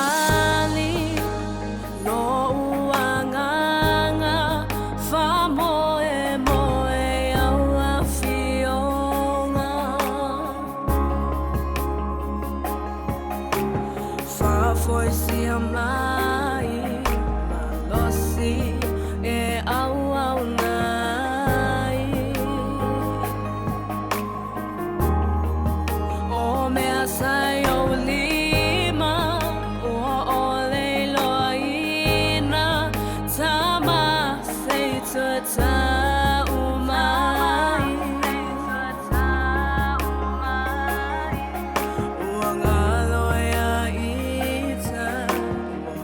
Faatalitali lou agaga faamoemoe i au afioga. Faafoisia mai malosi e auauna ai. O mea sa i ou lima ua ʻole iloaina, tama se i toe tau mai. Ua galo ia ita, ua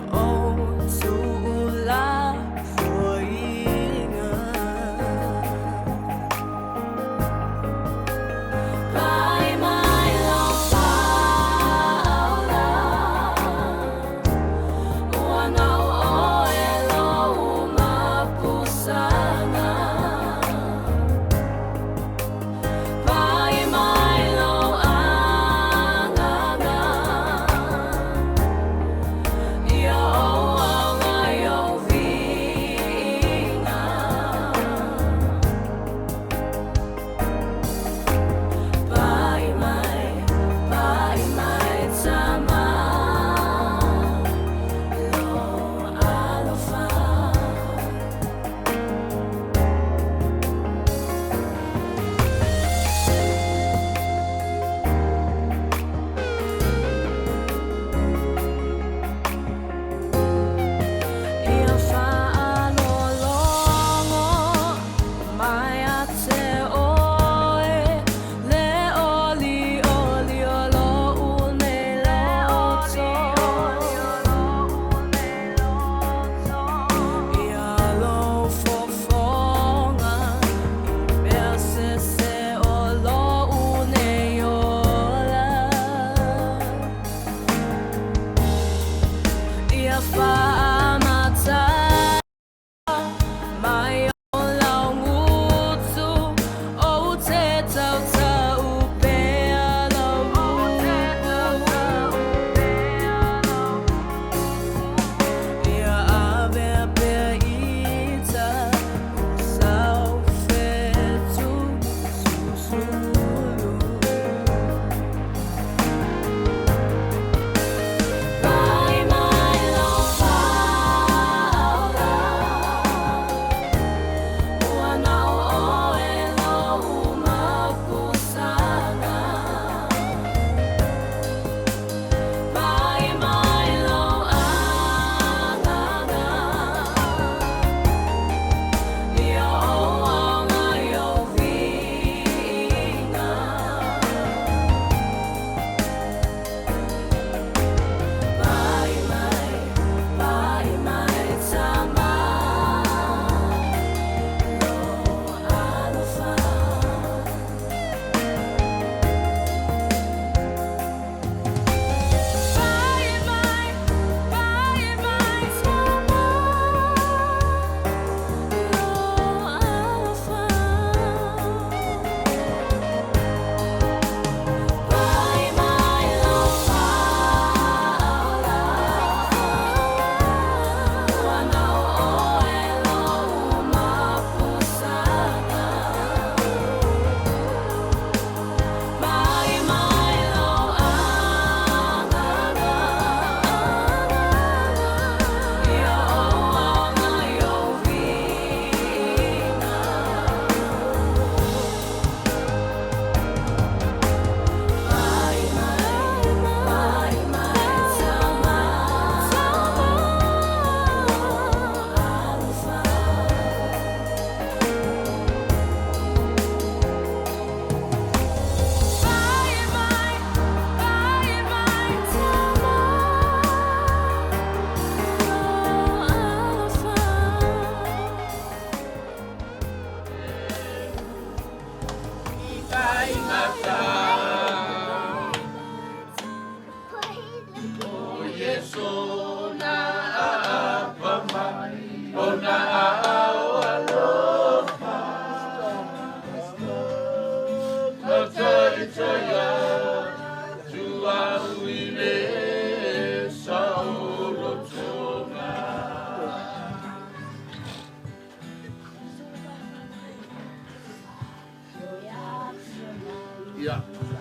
E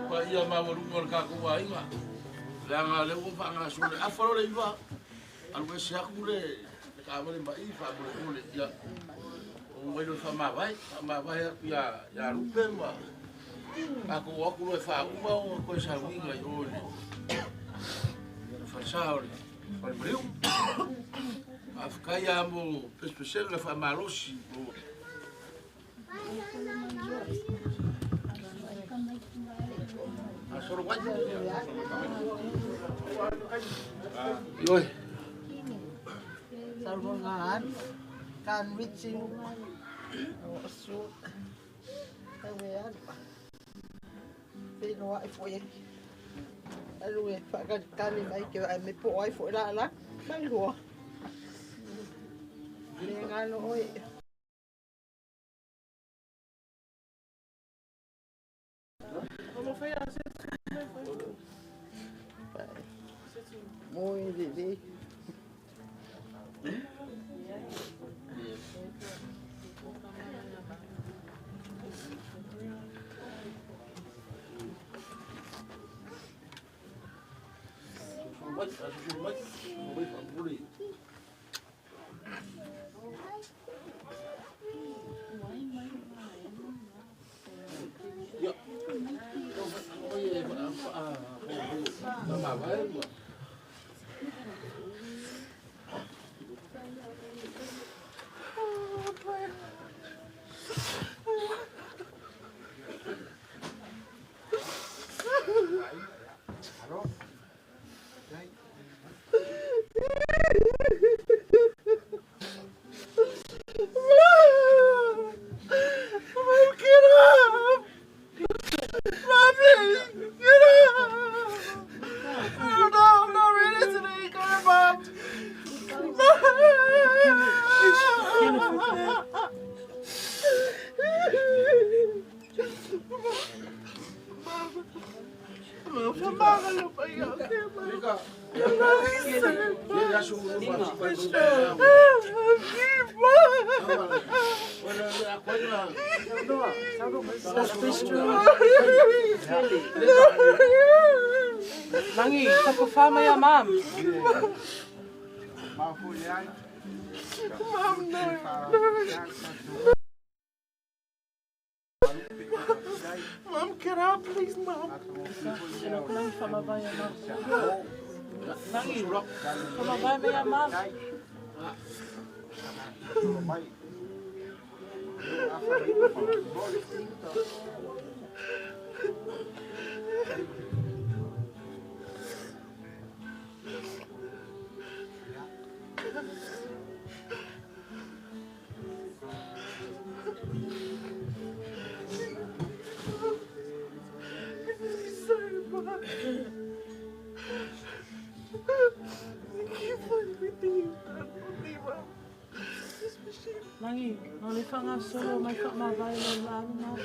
paia maualuga o le tatou aiga, leaga o lea ua faagasolo e afa loa le 9, alu ese atu le taavale ma i faamolemole, ia omai loa e faamavae, faamavae atu ia Lupe ma tatou o atu loa e faauma ona toe sauniga i o i le falesa o le Falemaliu. Faafetai lava mo pesepesega faamalosi mo Solo mai. Ioe. Salmongan, kan witsi, o su, ewe alu, whenua e foi e, alu e whakalikali mai ke ai me po ai foi la la, mai lua. Le ngalo oi. Moi le Solo mai, solo mai, solo mai faamole. Ia, oi e faamavae ma. Mom, get up! Mommy, get up! I don't know, I'm not ready today. Go to mom. Lika. Ia le aso mo ma. Langi, tapuwha mai a mam. Mom, no. Mom, get up, please, Mom. Langi, whamawai a mam. Langi, whamawai mai a mam. Sorry, Mom. Thank you for everything you've done for me, Mom. Especially Langi, no le whangasolo mai whamawai lo lalu mam.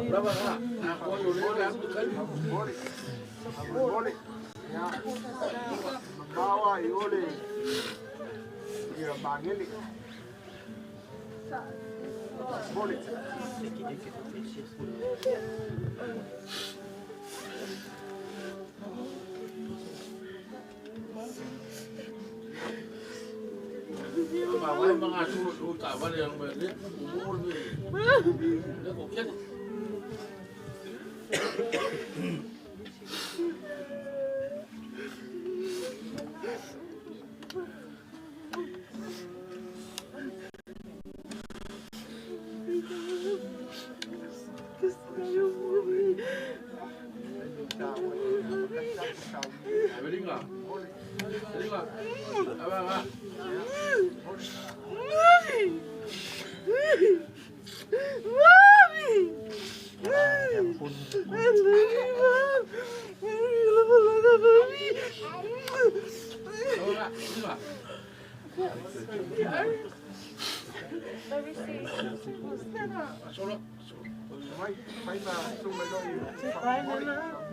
Brava la. A koi o le alu kai. Mawa i ole ia mangele. Mole. Mavae ma ngasolo o taavale ang me le mo le. Le ko kene. Avelinga. Avelinga. Ava ava. Mommy! Mommy! I love you, Mom. I love you, Mommy. Ava Linga. Solo. Mai fai ma su mai lo i.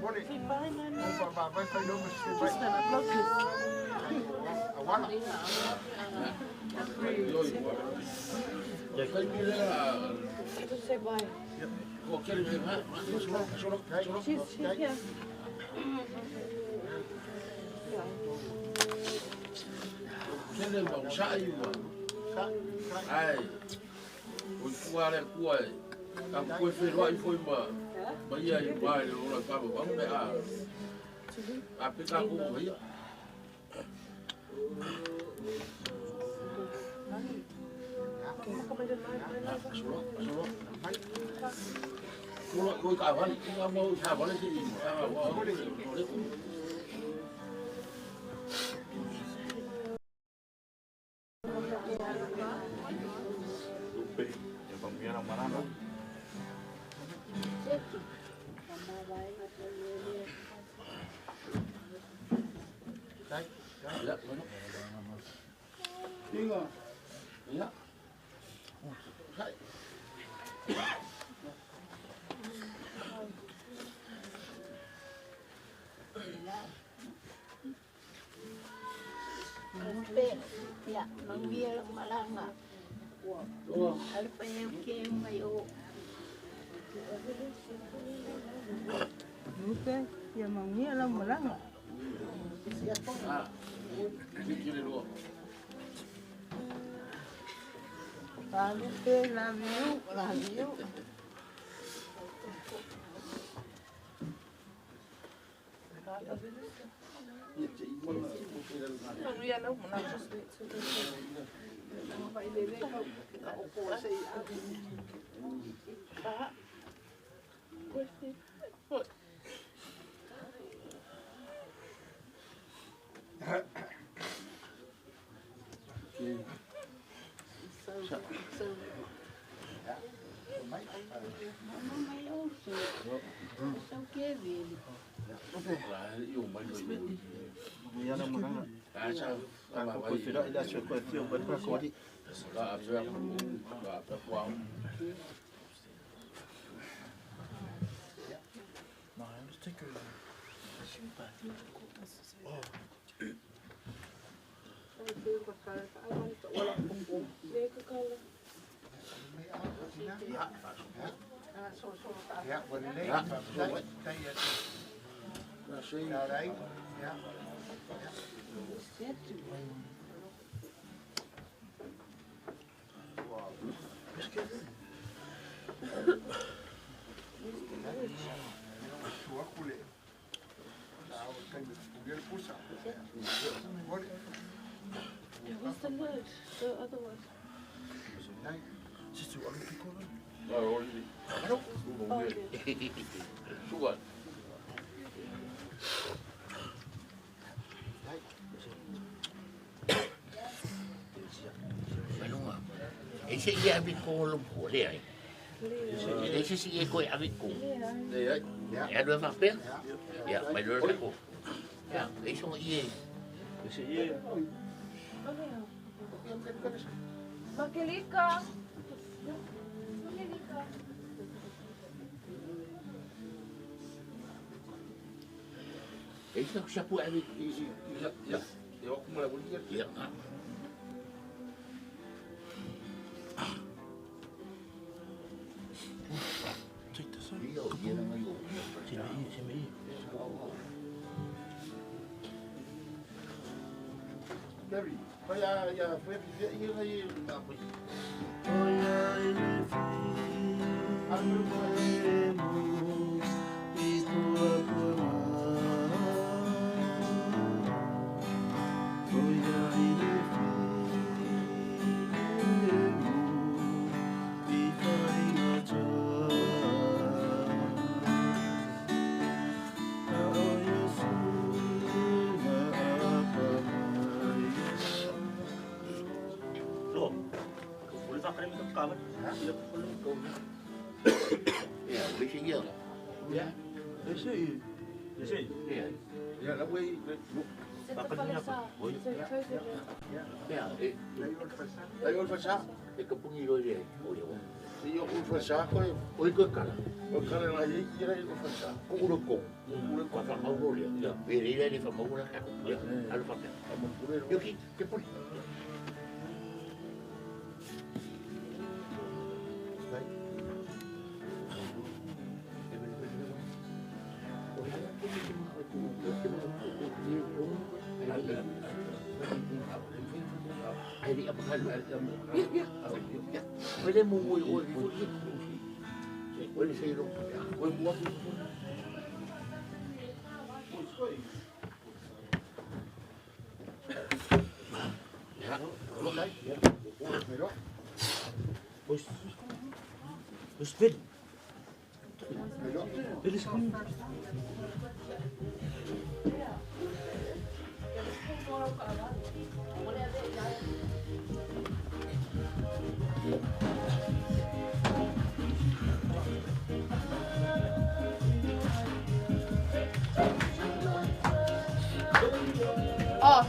Mole. O pa vai fai lo ma su mai. Awala. Oi. Just say bye. She's here. Ya, mangia malanga. Alu pa yung mayo. Lupe, ya mangia la malanga. Lupe, love you, love you. Where's the lid? The other one. Ese ia vi ko lo ko le ai. Ese si e ko avi ko. Ya lo fa pe. Ya, mai lo ko. Ya, eso ie. Ese ie. Makelika. Makelika. Ese ko sapu avi. Ya. Ya, como la bolilla. Ya. Ia, ia. Ia. Oe le mu oi oi oi. Oe le sei lo. Oe mu atu. Ia. Ois veli. Veli skun. Oh.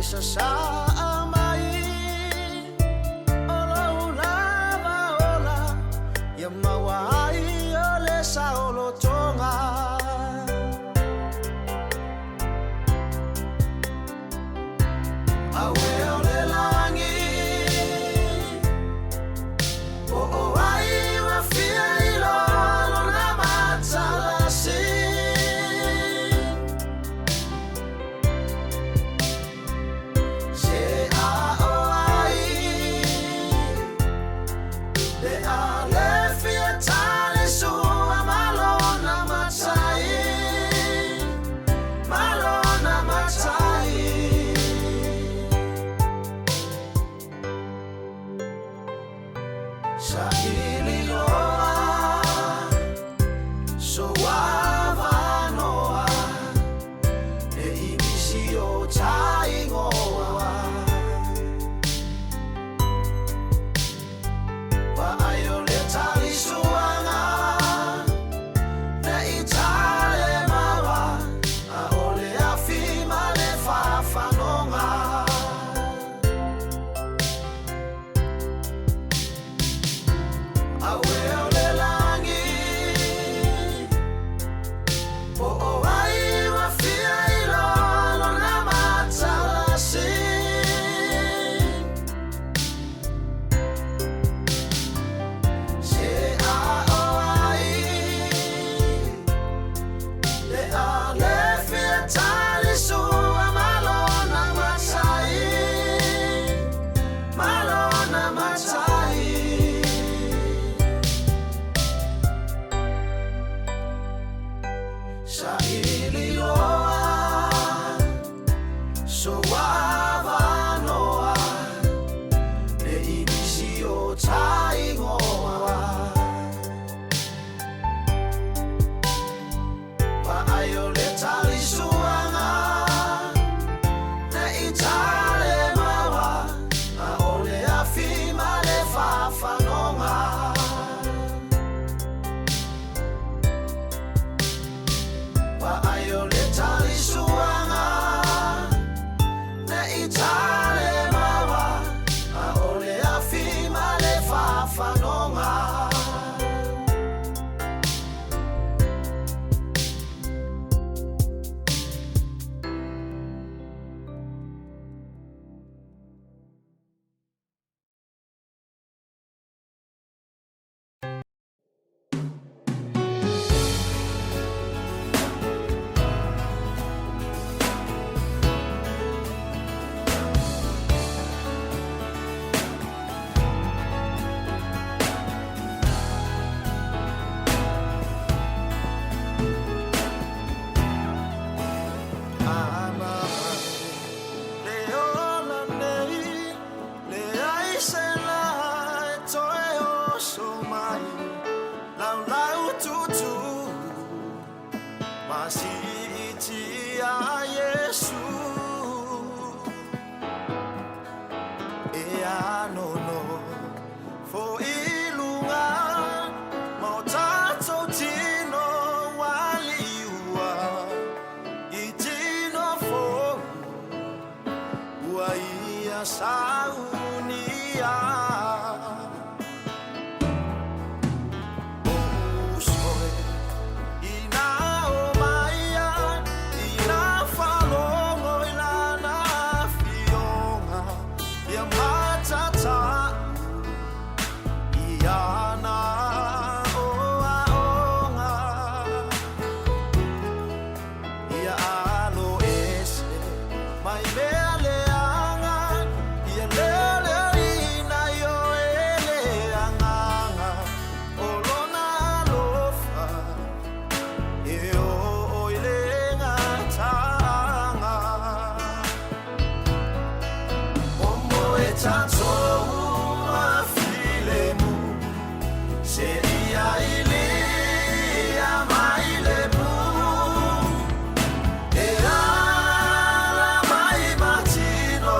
sasaa mai o lou lava ola ia maua ai o le saolotoga. Aue o le lagi po o ai ua fia iloa lona matalasi. Se a o ai le a le fia tali sua ma lona matai, ma lona matai. Saili loa sou avanoa ne i misi o taigoa. Vaai o le talisuaga ne i tale maua a o le afi ma le fafanoga. Aue o le lagi po o ai ua fia iloa lona matalasi. Se a o ai le a le fia talisua ma lona matai, ma lona matai. Saili loa sou avanoa ne i misi o taigoa. Vaai o le talisuaga ne i tale maua a o le afi ma le fafanoga. Vaai o le talisuaga ne i tale maua a o le afi ma le fafanoga. Ana le ola nei, le ai se la e toe oso mai, lau lau tutu, ma si iti a Yesu. E ano no, fo ilunga, ma o tatou tino waliua, i tino fou, ua ia saunia. Uso e, ina o maia, ina falogo i lana afioga, ia matata i ana oaoga. Ia alo ese mai mea leaga, ia leoleoina i o e le agaga, o lona alofa e oo i le gataaga. Omo e tatou mafilemu, se ia ilia mai le pu. E ala mai matino,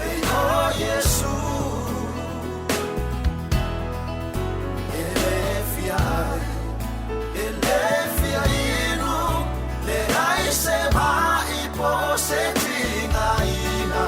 e o Iesu. E le fia ai, e le fia inu, le ai se mai po se tigaina.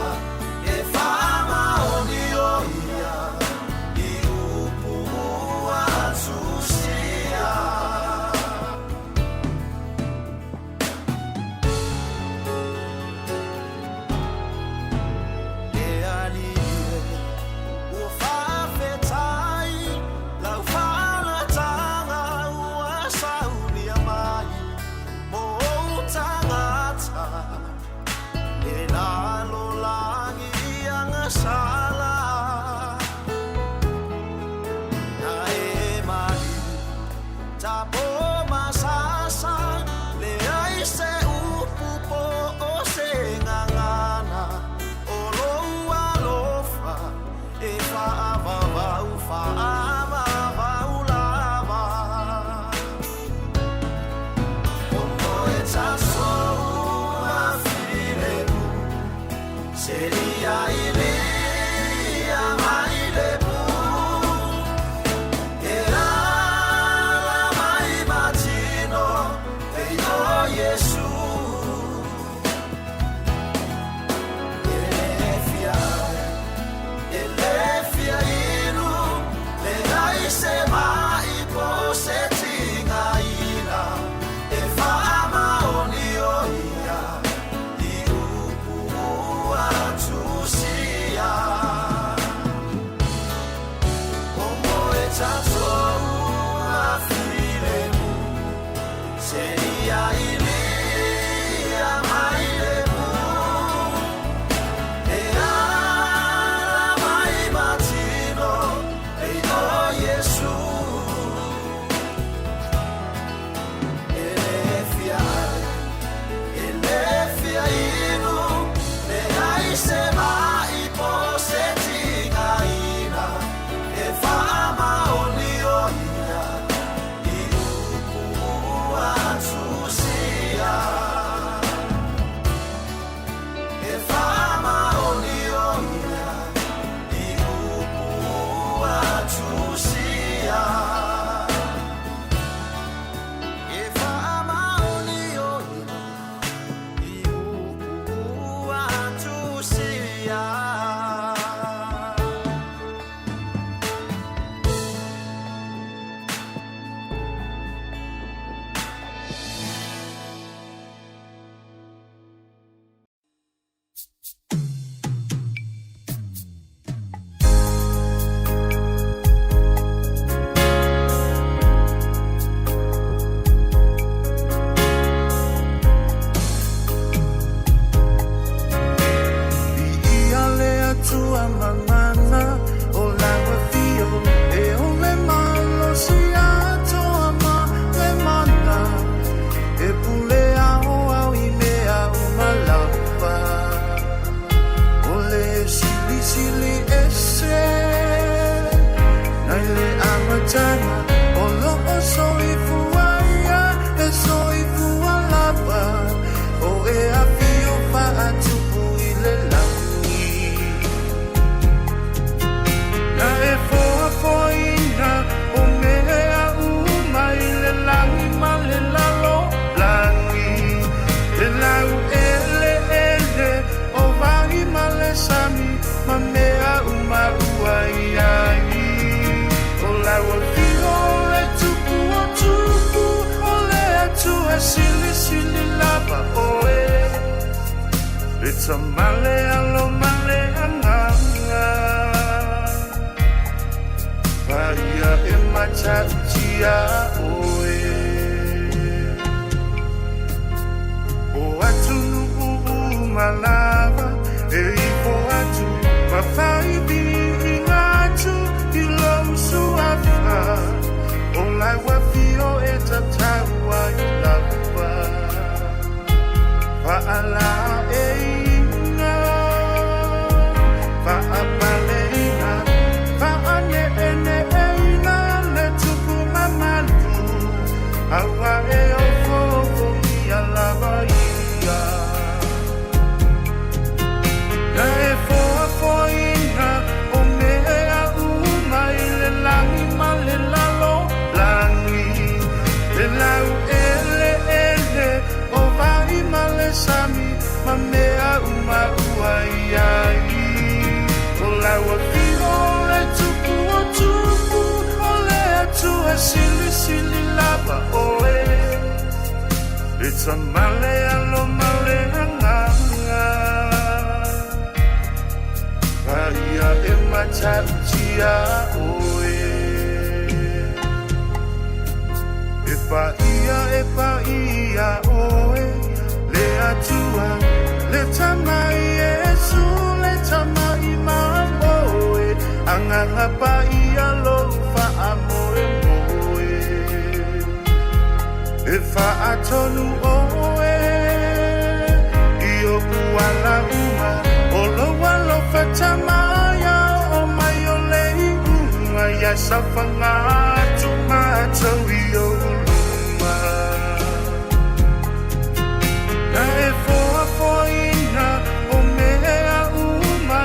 Na e foa foina o mea uma.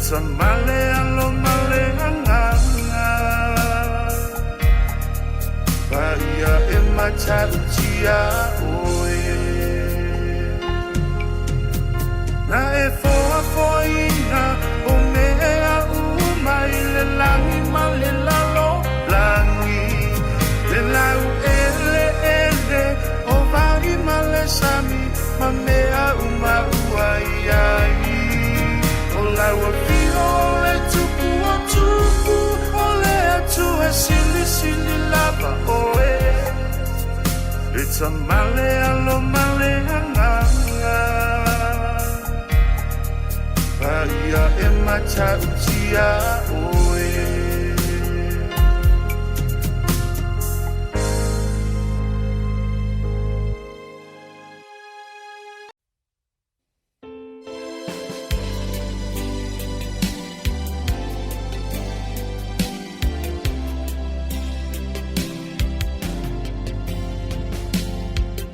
tamale alo male anganga Paia e matautia oe Na e foa foaina o mea uma i le lagi ma le lalo lagi Le lau ele ele o vai ma le sami ma mea uma ua i ai O lau afio o le tupu o tupu o le atua silisili lava oe Le tamale alo male anganga Paia e matautia oe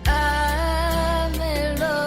Ame lo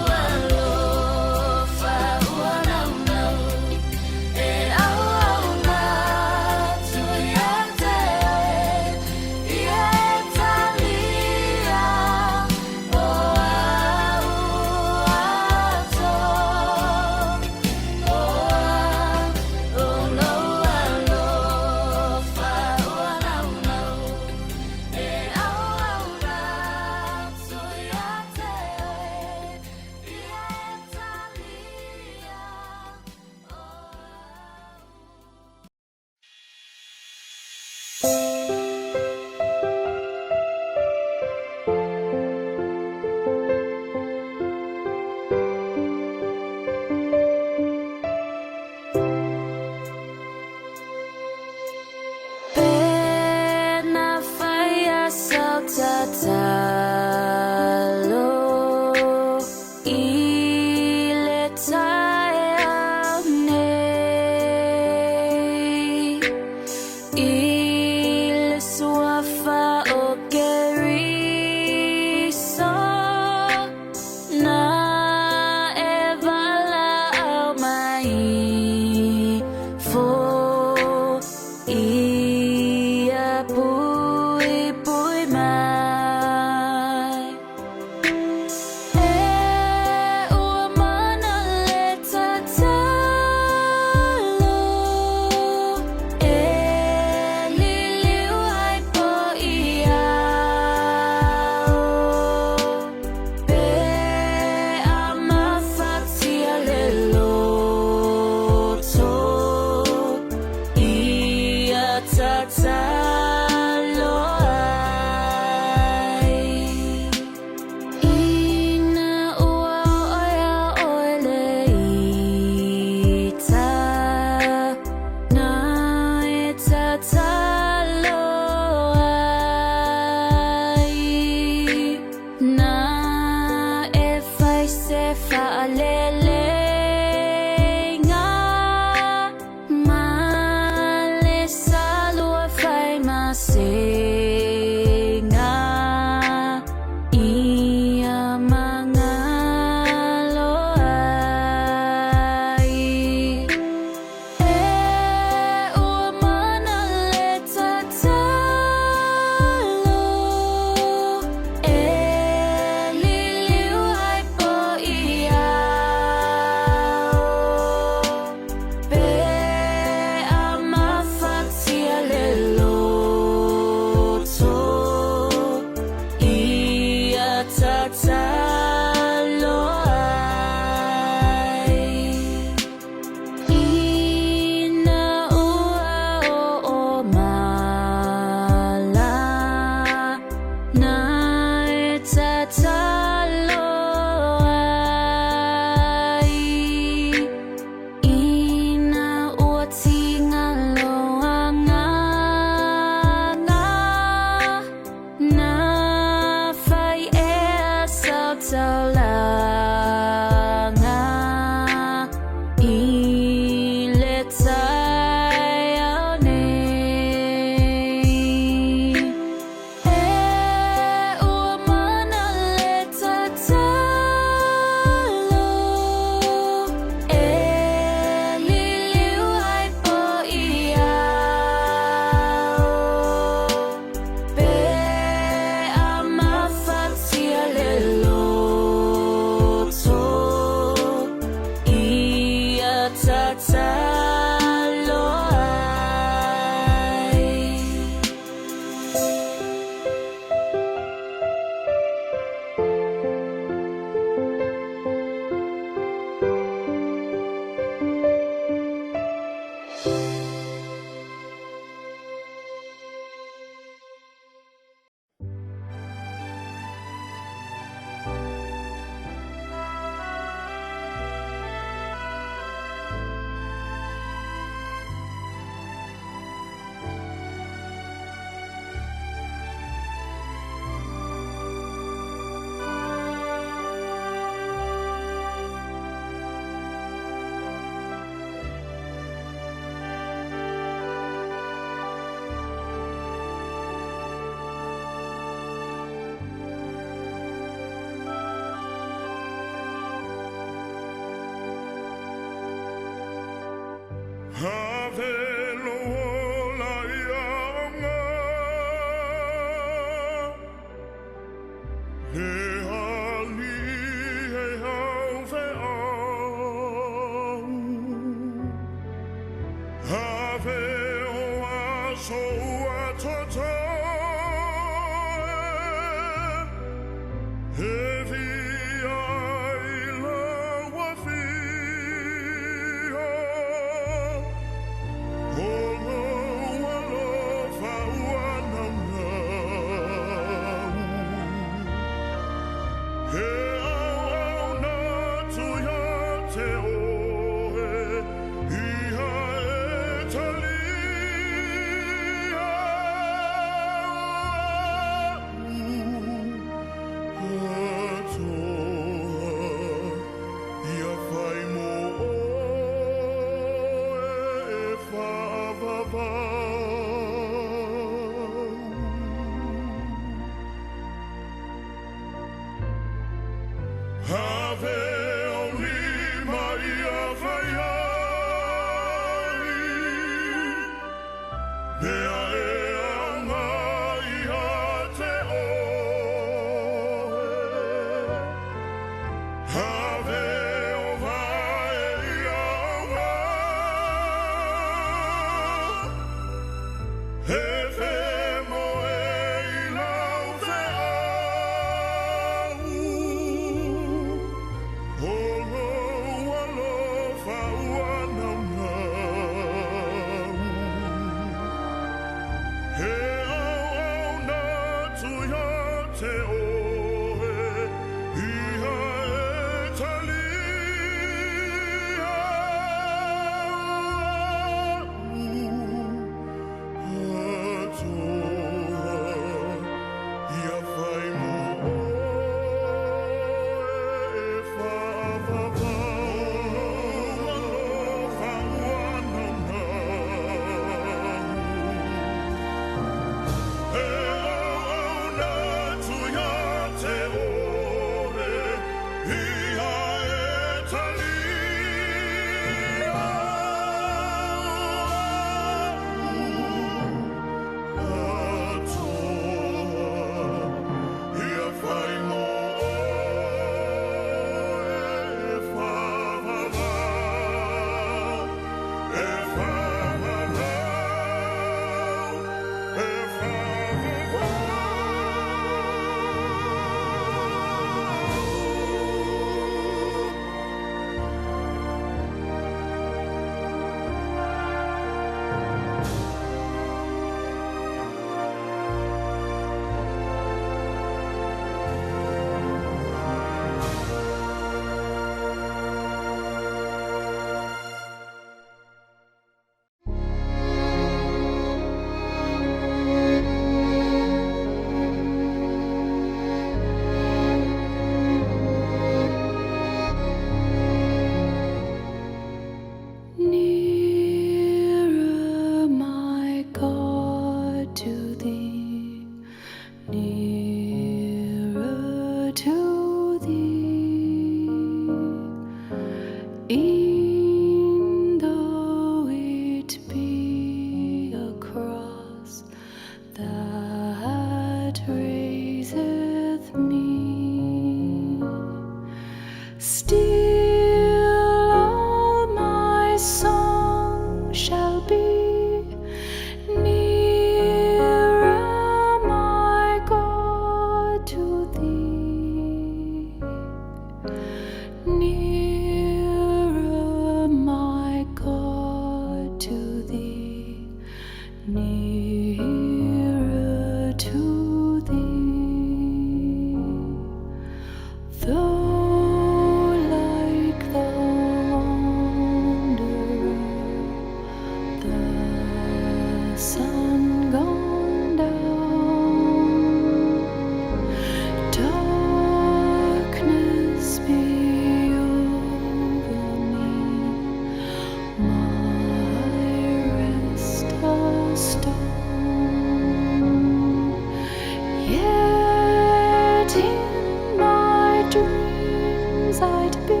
I'd be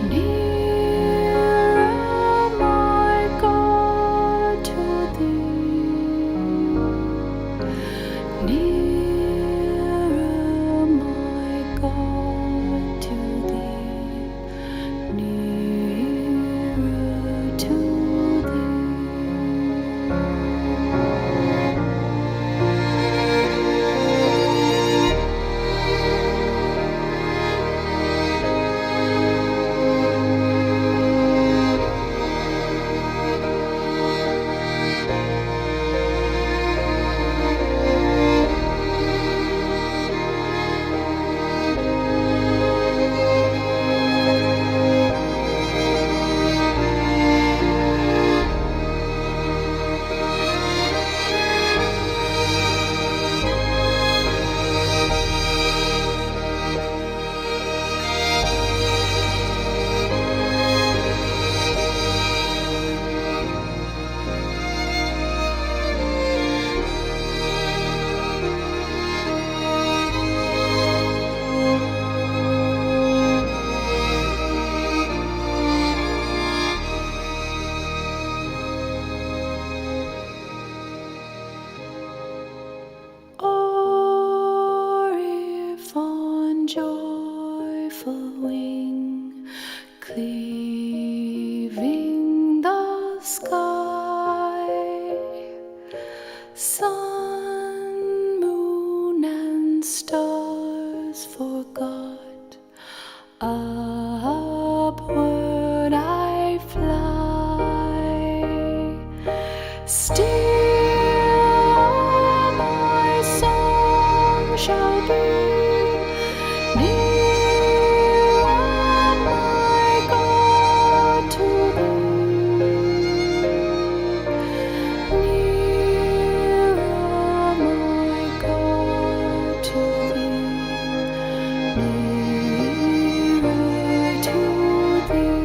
nearer, my God. joyful wing, cleaving the sky. Sun, moon, and stars forgot. Upward I fly. Still my song shall be nearer, my God, to thee. Nearer, my God, to thee. Nearer to thee.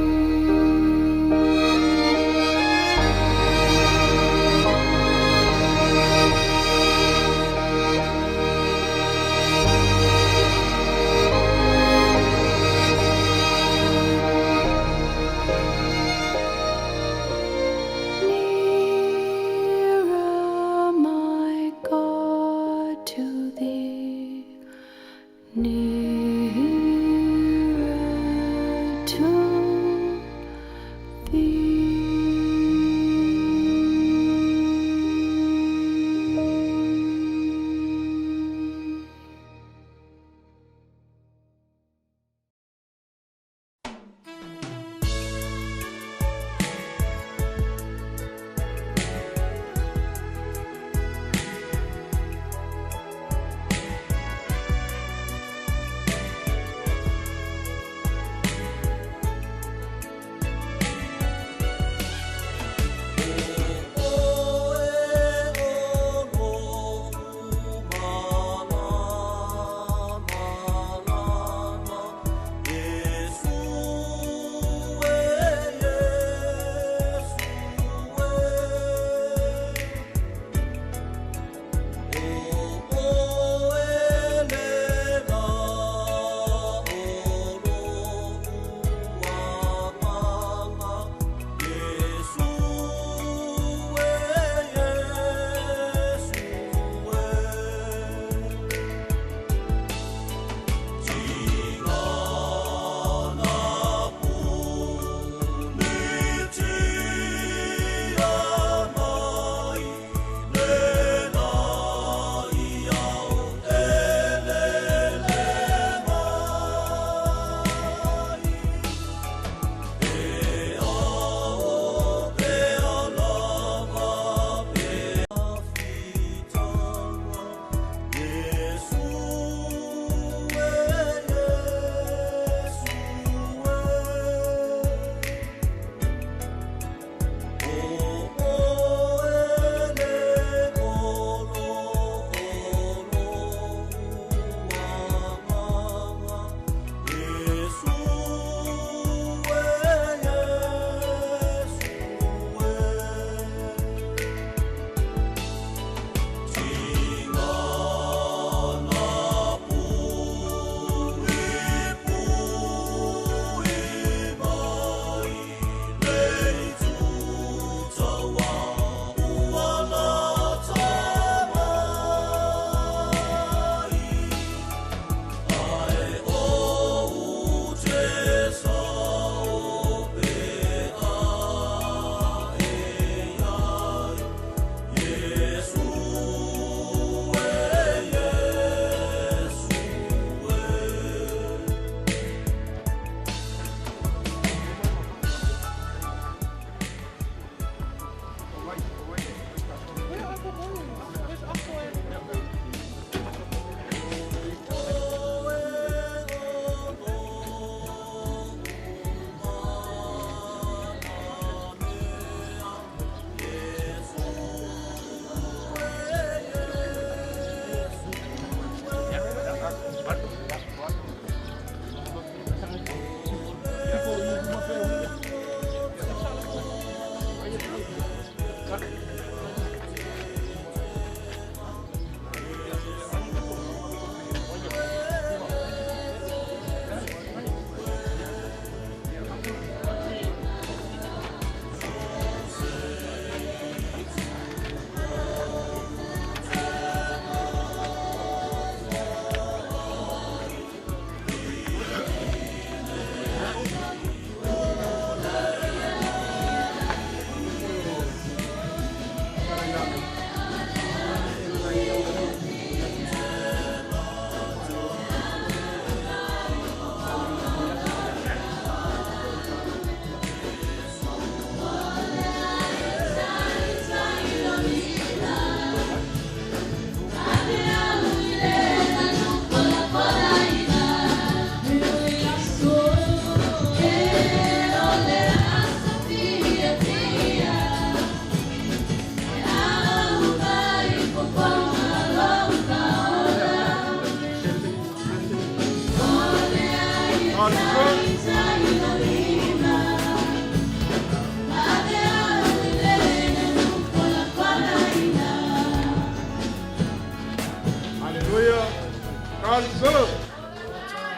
God is good.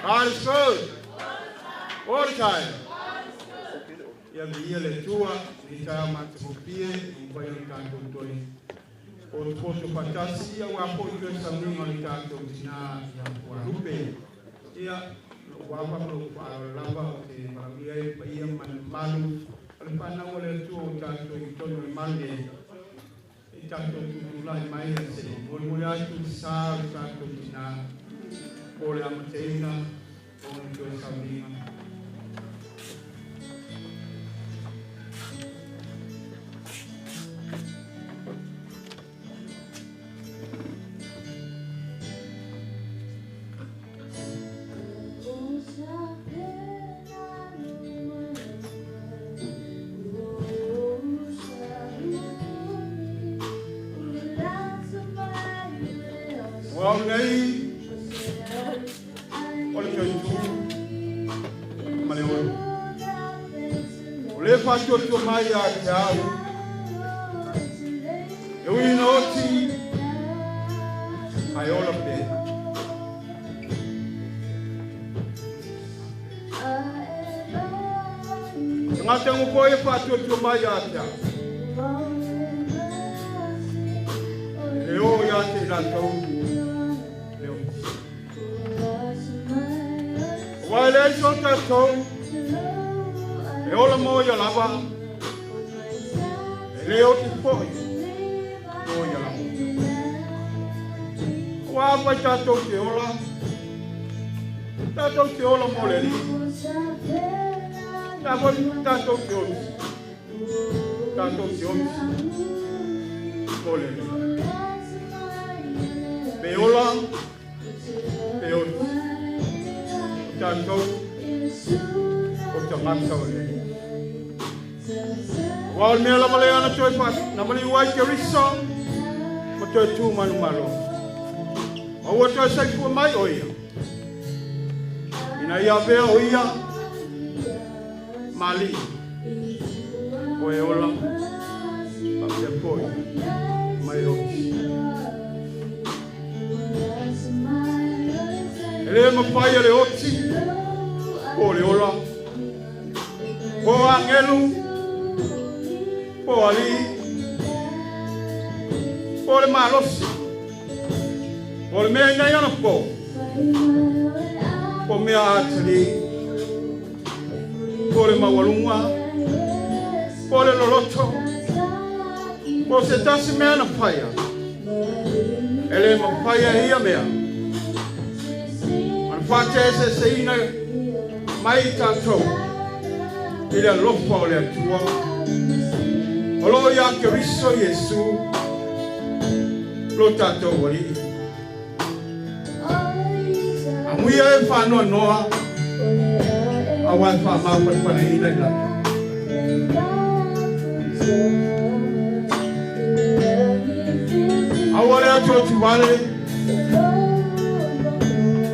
God is good. All the time. Ia viia le Atua i lenei taeao matagofie ua mafai ona tatou toe potopoto faatasi aua foi toe sauniga o le tatou tina ia Fualupe. Ia, lou ava ma lou faaaloalo lava ou te valaaulia ai le paia ma le mamalu o le fanau a le Atua ua tatou i totonu o le malu nei. I tatou tutulai mai a se molimoli atu le sa o le tatou tina po le amataina o ona toe sauniga. Ua au nei o le toe tu ma le olo. O le faatuatua mai ia te au, e ui ina oti, ae ola pea. Tagata ngo e faatuatua mai ia te au. E le o ia te i latou le oti. Aua e leai so tatou e ola mo ia lava, e le oti foi mo ia lava. Ua afai tatou te ola, tatou te ola mo le Alii. Afai tatou te oti, tatou te oti mo le Alii. Pe ola, pe oti, o tatou o tagata o le Alii. Aua o le mea lava lea na toe na maliu ai Keriso ma toe tu manumalo. Ma ua toe saifua mai o ia. Ina ia avea o ia ma alii o e ola faapea foi ma e oti. E le mafai e le oti po o le ola, po o agelu, po o alii, po o le malosi, po o le mea inai ona po, po o mea atali, po o le maualuga, po o le loloto, po o se tasi mea na faia, e le mafai e ia mea ona faateeseeseina mai i tatou i le alofa o le Atua o lo o ia Keriso Iesu lo tatou Alii. Amuia e faanoanoa aua e faamafanafanaina i latou. Aua le atuatuvale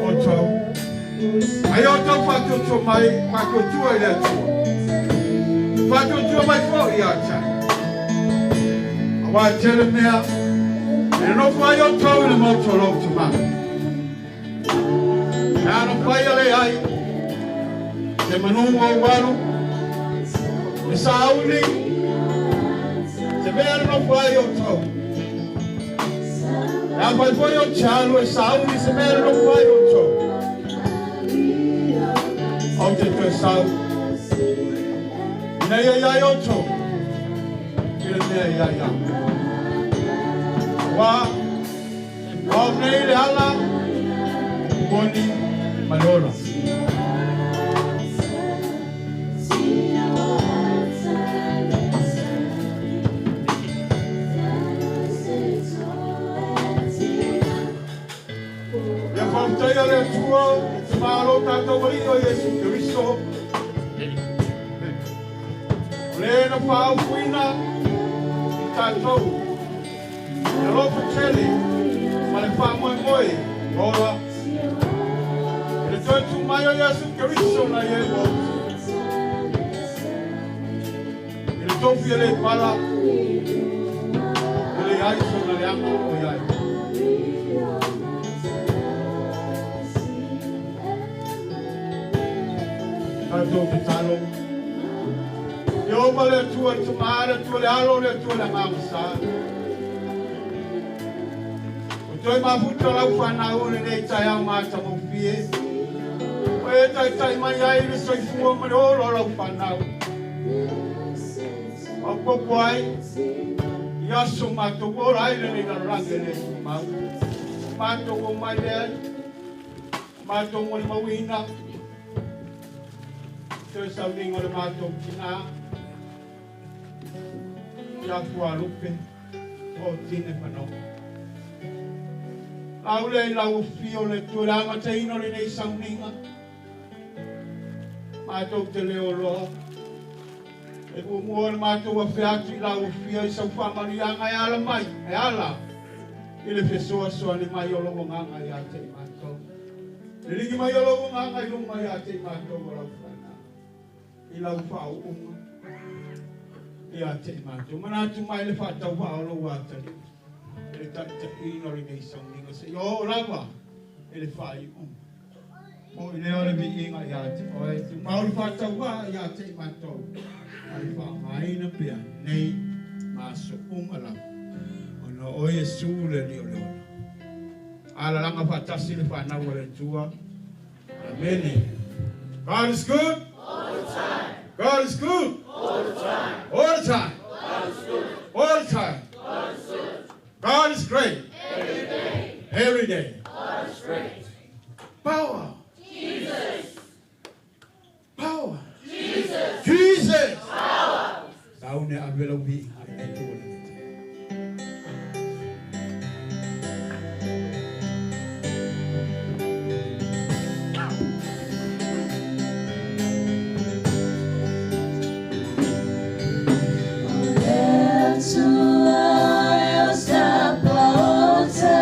o tou. Ai o tou faatuatua mai, faatuatua i le Atua. Faatuatua mai foi ia te au. Aua e tele mea, e nonofo ai outou i le maota o lou tama. E ano faia le ai, se manu o ualu, le sauni, se mea e nonofo ai outou. E afai foi ou te alu e sauni se mea e nonofo ai outou. Ou te toe sau, ina ia i ai outou, i le mea e i ai au. Aua, o au nei le ala, moni ma le ola. Ia faafetaia le Atua i te Malo o tatou Alii o Iesu Keriso, o le na faaaufuina i tatou i le alofa tele ma le faamoemoe ola i le toe tu mai o Iesu Keriso na ia ua oti i le tofi e le pala e leai sona leaga o i ai. tou tatalo. Ieova le Atua le Tama, le Atua le Alo, le Atua le Agaga Sa. Ua toe mafuta lau fanau i lenei taeao matagofie. Ua e taitai mai ai le soifua ma le ola o lau fanau. Maopoopo ai i aso matou ola ai lenei lalolagi e le tumau. Matou omai lea matou molimauina toe sauniga o le matou tinā ia Fualupe o Tine Manoa. Lau lea i lau afio le Atua i le amataina o lenei sauniga. Matou te le oloa. E muamua ona matou afe atu i lau afio i sau faamanuiaga e ala mai, e ala i le fesoasoani mai o lou agaga ia te i matou. Liligi mai o lou agaga i luga ia te i matou o lau fanau, i lau faauuga ia te i matou. Manatu mai le faatauvaa o lou atalii i le taitaiina o lenei sauniga seia oo lava i le faaiuga. Foi lea o le viiga ia te oe, tumau le faatauvaa ia te i matou, ma le faaaogaina pea nei ma aso uma lava, ona o Iesu le Alii o le ola. Alalaga faatasi le fanau a le Atua. Amene. God is good. All the time. God is good. All the time. All the time. God is good. All the time. God is good. God is great. Every day. Every day. God is great. Power. Jesus. Power. Jesus. Jesus. Power. Saune ave lau viiga i le Atua le Le Atua e o sa paota.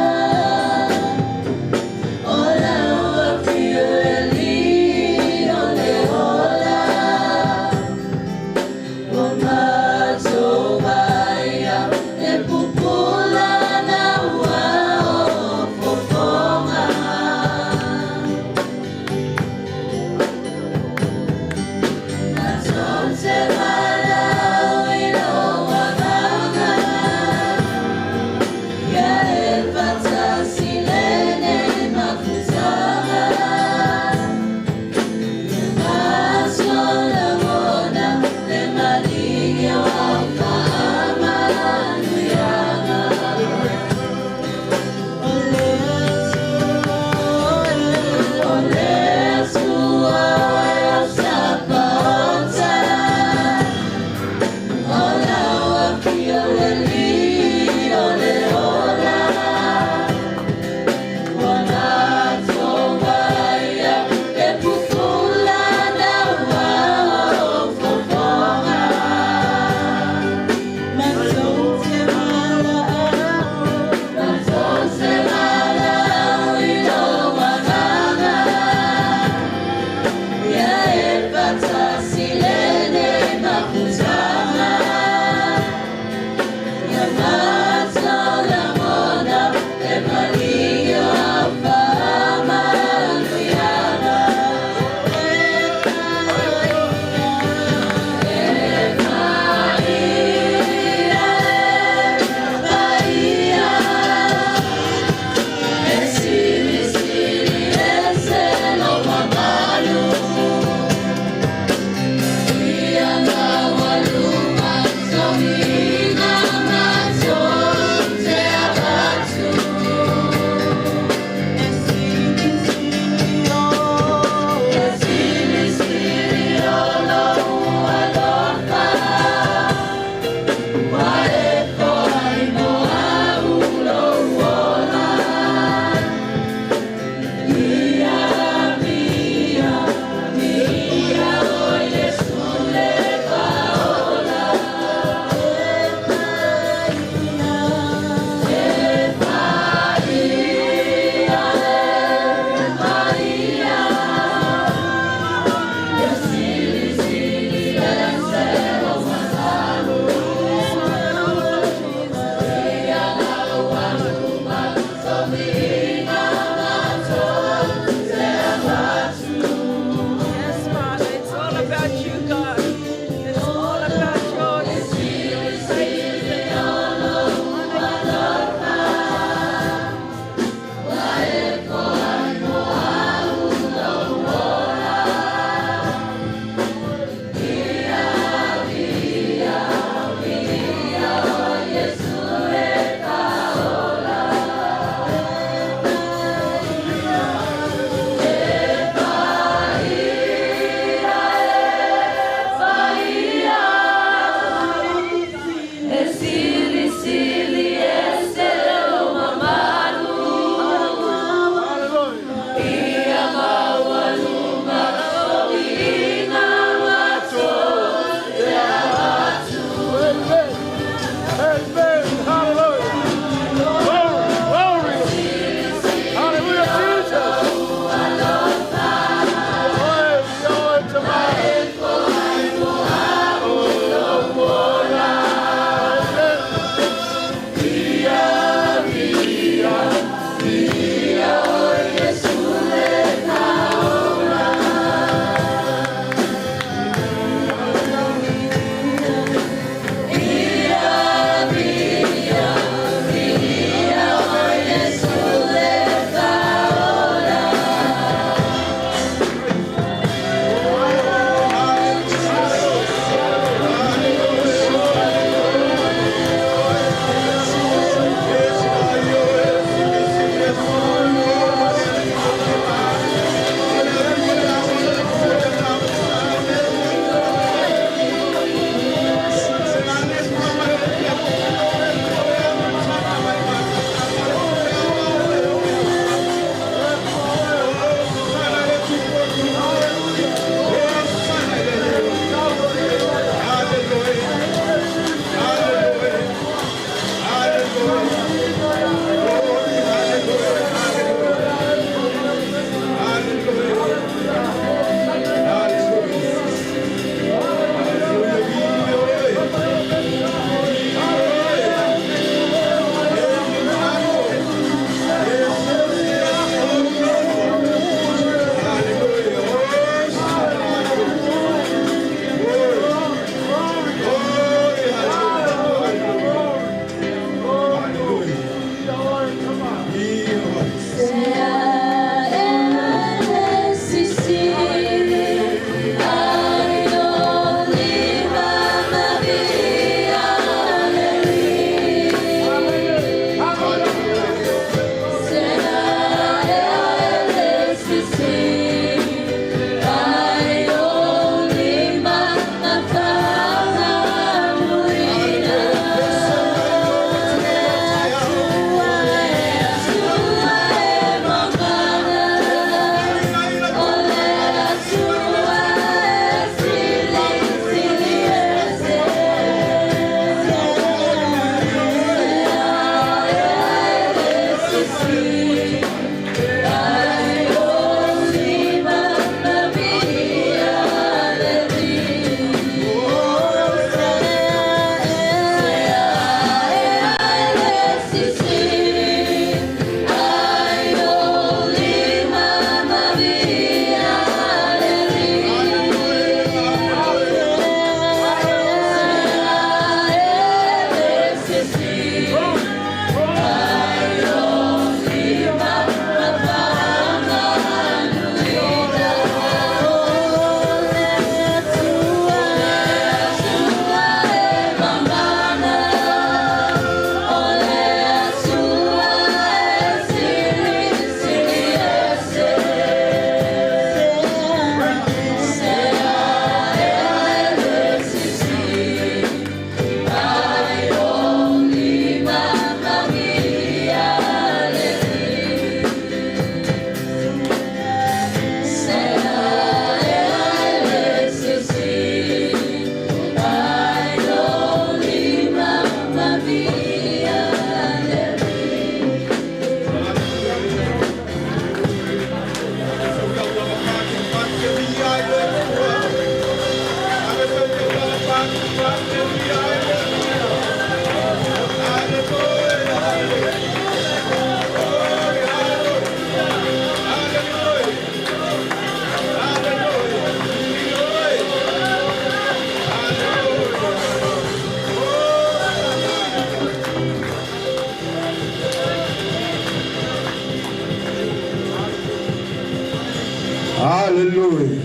Hallelujah.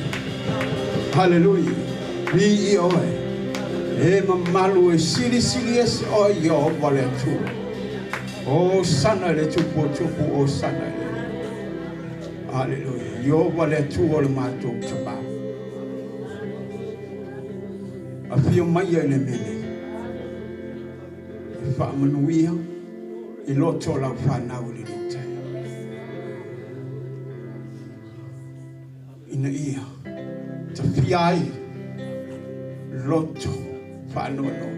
Hallelujah. Bi i oe. E mamalu e sili sili ese oe i o wale atu. O sana le tupu o tupu o sana le. Hallelujah. I o wale atu o le mātou tapa. A fio mai e le mene. E whaamanuia i loto lau whanau le le Ina ia tafia ai loto faanoanoa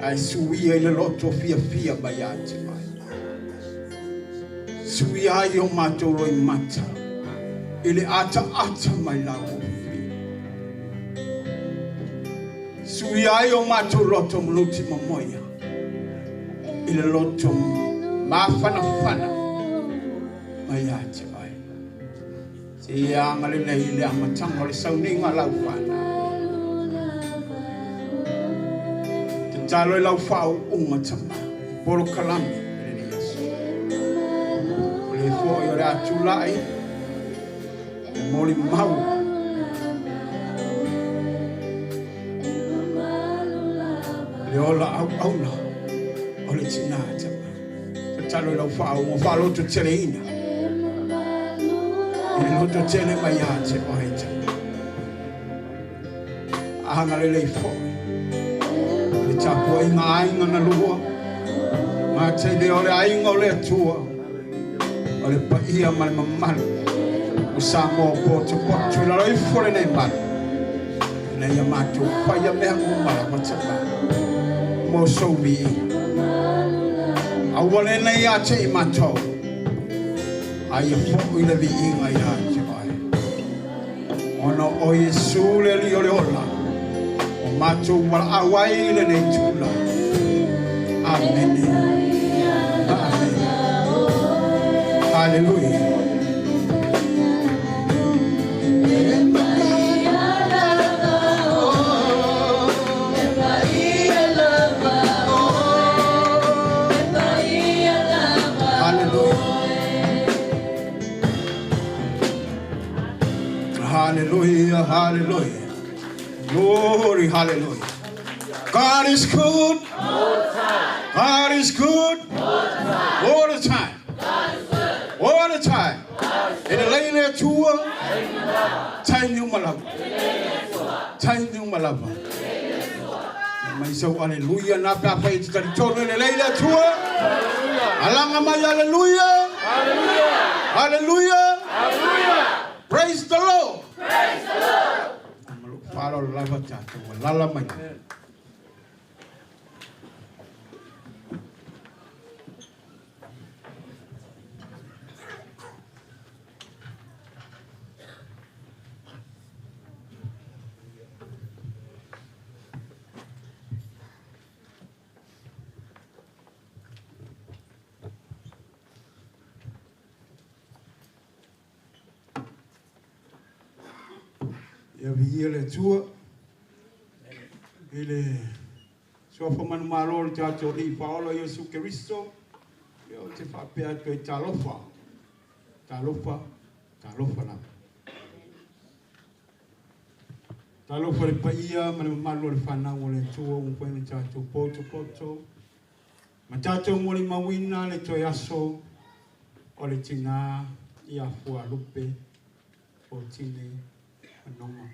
ae suia i le loto fiafia mai ia te oe. Suia ai o matou loimata i le ataata mai lau ofi. Suia ai o matou loto maluti mamoia i le loto mafanafana mai ia te oe. Se ia agalelei i le amataga o le sauniga a lau fanau. Tatalo i lau faauuga tama i polokalame i lenei aso. O le foi o le a tulai e molimau le ola auauna o le tinā tama. Tatalo i lau faauuga faalototeleina i le lototele mai ia te oe tama. Agalelei foi i le tapuaiga a aiga na lua, matai lea o le aiga o le Atua, o le paia ma le mamalu o Samoa potopoto i lalo ifo o lenei malu, ina ia matou faia mea uma lava tama mo sou viiga. Aua lenei ia te i matou, a ia foi le viiga ia te oe. Ona o Iesu le Alii o le ola, o matou valaau ai i lenei itula. Amene. Amene. Haleluia. Hallelujah, hallelujah. Glory, hallelujah. God is good. All the time. God is good. All the time. All the time. E lelei le Atua. Taimi uma lava. Taimi uma lava. Mai sau aleluia na pe a fai e te talitonu e lelei le Atua. Alaga mai aleluia. Hallelujah. Praise the Lord. Praise the Lord. Ma lou faaaloalo lava tatou alala mai. Ia viia le Atua i le Suafa manumalo o le tatou Alii Faaola Iesu Keriso, ia ou te faapea atu ai, Talofa, talofa, talofa lava. Talofa le paia ma le mamalu o le fanau o le Atua ua mafai ona tatou potopoto ma tatou molimauina le toe aso o le tinā ia Fualupe Fotini Manoma.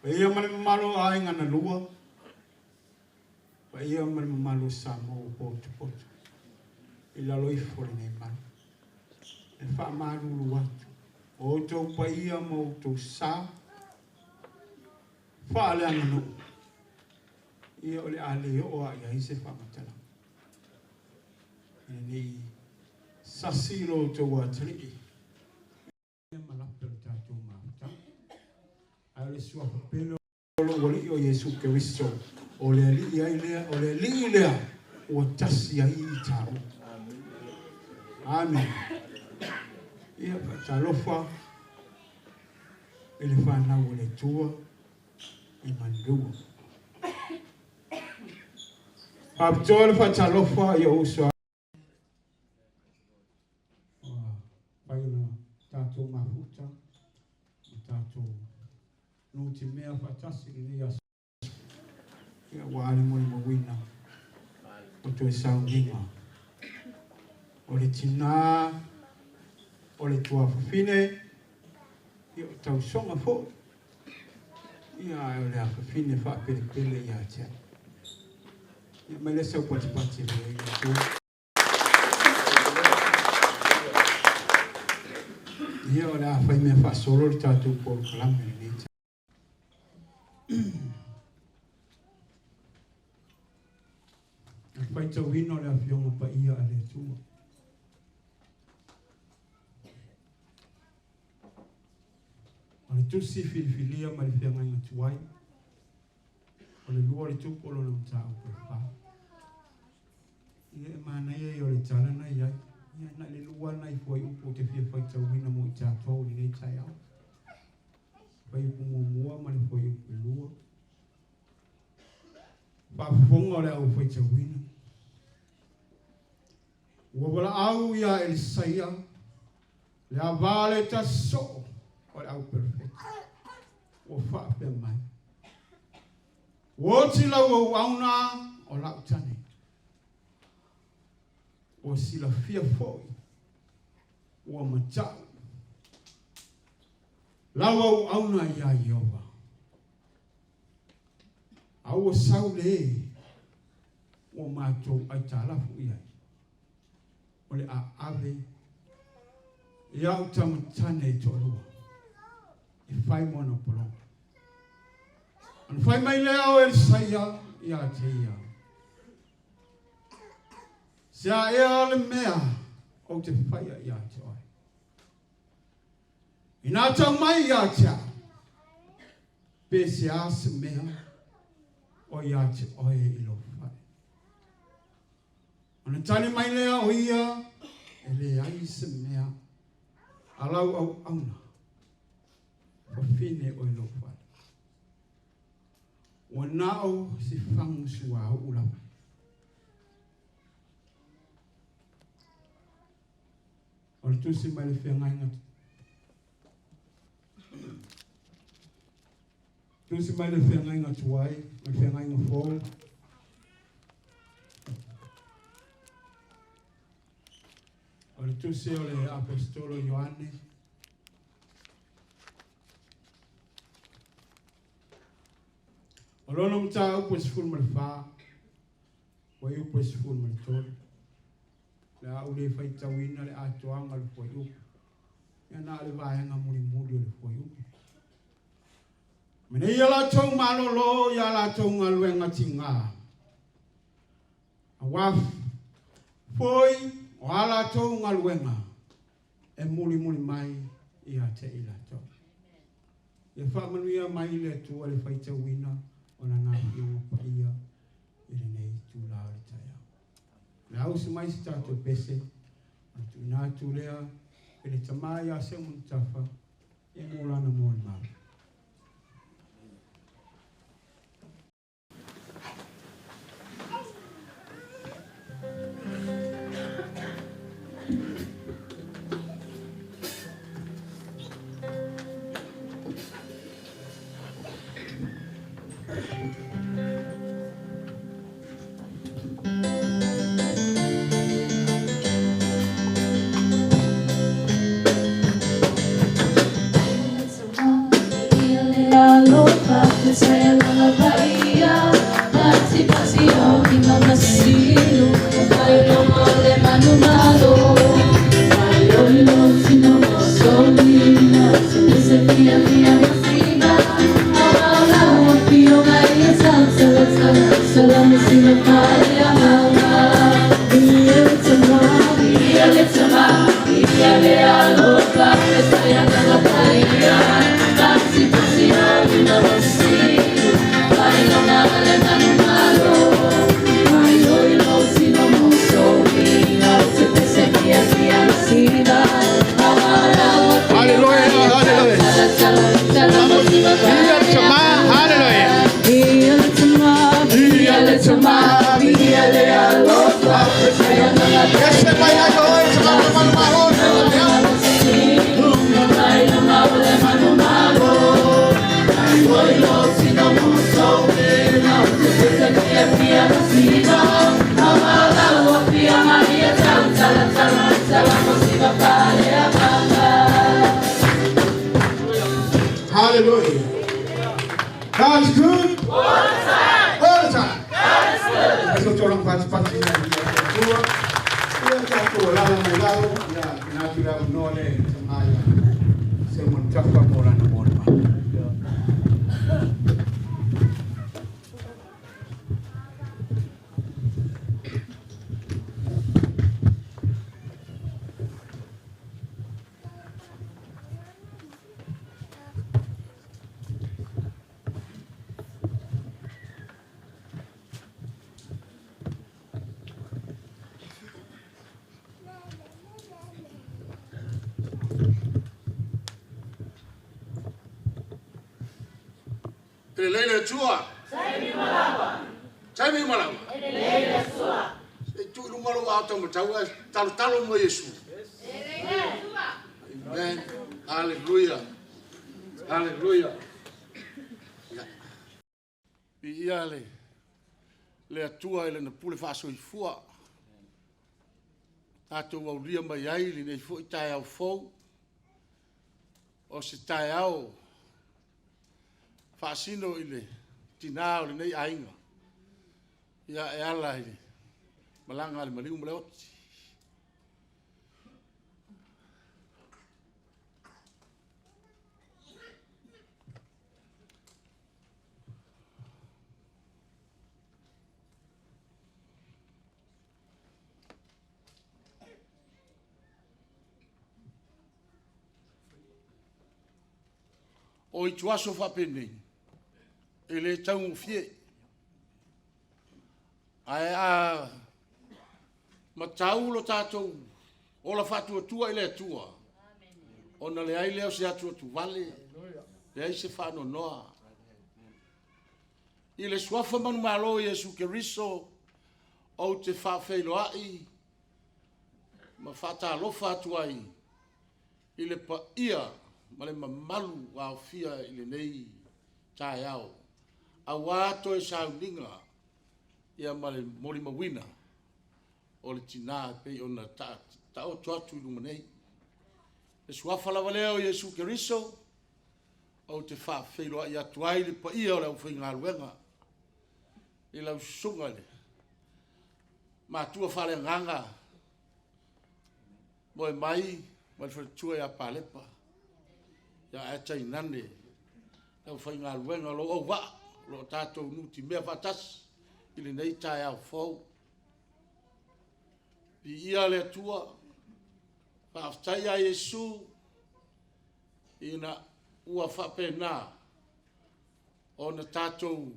Paia ma le mamalu o aiga na lua, paia ma le mamalu o Samoa ua potopoto i lalo ifo o lenei malu. E faamalulu atu o outou paia ma outou sa faaleaganuu, ia o le a le oo lava i ai se faamatalaga. Ina ne i sasi lo outou atalii ma lape o le tatou mafutaga. Ae o le suafa pele o lou Alii o Iesu Keriso, o le Alii ai lea, o le Alii lea ua tasi ai i taua. Amen. Ia, faatalofa i le fanau o le Atua i Manulua. Faapitoa le faatalofa i ou uso Ua fai ona tatou mafuta ma tatou nutimea faatasi i lenei aso aua le molimauina o toe sauniga o le tinā o le tuafafine, ia o tausoga foi, ia ae o le afafine faapelepele ia te au. Ia mai le sau patipati e i le Atua. Ia o le a fai mea faasolo le tatou polokalame lenei taeao. Le faitauina o le Afioga Paia a le Atua. O le tusi filifilia mai le feagaiga tuai, o le lua o le tupu o lona mataupu e fa. Ia e manaia ia o le tala na i ai. Ia na le lua na i fuaiupu ou te fia faitauina mo i tatou i lenei taeao. Fuaiupu muamua ma le fuaiupu e lua. Faafofoga o le au faitauina. Ua valaau ia Elisaia le ava le tasi soo o le au perofeta. Ua faapea mai. Ua oti lau auauna o lau tane. Ua silafia foi ua mata'u lau auauna iā Ieova. A ua sau le e ua matou aitalafu i ai, o le a ave i a'u tama tane e toalua e fai mo ana pologa. Ona fai mai lea o Elisaia iā te ia, Se a ea le mea ou te faia iā te oe? Inā tau mai iā te au, pe se a se mea o iā te oe i lou fale. Ona tali mai lea o ia, E leai se mea a lau auauna fafine o i lou fale. Ua na o si fagu suauu lava. O le tusi mai le feagaiga Tusi mai le feagaiga tuai ma le feagaiga fou. O le tusi o le Aposetolo Ioane. O lona mataupu e 14, fuaiupu e 13. Le a ou le faitauina le atoaga o le fuaiupu. Ia na o le vaega mulimuli o le fuaiupu. Ma nei ia latou malolo i a latou galuega tigā, auā foi o a latou galuega e mulimuli mai ia te i latou. Ia faamanuia mai le Atua le faitauina o Lana Afioga Paia i lenei itulā o le taeao. O le a usu mai se tatou pese, ona tuuina atu lea i le Tama ia Seumanutafa e mo lana molimau. Hallelujah. God is good. All the time. All the time. God is good. Eso tō rang pati pati i a tua. Ia tātou lala mai lau, ia nā tira noa le tamaia. Se mon tapa mō rana mō le E lelei le Atua. Taimi uma lava. Se i tuu i luga lou ao taumatau ae talotalo mo Iesu. Amen. Hallelujah. Hallelujah. Ia. Viia le le Atua i lana pule faasoifua. Tatou aulia mai ai lenei foi taeao fou. O se taeao faasino i le tinā o lenei aiga, ia e ala i le malaga a le maliu ma le oti. O ituaso faapenei, e le taugofie. Ae a matau lo tatou ola faatuatua i le Atua, ona leai lea o se atuatuvale, leai se faanoanoa. I le suafa manumalo o Iesu Keriso, ou te faafeiloai ma faatalofa atu ai i le paia ma le mamalu aofia i lenei taeao, aua toe sauniga ia ma le molimauina o le tina e pei ona taoto atu i luma nei. Le suafa lava lea o Iesu Keriso, ou te faafeiloai atu ai le paia o le aufaigaluega i lau susuga i le matua faaleagaga moe mai ma le faletua ia Palepa, ia ae tainane le aufaigaluega o lou auvaa o lo o tatou nutimea faatasi i lenei taeao fou. Viia le Atua, faafetai ia Iesu ina ua faapena ona tatou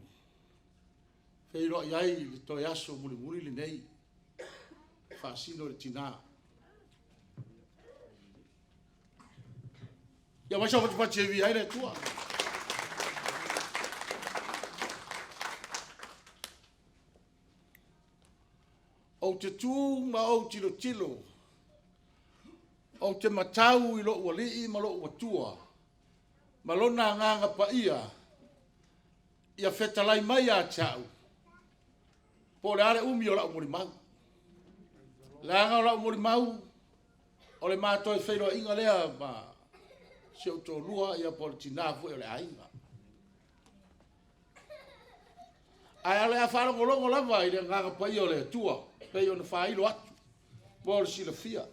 feiloai ai i le toe aso mulimuli lenei e faasino i le tina. Ia mai sau fatufati e via ai le Atua. Ou te tu ma ou tilotilo, ou te matau i lou alii ma lou atua, ma lona agaga paia. Ia fetalai mai ia te au, po o le a le umi o lau molimau. Leaga o lau molimau, o le ma toe feiloaiga lea ma si ou toalua, ia po o le tina foi o le aiga. Ae o le a faalogologo lava i le Agaga Paia o le Atua, e pei ona faailo atu mo le silafia.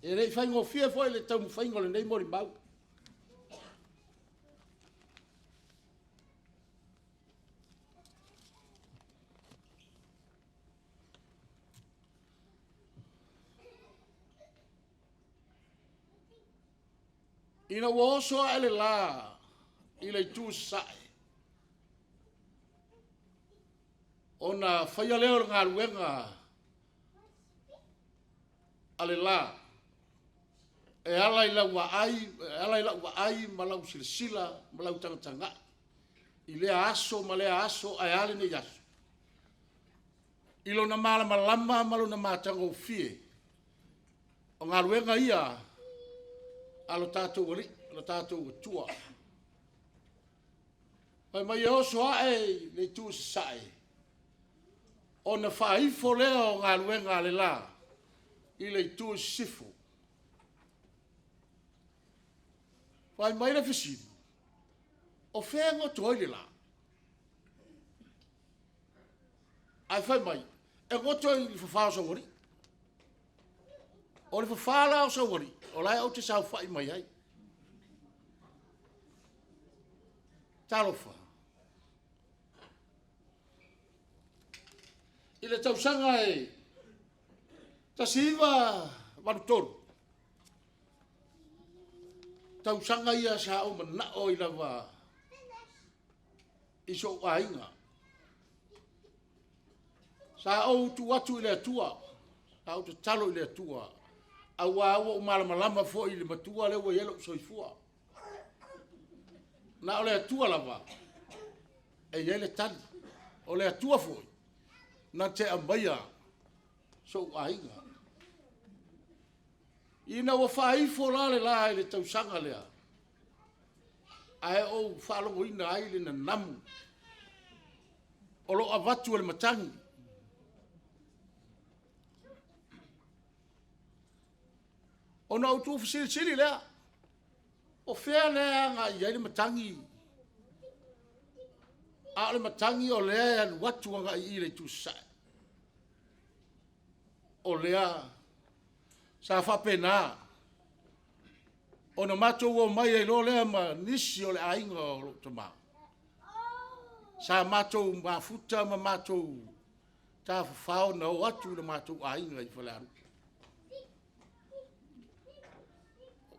E le i faigofie foi le taumafaiga o lenei molimau. Ina ua oso ae le la i le itu Sasae, ona faia lea o le galuega a le la e ala i lau vaai, e ala i lau vaai ma lau silasila ma lau tagatagai i lea aso ma lea aso, ae a lenei aso? I lona malamalama ma lona matagofie, o galuega ia a lo tatou Alii, lo tatou Atua. Fai mai e oso ae i le itu i Sasae, ona faaifo lea o galuega a le la i le itu i Sisifo. Fai mai le fesili, o fea e goto ai le la? Ae fai mai, e goto i le fafa o Saualii. O le fafa la o Saualii, o la ou te saofai mai ai. Talofa! I le tausaga e 1983, tausaga ia sa ou manao ai lava i sou aiga. Sa ou tuu atu i le Atua, sa ou tatalo i le Atua, aua ua ou malamalama foi i le matua lea ua i ai lou soifua. Na o le Atua lava e i ai le tali. O le Atua foi na te aumaia sou aiga. Ina ua faaifo la le la i le tausaga lea, ae ou faalogoina ai le nanamu o lo o avatu e le matagi. Ona ou tuufesilisili lea, o fea lea e agai i ai le matagi? A o le matagi o lea e alu atu agai i le itu i Sasae. O lea sa faapena ona matou omai ai loa lea ma nisi o le aiga o lou tama, sa matou mafuta ma matou tafafao na o atu i lo matou aiga i Falealupo.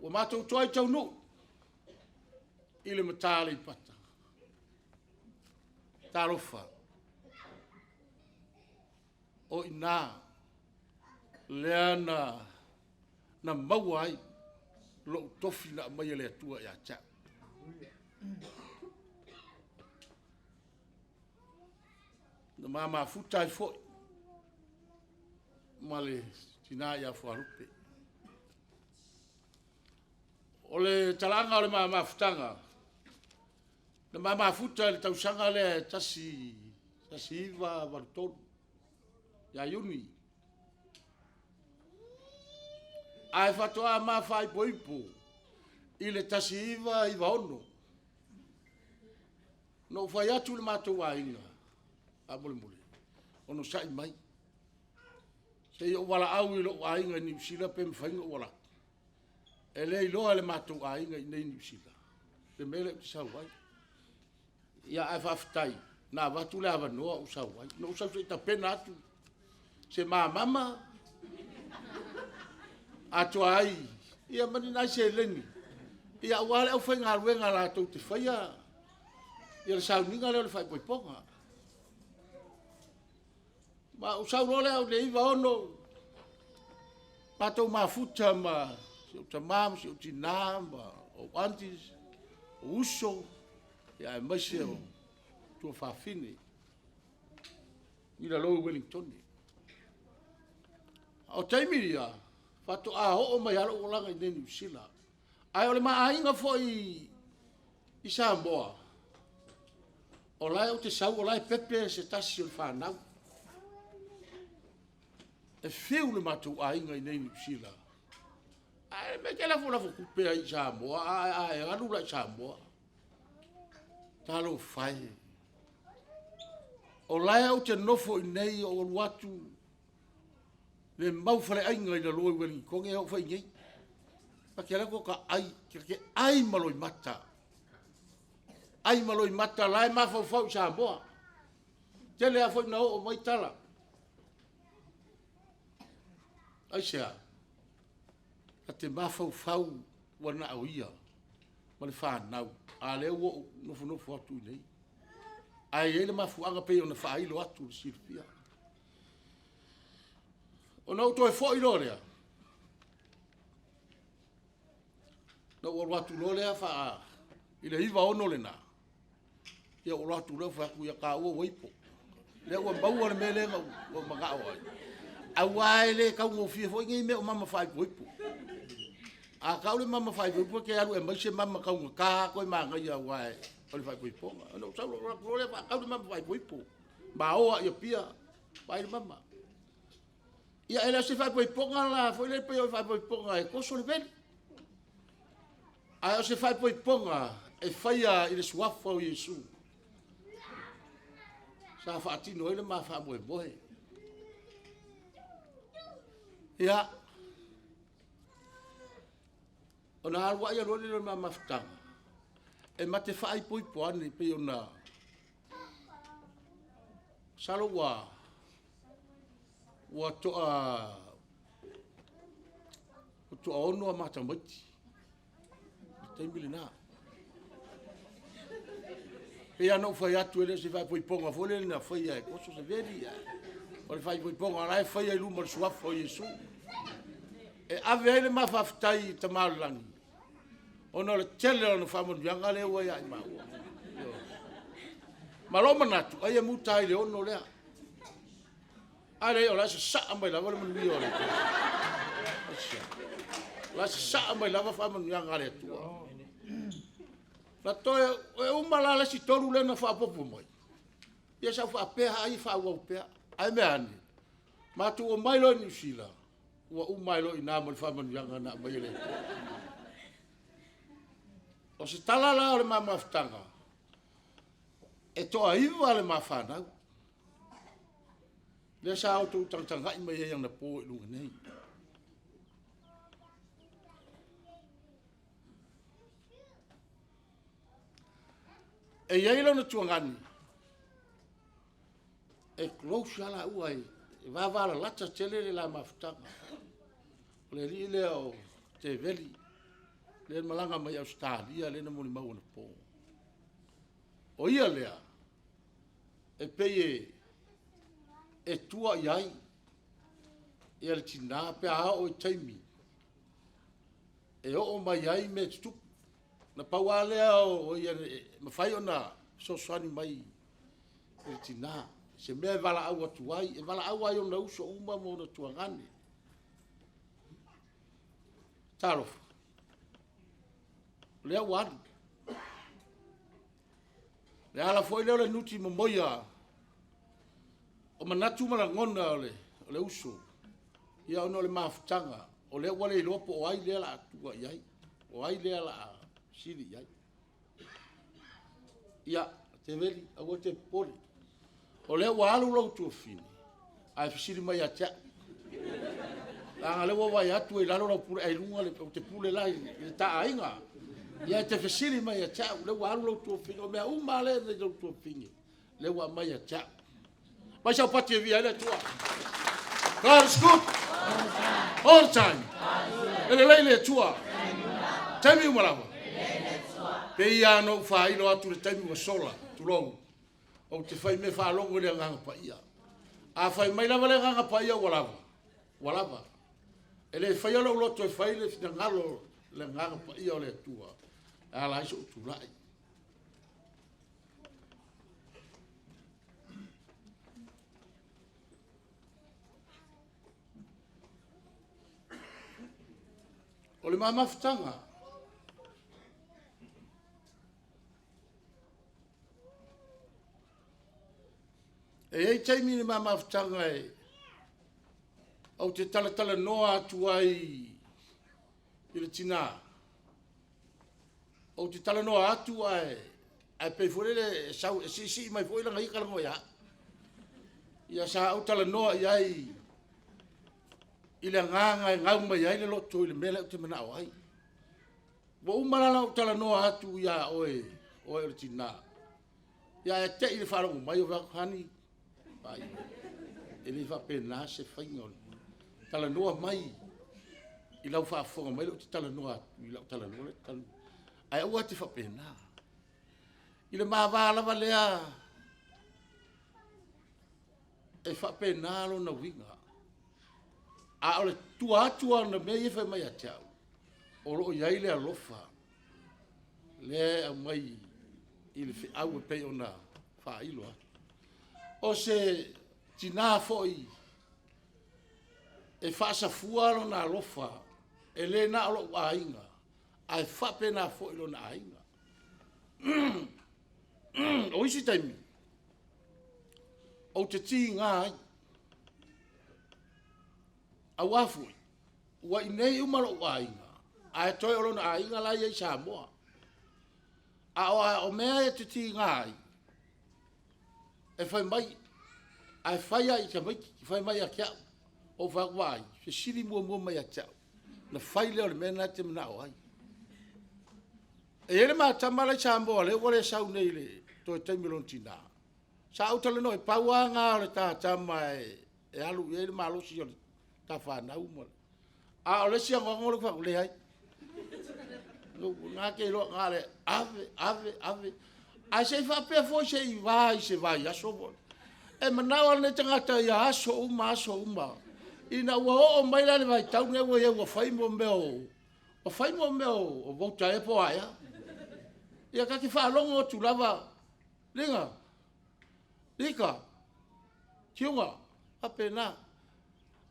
Ua matou toai taunuu i le mata Aleipata. Talofa, o i ina lea na maua ai lou tofi na aumai e le Atua ia te au. Na ma mafuta ai foi ma le tina ia Fualupe. O le talaaga o le ma mafutaga, na ma mafuta i le tausaga lea e 1983 ia Iuni. Ae faatoa ma faaipoipo i le 1996. Na ou fai atu i lo matou aiga, faamolemole, onosai mai, se i ou valaau i lou aiga i Niu Sila pe mafai ona ou alu atu. E le iloa e le matou aiga i inei i Niu Sila le mea lea ou te sau ai. Ia ae faafetai na avatu le avanoa ou sau ai. Na ou sau se i tapena atu se mamama atoa ai ia ma ni nai seleni aua le aufaigaluega latou te faia le sauniga lea o le faaipoipoga. Ma ou sau loa lea i le 1996, matou mafuta ma si ou tama ma si ou tina ma ou aunties, ou uso, aemaise o tuafafine i lalo i Ueligitone. A o taimi ia, Faatoa oo mai lava lou olaga i inei i Niu Sila. Ae o le ma aiga foi i Samoa, o la e ou te sau o la e pepe se tasi o le fanau. E fiu le matou aiga i inei i Niu Sila. Ae mea e te lafolafo tupe ai i Samoa, a e alu la i Samoa. Talofa e. O la e ou te nofo i inei ou alu atu le mau faleaiga i lalo i Ueligitone e oo foi i nei. Ta te alu atu ta ai, ta te ai ma loimata. Ai ma loimata, la e mafaufau i Samoa. Tele lava foi na oo mai tala. Aisea? Ta te mafaufau ua na o ia ma le fanau, a o lea ua ou nofonofo atu i inei. Ae i ai le mafuaaga e pei ona faailo atu i le silafia. Ona ou toe foi loa lea, na ou alu atu loa lea faa, i le 96 lena, ia ou alu atu lea fai atu, ia taua ua ipo. Lea ua maua le mea lea na ou manao ai. Aua e le taugofie foi nei mea o mama faaipoipo. A tau le mama faaipoipo, e te alu e aumai se mama taugata lava toe manaia aua o le faaipoipoga. Ona ou sau loa lea faatau le mama faaipoipo, maoa i Apia, vaai le mama. Ia e le o se faaipoipoga la foi lea pei o le faaipoipoga e toso le veli, ae o se faaipoipoga e faia i le suafa o Iesu sa faatino ai le ma faamoemoe. Ia, ona alu ai alu ai lea o le ma mafutaga, e ma te faaipoipo ane pei ona... Masalo ua toaono a ma tamaiti i le taimi lena. E pei lava ona ou fai atu, e le o se faaipoipoga foi lea na faia e toso se veli, ae o le faaipoipoga o la e faia i luma o le suafa o Iesu. E ave ai le ma faafetai i le Tama o i le Lagi, ona o le tele o ana faamanuiaga lea ua ia i maua. Ma lou manatu, ai e muta ai i le 6 lea. A leai o la e sasaa mai lava le manuia o le Atua. O la e sasaa mai lava faamanuiaga a le Atua. Na toe, e uma la le isi 3 lea na faaopoopo mai, ia sa ou faapea lava ai e faaauau pea. Ae mea ane, matou omai loa i Niu Sila, ua uma ai loa i ina ma le faamanuiaga na aumai e le Atua. O se tala la o le ma mafutaga, e toa-9 le ma fanau, lea sa outou tagatagai mai ai anapo i luga nei. E i ai lona tuagani, e close lava laua, e vavalalata tele le la mafutaga. O le alii lea o Teveli, lea na malaga mai Ausetalia lea na molimau anapo. O ia lea, e pei e tua i ai ia le tina pe a oo i taimi e oo mai ai mea tutupu. Na pau lava lea o ia e mafai ona fesoasoani mai i le tina, i se mea e valaau atu ai. E valaau lava i ona uso uma ma ona tuagane. Talofa, o lea ua alu. O le ala foi lea o le nuti momoia o manatu ma lagona o le uso, ia ona o le mafutaga, o lea ua le iloa po o ai lea o le a tua i ai, o ai lea o le a sili i ai. Ia, Teveli, aua e te popole, o lea ua alu lou tuafafine, ae fesili mai ia te au, leaga o lea ua ou vaai atu e i lalo lau pule ae i luga le… ou te pule la i le ta aiga. Ia e te fesili mai ia te au, o lea ua alu lou tuafafine. O mea uma lava lea e i lou tuafafine, o lea ua aumai ia te au. Aumai sau pati e viia ai le Atua. God is good all the time. E lelei le Atua. Taimi uma lava. Pei lava ona ou faailo atu i le taimi ua sola, tulou, ou te fai mea faalogo i le Agaga Paia. A fai mai lava le Agaga Paia ua lava, ua lava. E le faia lou loto e fai le finagalo o le Agaga Paia o le Atua e ala ai sou tulai. O le ma mafutaga, e i ai taimi i le ma mafutaga e ou te talatalanoa atu ai i le tinā, ou te talanoa atu ae ae pei foi lele e sau e siisii mai foi lana ia talanoa ia au. Ia sa ou talanoa i ai i le agaga e gau mai ai le loto i le mea lea ou te manao ai. Ua uma la ona ou talanoa atu ia oe, oe o le tinā. Ia ae te i le faalogo mai o fai atu, honey, vaai, e le faapena se faiga o le talanoa mai i lau faafofoga mai lea ou te talanoa atu i lau talanoa lea talanoa. Ae aua te faapena. I le ma va lava lea e faapena lona uiga. A o le tua atu lava o mea ia e fai mai ia te au, o lo o i ai le alofa lea e aumai i le feau e pei ona faailo atu. O se tinā foi e faasafua lona alofa, e le na o lou aiga, ae faapena foi lona aiga. O isi taimi, ou te tiga ai, aua foi ua i inei uma lou aiga, ae toe o lona aiga la e i ai i Samoa. A o mea e te tiga ai, e fai mai, ae fai lava i tamaiti, fai mai ia te au. Ou fai atu, vaai, fesili muamua mai ia te au, ona fai lea o le mea lena e te manao ai. E i ai le ma tama la e i Samoa o lea ua le sau nei i le toe taimi o lona tina. Sa ou talanoa i ai, pau lava lena o le ta tama e alu i ai le malosi o le ta fanau. Ma le... A o le isi anoano lea ou fai atu, leai. Na te iloa na o le ave, ave, ave. Ae se i faapea foi se i va i se vaiaso po o le... E manao lava lenei tagata ia aso uma, aso uma. Ina ua oo mai la i le vaitau lenei ua i ai ua fai mea o ua fai mea o voter ea po o a ea. Ia ta te faalogo atu lava, Lina, Lika, Tiuga, e faapena.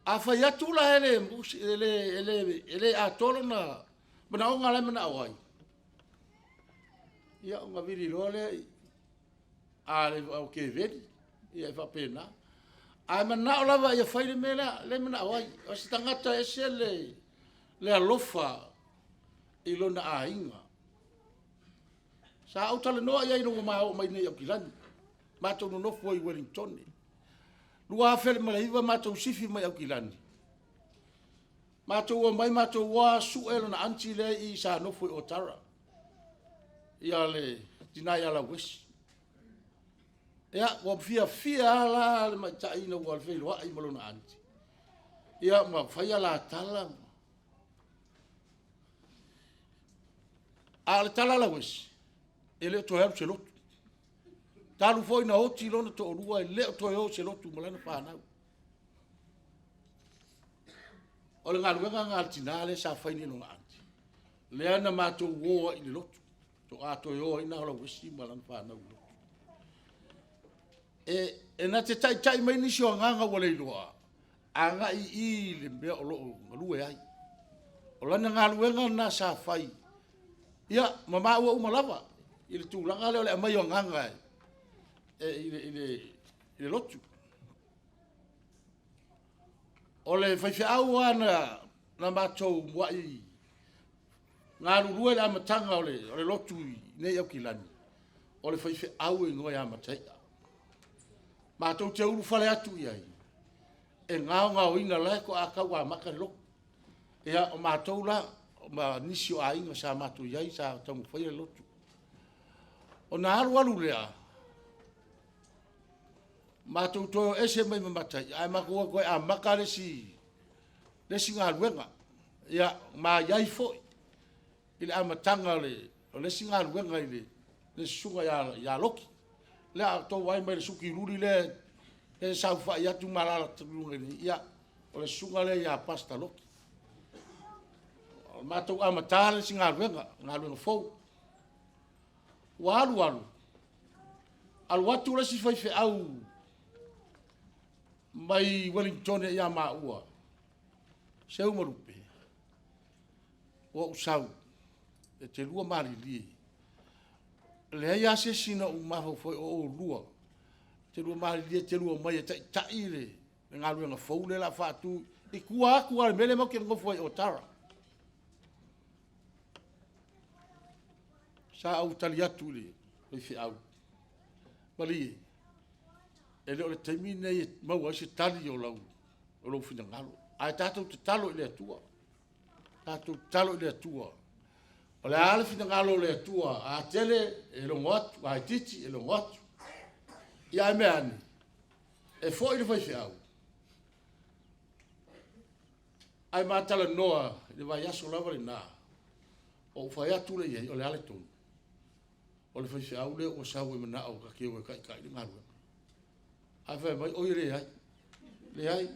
A fai atu la e le atoa lona manaoga la e manao ai, ia ona vili loa lea i, a le o Keveni, ia e faapena. Ae manao lava ia fai le mea lea e manao ai. O se tagata e ese le alofa i lona aiga. Sa ou talanoa i ai ina ua ma oo mai i inei i Aukilani, matou nonofo ai i Ueligitone. 2009 matou sifi mai Aukilani, matou omai matou o lava sue lona aunty lea e i i sa nofo i Otara, ia le tina ia Lauesi. Ia, ua fiafia lava la le tamaitai ina ua feiloai ma lona aunty, ia ma fai a la tala. A o le tala a Lauesi, e le o toe alu i se lotu. Talu foi ona oti lona toalua, e le o toe o i se lotu ma lana fanau. O le galuega lena a le tina lea sa fai nei i lona aunty, lea na matou o ai i le lotu, faatoa toe o ai lena o Lauesi ma lana fanau i le lotu. E na te taitai mai nisi o agaga ua leiloa, agai i i i le mea o lo o galue ai. O lana galuega lena sa fai, ia, ma maua uma lava i le tulaga lea o le aumai o agaga i le lotu. O le faifeau lava na matou muai galulue i le amataga o le lotu i inei i Aukilani, o le faifeau e igoa ia Mataia. Matou te ulufale atu i ai, e gaogaoina, o la e faatoa tau amata le lotu. Ia, o matou la ma nisi o aiga sa matou i ai sa taumafaia le lotu. Ona alu alu lea, matou toe o ese mai ma Mataia, ae matou o atu e amata le isi galuega. Ia, ma i ai foi i le amataga o le isi galuega i le susuga ia Roki. Lea a outou vaai mai i le suki luli lea e saofafai atu ma alaala i luga nei, ia, o le susuga lea ia Pastor Roki. Na matou amata le isi galuega, galuega fou. Ua alu alu, alu atu le isi faifeau mai Ueligitone ia maua, Seumalupe. Ua ou sau, e te lua malilie. Leai lava se isi na ou mafaufau ai o oulua, te lua malilie e te lua omai e taitai le galuega fou lea o le a faatu i tua atu lava o le mea lea matou te nonofo ai i Otara. Sa ou tali atu i le faifeau, malie, e le o le taimi lenei e maua ai se tali o lou finagalo, ae tatou tatalo i le Atua. Tatou tatalo i le Atua. O le a le finagalo o le Atua, a tele e logo atu, a itiiti e logo atu. Ia ae mea ane, e foi le faifeau, ae ma talanoa i le vaiaso lava lena, ou fai atu lea i ai, o le a le tonu? O le faifeau lea ua sau e manao ta te o e taitai le galuega. Ae fai mai, oi e leai, leai,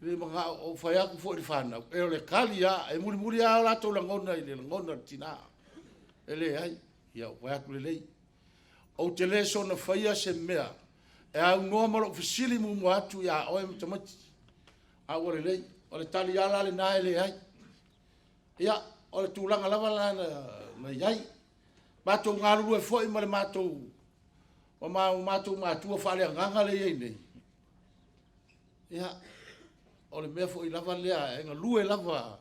le manao. Ou fai atu foi i le fanau, e o le tali lava, e mulimuli lava o latou lagona i le lagona o le tina. E leai, ia ou fai atu lelei. Ou te le soona faia se mea e aunoa ma lou fesili muamua atu ia oe ma tamaiti. A ua lelei, o le tali lava la lena e leai. Ia, o le tulaga lava la na i ai. Matou galulue foi ma le matou ma o matou matua faaleagaga lea e i ai nei, ia, o le mea foi lava lea e galue lava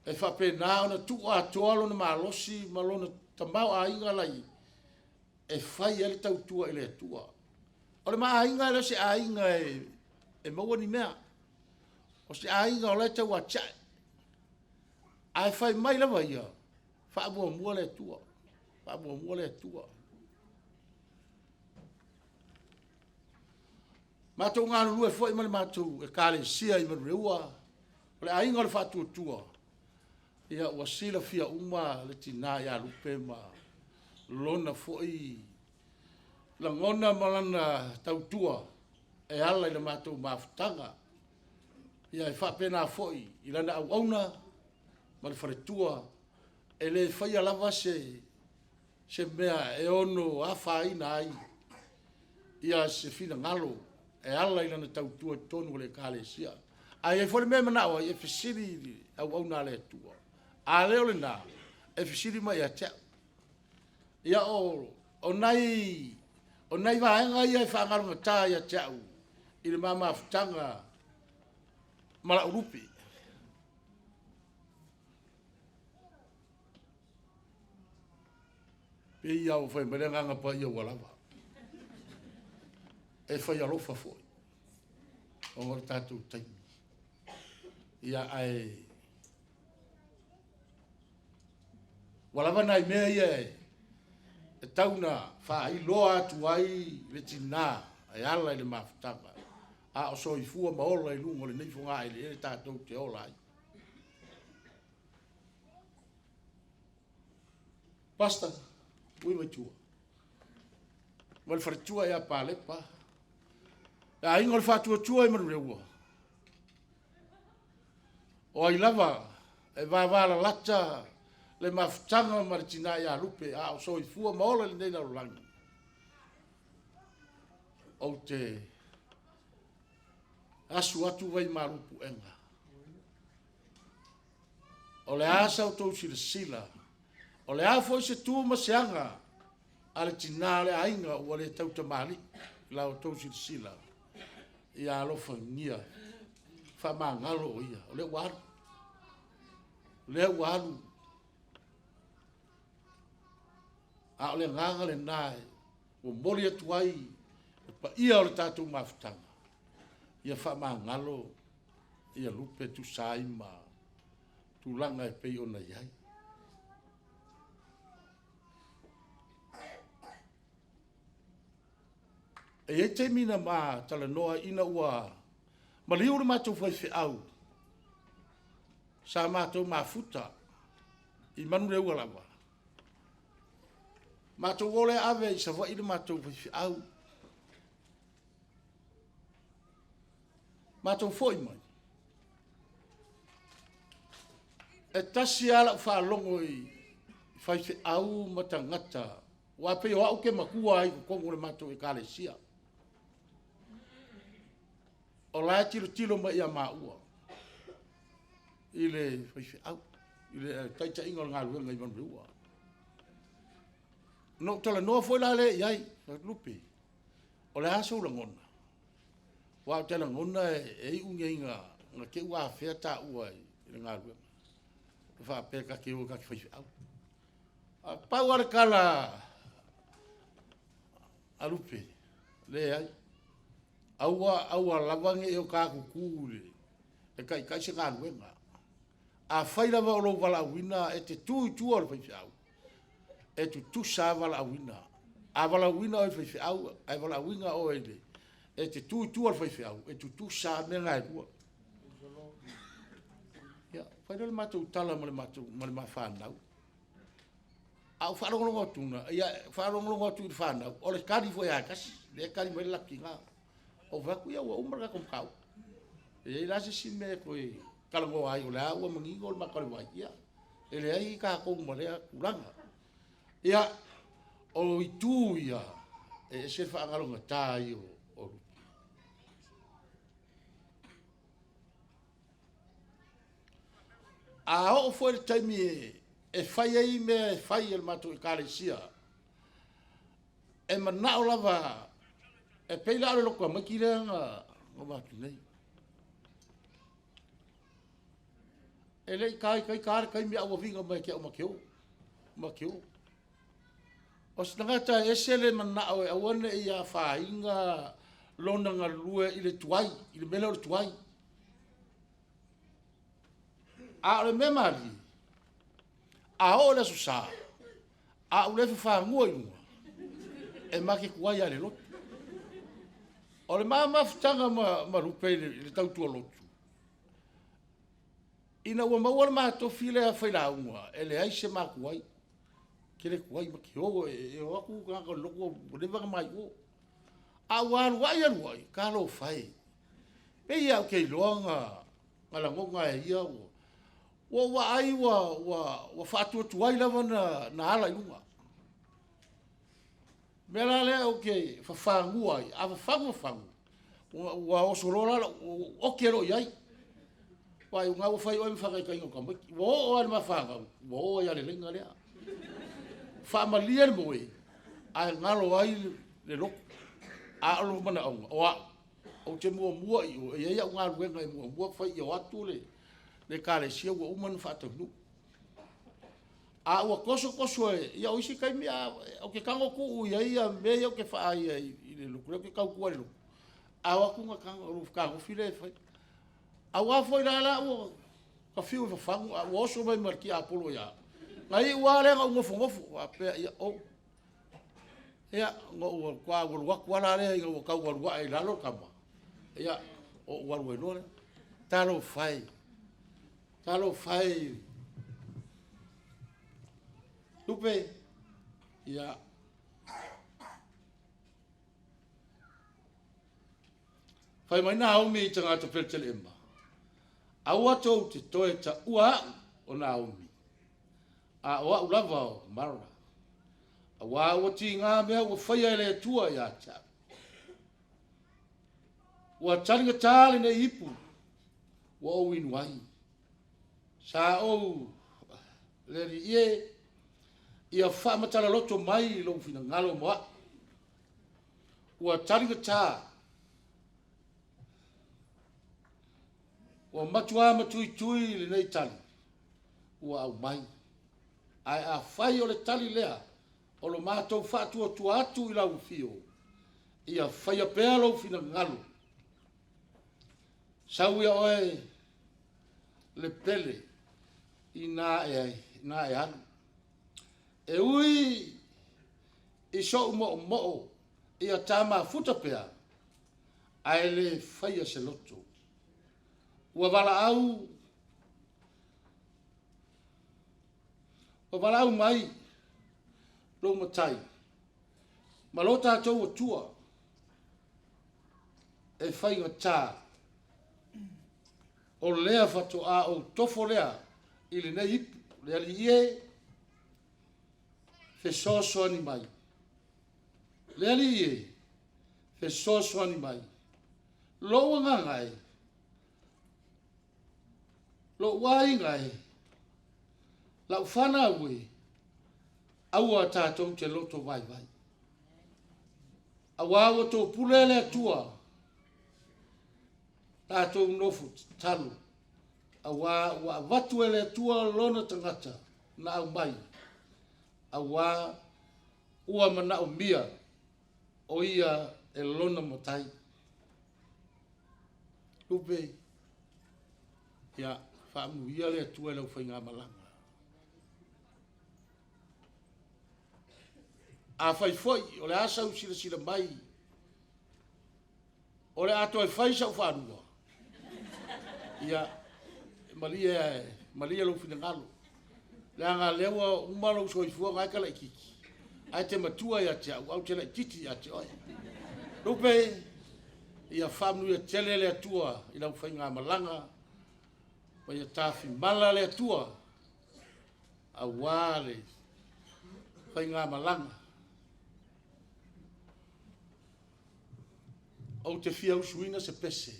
e faapena ona tuu atoa lona malosi ma lona tamaoaiga la i e fai ai le tautua i le Atua. O le ma aiga e le o se aiga e maua ni mea. O se aiga o la e tau atiae. Ae fai mai lava ia, faamuamua le Atua, faamuamua le Atua. Matou galulue foi ma le matou Ekalesia i Manureua, o le Aiga o le Faatuatua, ia ua silafia uma le tina ia Lupe ma lona foi lagona ma lana tautua e ala i le matou mafutaga. Ia e faapena foi i lana auauna ma le faletua, e le faia lava se mea e ono afaina ai ia se finagalo e ala i lana tautua i totonu o le Ekalesia. A i ai foi le mea e manao ai, e fesili i le auauna a le Atua. A le o lena, e fesili mai ia te au. Ia, o nai vaega ia e faagalugata ia te au i le ma mafutaga ma lau lupe. Pei lava ua fai mai le Agaga Paia ua lava. E fai alofa foi, ona o le tatou taimi. Ia, ae ua lava nai mea ia e tau na faailoa atu ai le tina e ala i le mafutaga, a o soifua ma ola i luga o lenei fogaeleele tatou te ola ai. Pastor, ui mai tua. Ma le faletua ia Palepa. Le aiga o le faatuatua i Manureua. O ai lava e vavalalata le mafutaga ma le tina ia Lupe a o soifua ma ola i lenei lalolagi, ou te asu atu vai malu puega. O le a sa outou silasila, o le a foi se tu ma se aga a le tina o le aiga ua le tautamalii i la outou silasila, ia alofagia, faamagalo o ia, o lea ua alu, o lea ua alu. A o le agaga lena e momoli atu ai le paia o le tatou mafutaga, ia faamagalo ia lupe tusa ai ma tulaga e pei ona i ai. E i ai taimi na ma talanoa ina ua maliu le matou faifeau sa matou mafuta i Manureua lava. Matou o lea ave i Savaii le matou faifeau. Matou foi mai, e tasi lava lau faalogo i faifeau ma tagata, aua pei o au ou te matua ai i totonu o le matou Ekalesia. O la e tilotilo mai ia maua i le faifeau. i le taitaiga o le galuega i Manuleua. Na ou talanoa foi la lea i ai, Lupe, o le a sou lagona? Aua ou te lagona e iu nei ina te i ua afea taua i le galuega. E faapea ta te o ta te faifeau. Ae pau lava le tala a Lupe, leai, aua aua lava ne i o ta tutu i le taitai se galuega. Afai lava o lou valaauina e te tu i tua o le faifeau, e tutusa lava valaauina. A valaauina oe e le faifeau ae valaauina oe e te tu i tua o le faifeau, e tutusa lava mea na e lua. Ia, fai lea o le matou tala ma le matou ma le ma fanau. A ou faalogologo atu, ia, faalogologo atu i le fanau, o le tali foi lava e tasi, lea e tali mai le latou tina. Ou fai atu, ia ua uma le tatou mataupu. E leai la se isi mea e toe talanoa ai, o lea ua manino le mata o le vai, ia, e leai tatou ma lea tulaga. Ia, o itu ia, e ese le faagalogata ai o Lupe. A oo foi i le taimi e fai ai mea e fai e le matou Ekalesia, e manao lava, e pei la o le loto tamaiti lea na avatu nei. E le i taitaita lava le taimi ae ua viga mai ia te au ma te o, ma te o. O se tagata e ese le manao e aua ne i afaina lona galue i le tuai, i le mea lea o le tuai. A o le mea malie, a oo i le Aso Sa, a ou le fafagia i luga, e ma te tuai lava i le lotu. O le ma mafutaga ma Lupe i le tautua lotu, ina ua maua le ma tofi lea failauga, e leai se ma tuai. Ou te le tuai, ma te o, e o atu tagata o le lotu ua leva ona ma i o. A ua alu ai alu ai, talofa e, pei lava ou te iloa na lagona e ia, ua ou vaai ua faatuatuai lava ona ala i luga. O le mea la lea ou te fafagu ai, a fafagu fafagu, ua oso loa la, ua oke loa i ai. Vaai o lena ua fai oe ma faataitaiga o tamaiti. Ua oo lava i le ma fanau, ua o ai lava i le laina lea. Faamalie le moe, ae galo ai le lotu. A o lou manaoga, o au, ou te muamua i o, e i ai au galuega e muamua fai ia o atu le ekalesia ua uma ona faataunuu. A ua toso toso e, ia o isi taimi ou te tago tuu i ai ia mea ia ou te vaai ai i le lotu lea ou te tautua ai i le lotu, a o atu ona fetagofi lea e fai. Aua foi la la ua ta fiu e fafagu ae ua oso mai ma le tiapolo ia au. Na iu lava lea ina ou nofonofo faapea, ia ou, ia ona ou matua alu atu lava lea ina ua tau alu ae i lalo le tama, ia ou alu ai loa lea. Talofa e, talofa e. Lupe, ia, fai mai Naomi i tagata Pereteleema, aua tou te toe taua au o Naomi, a o au lava o Mara, auā ua tiga mea ua faia e le Atua ia te au. Ua taligata lenei ipu ua ou inu ai. Sa ou le Alii e, ia faamatala loto mai lou finagalo mo au. Ua taligata, ua matua matuitui lenei tali ua aumai. Ae afai o le tali lea o lo matou faatuatua atu i lau afio, ia faia pea lou finagalo. Sau ia oe le pele ina e alu. E ui i sou moomoo ia ta mafuta pea, ae le faia se loto. Ua valaau, ua valaau mai lou matai ma lo tatou Atua e faigata o lea faatoa ou tofo lea i lenei ipu, le Alii e, fesoasoani mai. Le Alii e, fesoasoani mai. Lou agaga e, lou aiga e. Lau fanau e, aua tatou te loto vaivai. Auā ua topule le Atua, tatou nofo tatalo, auā ua avatu e le Atua lona tagata na aumai, auā ua manaomia o ia e lona matai. Lupe, ia faamanuia le Atua i lau faigamalaga. Afai foi o le a sau silasila mai, o le a toe fai sau faalua, ia, malie, malie lou finagalo, leaga o lea ua uma lou soifuaga ae e te laitiiti, ae e te matua ia te au, ae ou te laitiiti ia te oe. Lupe, ia faamanuia tele le Atua i lau faigamalaga, ma ia tafimala le Atua aua le faigamalaga. Ou te fia usuina se pese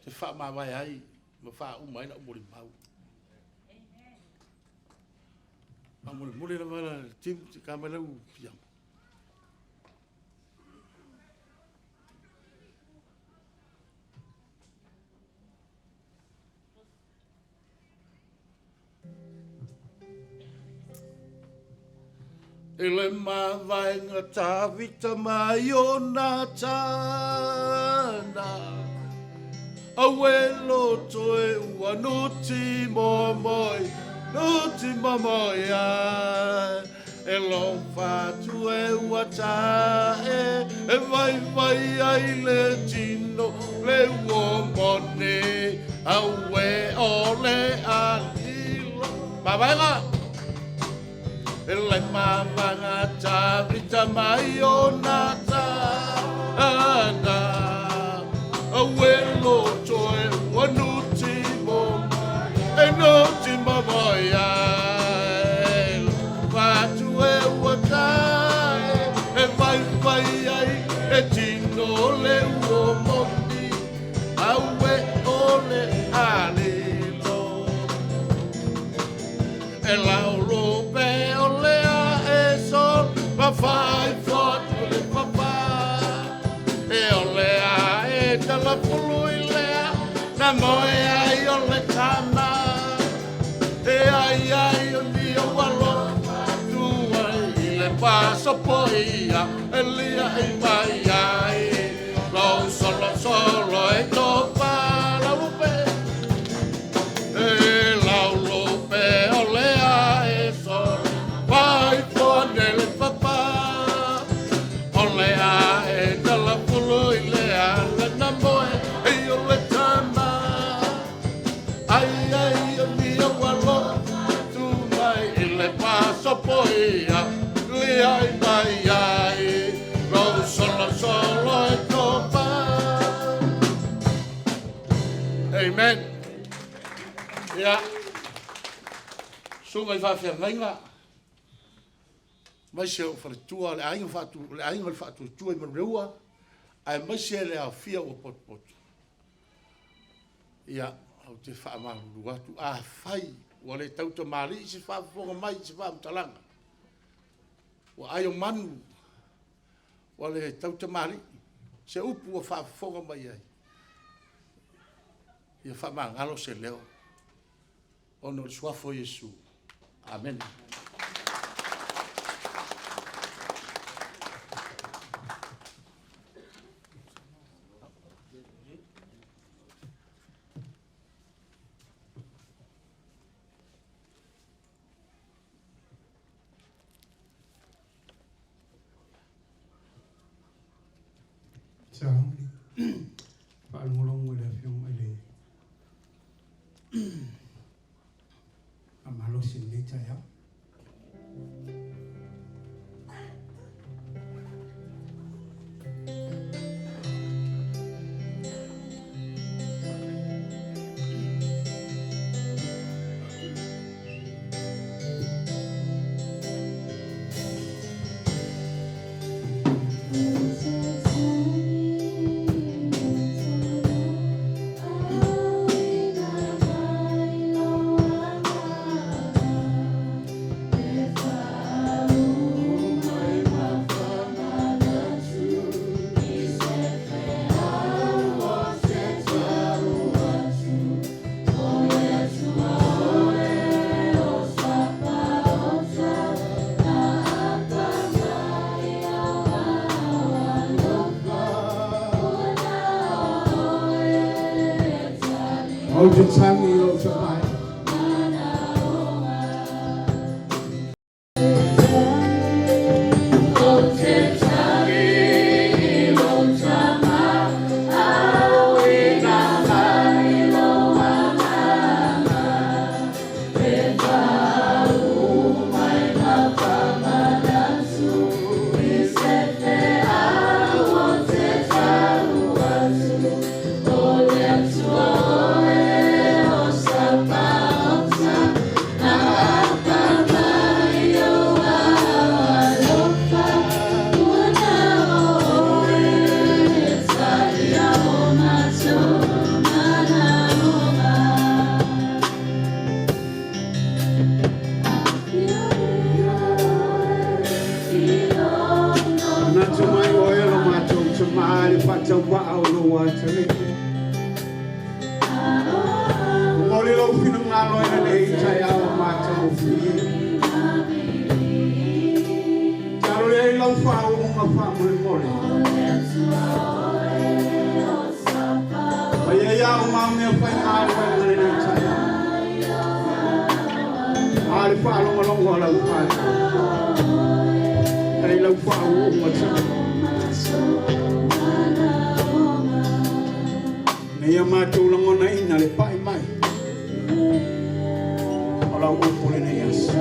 e faamavae ai ma faauma ai lau molimau. Faamolemole lava Tim, ka mai lau piama. I le mavaega Tavita ma Ionatana, Aue loto e ua nuti momoe, nuti momoe ai. E lofa atu e ua tae, e vaivai ai le tino, le ua mone, aue o le alilo. Mavaega! E le mavaega Tavita ma Ionatana, Aue loto e ua nuti momoe, e nuti momoe ai. Fatu e ua tae, e vaivai ai, e tino le ua moni, aue o le alilo. E laulo pe o le a e sol, ma fai fotu le papa. E o le a e talapulu i lea, na moe ai o le tama. E ai ai o ni o alo, tu ai i le paso poia, e lia i mai ai. Lou solo solo e topa laupe. E laulope o le a e solo, vai fone le papa. O le a e talapulu i le ala na moe, e o le tama. Ai ai o ni o alo, tu mai i le paso poia, lia i mai ai. Lou solo solo e topa. Amen. Ia, susuga i faafeagaiga, aemaise o faletua, le aiga faatu, le aiga o le faatuatua i Manuleua, aemaise le aofia ua potopoto. Ia, ou te faamalulu atu, afai ua le tautamalii se faafofoga mai i se faamatalaga, ua ai o manu, ua le tautamalii se upu ua faafofoga mai ai, ia faamagalo se leo ona o le suafa o Iesu. Amene. Sa faalogologo i le Afioga i le faamalosi i lenei taeao. Ou te tagi i lou tamai. Manatu mai oe lo matou tama le faatauvaa o lou atalii. Momoli lou finagalo i lenei taeao matagofie. Talo lea i lau faauuga faamolemole. Faia ia o mau mea faigaluega lenei taeao. A le faalogologo a lau fale. Ai lau faauuga tama. Ina ia matou lagonaina le pai mai o lau upu lenei aso.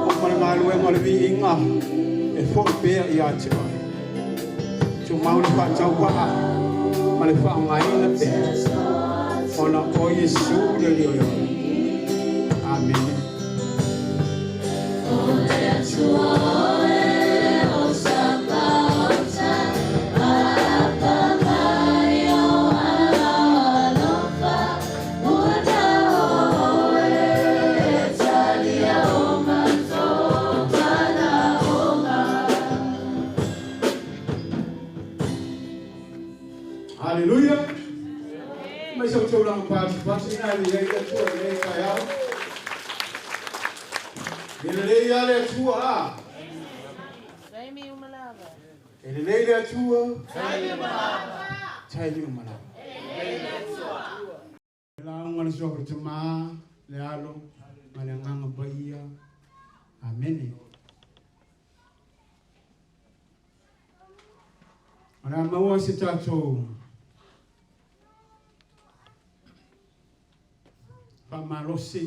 Uma le galuega o le viiga e foi pea ia te oe. Tumau le faatauvaa ma le faaaogaina pea ona o Iesu le Alii o le ola. Amene. Haleluia! Mai sa outou lagapatipati ina e i ai le Atua i lenei taeao. E lelei lava le Atua, a? Taimi uma lava. E lelei le Atua. Taimi uma lava. Taimi uma lava. E lelei le Atua. Le lauga le suafa le Tama, le Alo, ma le Agaga Paia. Amene. O le a maua se tatou faamalosi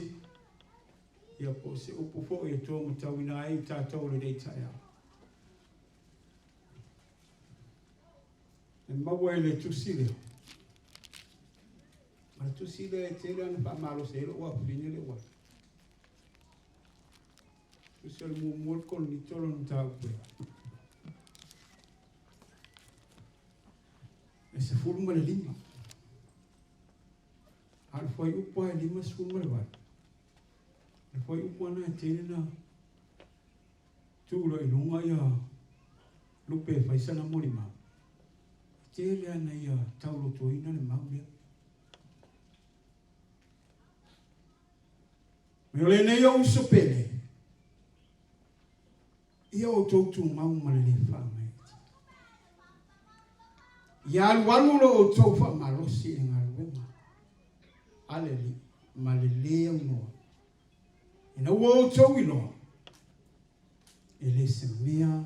ia po o se upu foi e tuamatauina ai tatou lenei taeao. E maua i le tusi lea. Ma le tusi lea e tele ana faamalosi ai lou afafine le uafu. Tusi o le muamua le Korinito lona mataupu e. E 15. A o le fuaiupu lava e 58. O le fuaiupu lava lena e tele na tuu loa i luga ia lupe e fai sana molimau. E tele lava ina ia taulotoina le mau lea. Me o lenei ou uso pele, ia outou tumau ma le lē faagaeetia. Ia alualu lo outou faamalosi i le galuega a le Alii ma le lē aunoa, ina ua outou iloa, e le se mea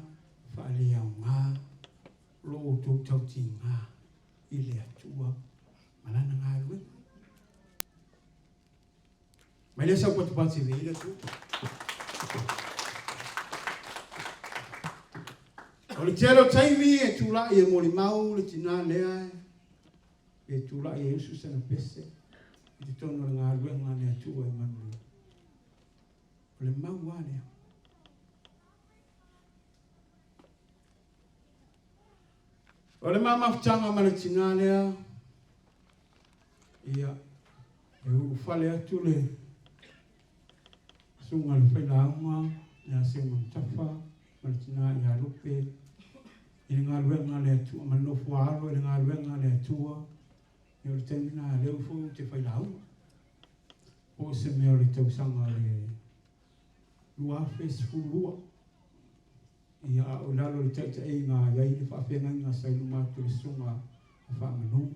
faaleaoga lo outou tautiga i le Atua ma Lana galuega. Mai lea sau patupati e le Atua. O le tele o taimi e tulai e molimau le tinā lea e tulai e usu sana pese i totonu o le galuega a le Atua e manuia. O le mau lava lea. O le ma mafutaga ma le tinā lea, ia, e ulufale atu le susuga i le failauga ia Seumanutafa ma le tinā ia Lupe i le galuega a le Atua, ma le nofo alo i le galuega a le Atua, ia o le taimi lena lea foi ou te failauga. Po o se mea o le tausaga o le 2012. Ia, a o lalo o le taitaiga a i ai le faafeagaiga sa i luma atu o le Susuga a Faamanu.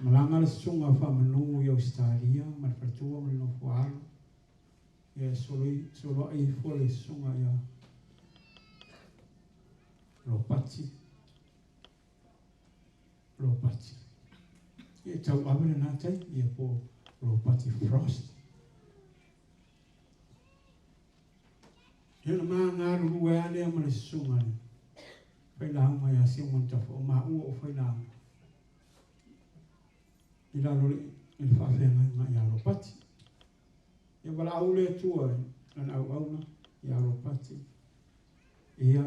Malaga le susuga a Faamanu i Ausetalia ma le faletua ma le nofoaalo, ia e soloai ifo le susuga ia Ropati. Ropati. Ia e tauave lena taimi, ia po Ropati Frost. Ia ona ma galulue lava lea ma le susuga i le failauga ia Simon Tafa, o maua o failauga i lalo i le faafeagaiga ia Ropati. Ia valaau le Atua i lana auauna ia Ropati. Ia,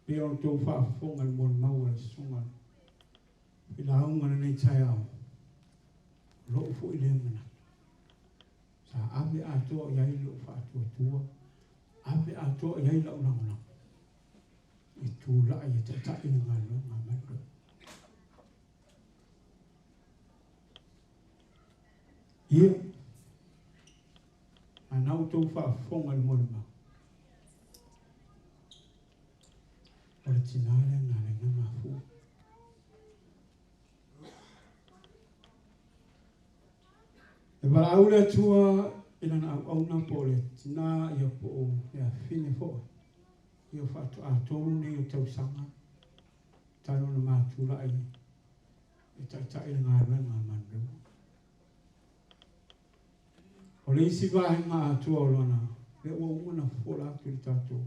pei ona outou faafofoga i le molimau a le susuga i le failauga i lenei taeao, o lou foi lea manatu. Sa ave atoa i ai lou faatuatua, ave atoa i ai lau lagolago e tulai e taitai le galuega a Manuel. Ia, a na outou faafofoga i le molimau, o le tinā lea na ala ai ona mafua. E valaau le Atua i lana auauna po o le tinā ia po o le afafine foi ia faatoa tolu nei o tausaga talu ona matulai e taitai le galuega a Manulua. O le isi vaega atoa o lona lea ua uma ona fofola atu i le tatou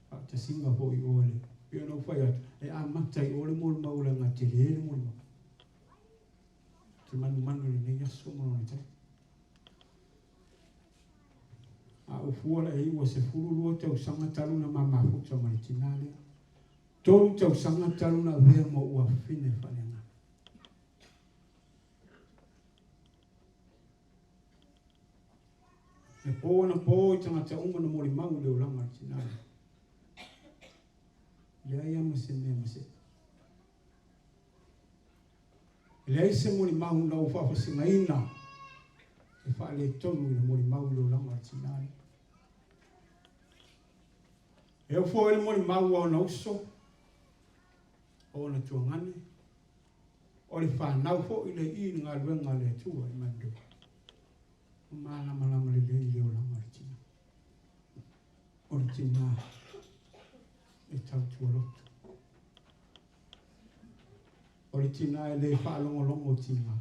faatasiga foi i o i le pei ona ou fai atu, e amata i o le molimau leaga e tele le molimau. Ou te manumanu i lenei aso ma lona taimi. A ou fua la i ai ua 12 tausaga talu ona ma mafuta ma le tinā lea. Tolu tausaga talu ona avea ma ou afafine faaleagaga. E po ana po i tagata uma na molimau i le olaga o le tinā lea. Leai lava ma se mea ma se. E leai se molimau na ou faafasigaina e faaletonu i le molimau i le olaga o le tinā lea. E oo foi i le molimau a ona uso, o ona tuagane, o le fanau foi le i i le galuega a le Atua i Mandu. Ua malamalama lelei i le olaga o le tinā. O le tinā e tautua lotu. O le tinā e le faalogologo tiga.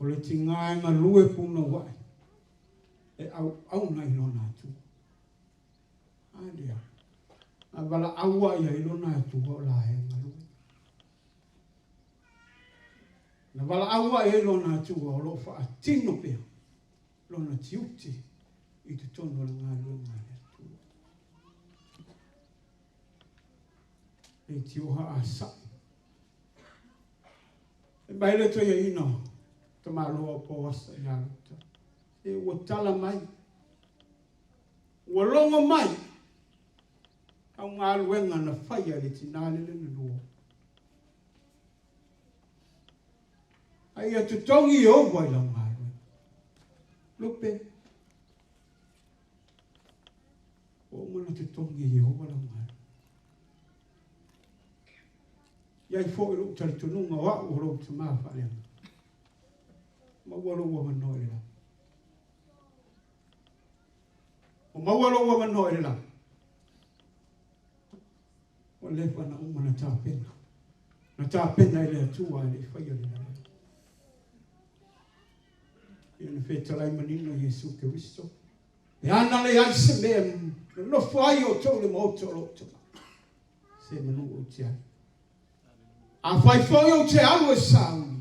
O le tinā e galue punouaʻe e auauna i lona Atua. A lea, a valaau a ia i lona Atua o la e galue. Na valaau a ia i lona Atua o lo o faatino pea lona tiute i totonu o le galuega a le Atua. E tioha a saʻi. E mai le toeaina tamaloa o Poasa ia Ruta. E ua tala mai, ua logo mai au galuega na faia e le tinā lele na lua. A ia totogi Ieova i lau galuega. Lupe, ua uma ona totogi e Ieova lau galuega. I ai foi lou talitonuga o au o lou tamā faaleaga. Maua lou avanoa i le lagi. Ua maua lou avanoa i le lagi. Ua leva ona uma na tapena. Na tapena e le Atua ae le i faia le lalolagi. Ia na fetalai manino Iesu Keriso. E ana leai se mea nonofo ai outou i le maota o lou tama. Se manu ou te alu. Afai foi ou te alu e sauni,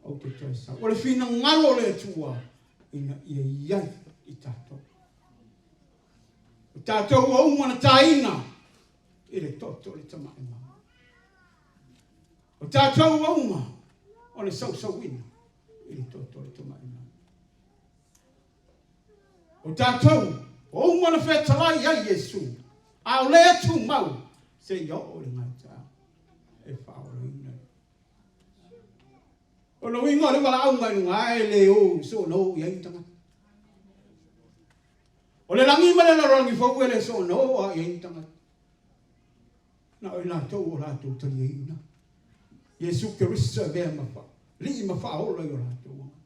ou te toe sau. O le finagalo o le Atua ina ia i ai i tatou. O tatou ua uma ona taina i le toto o le Tamaʻimau. O tatou ua uma ona sausauina i le toto o le Tamaʻimau. O tatou ua uma ona fetalai ai Iesu, a o lea e tumau seia oo i le gautaga e faaolaina ai. O le uiga o le valaauga i luga ae le o soona o i ai ni tagata. O le lagi ma le lalolagi fou e le soona o a i ai ni tagata. Na o i latou o latou taliaina Iesu Keriso e avea ma Alii ma Faaola i o latou aga.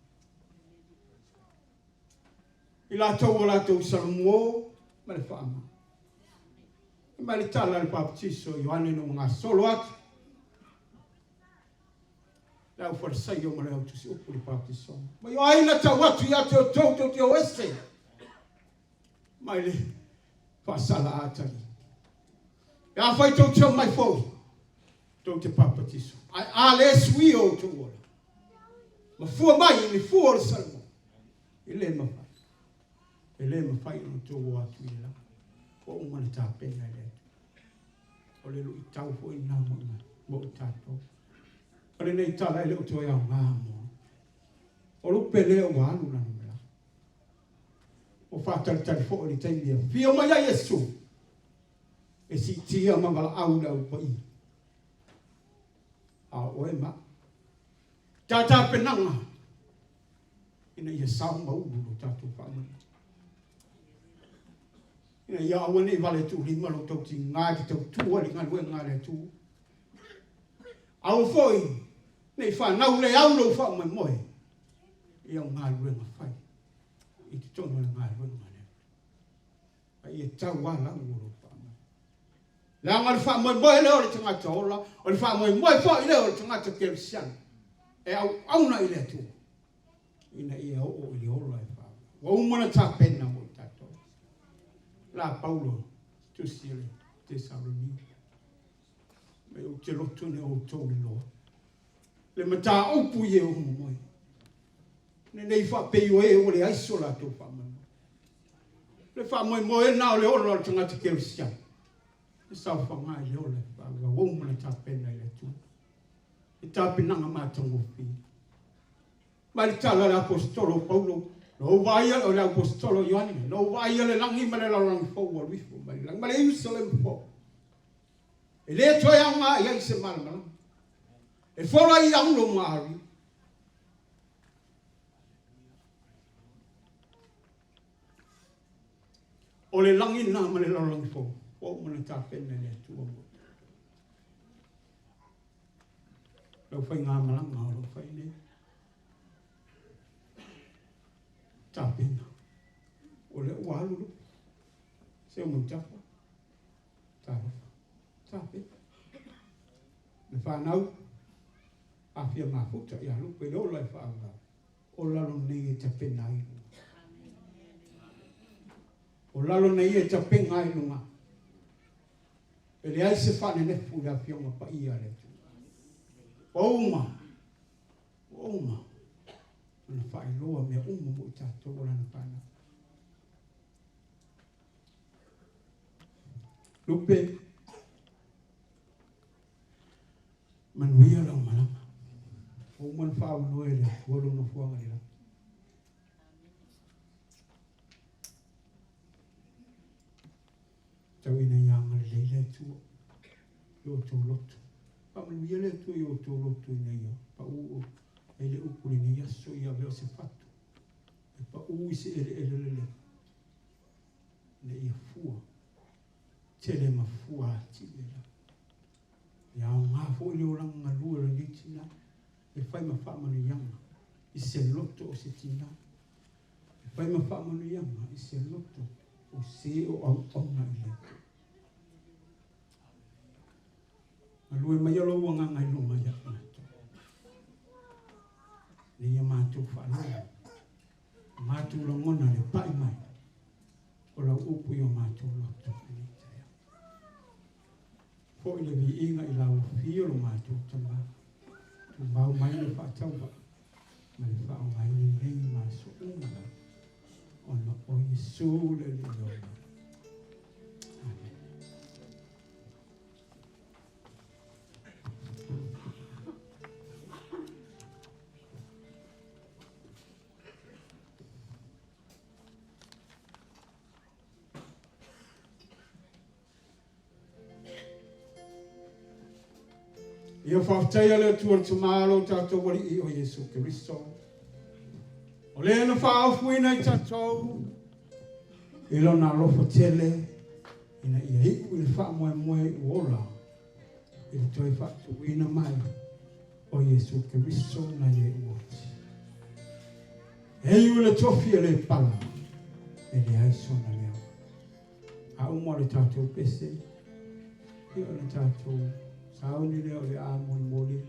I latou o latou salumuō ma le faamama. Fai mai le tala a le Papatiso o Ioane ina ua gasolo atu le au Farisaio ma le au Tusiupu i le papatisoga. Mai o ai na tau atu ia te outou tou te o ese mai le faasala a Atalii. Pe afai tou te omai foi, tou te papatiso. Ae a le suia outou ola, ma fua mai i le fua o le Salamo, e le mafai. E le mafai ona outou o atu i le lagi. Ua uma ona tapena e le Atua. O le luitau foi lena mo i tatou. O lenei tala e le o toe aoga mo au. O lupe lea ua alu lana malaga. Ua faatalitali foi i le taimi e afio mai ai Iesu e siitia ma valaau i le Au Paia. A o oe ma au. Ta tapenaga ina ia sao ma ulu lo tatou faamoemoe. Ina ia aua ne i vale tuulima lo tou tiga e te tautua i le galuega a le Atua. Aua foi ne i fanau le au lou faamoemoe i au galuega fai i totonu o le galuega a le Atua. A ia tau a lau o lou faamoemoe. Leaga o le faamoemoe lea o le tagata ola, o le faamoemoe foi lea o le tagata kerisiano e auauna i le Atua ina ia oo i le ola e faavavau. Ua uma ona tapena mo i tatou. La Paulo, tusi o le Tesalonika. Mai ou te loto ina outou iloa le mataupu i e o momoe. Ina nei faapei o e ua leai so latou faamoemoe. Le faamoemoe lena o le ola o le tagata kerisiano. E saofaga i le ola e faavavau. Ua uma ona tapena e le Atua. Le tapenaga matagofie. Mai le tala a le Aposetolo o Paulo, Na ou vaaia, o le Aposetolo Ioane, na ou vaaia le lagi ma le lalolagi fou ua alu ifo mai le lagi, ma le Ierusalema fou. E le toe aoga i ai se malamalama. E fola i aulo ma ari. O le lagi lena ma le lalolagi fou, ua uma ona tapena e le Atua mo tatou. Lau faigamalaga o lo o fai nei. Tapena. O lea ua alu lupe. Se o mautafa. Talofa. Tapena. Le fanau, afia mafuta ia lupe le ola e faavavau. O lalo nei e tapena ai luga. O lalo nei e tapena ai luga. E leai se faanenefu i le Afioga Paia a le Atua. Ua uma, ua uma ona faailoa mea uma mo i tatou o Lana fanau. Lupe, manuia lau malaga. Ua uma ona faaaunoa e le Atua lou nofoaga i le lagi. Tau ina ia agalelei le Atua i o outou loto. Faamanuia le Atua i o outou loto ina ia paū ai le upu i lenei aso ia avea o se fatu e paū i se eleele lelei, ina ia fua tele ma fua atili ai lava. Ia aoga foi le olaga galue o lenei tina e fai ma faamanuiaga i se loto o se tina. E fai ma faamanuiaga i se loto o se o auauna i le Atua. Galue maia lou agaga i luga ia matou. Ina ia matou faalogo, matou lagona le pai mai o lau upu i o matou loto i lenei taeao. Foi le viiga i lau afio lo matou Tama, tumau mai le faatauvaa ma le faaaogaina nei ma aso uma lava, ona o Iesu le Alii ola. Amen. Ia faafetaia le Atua le Tama lo tatou Alii o Iesu Keriso. O le na faaofuina i tatou i lona alofa tele ina ia iu i le faamoemoe i ola I le toe faatuina mai o Iesu Keriso nai e uoti. E iu le tofi e le pala, e leai sona leo. A uma o le tatou pese, ia o le tatou sauni lea o le a molimoli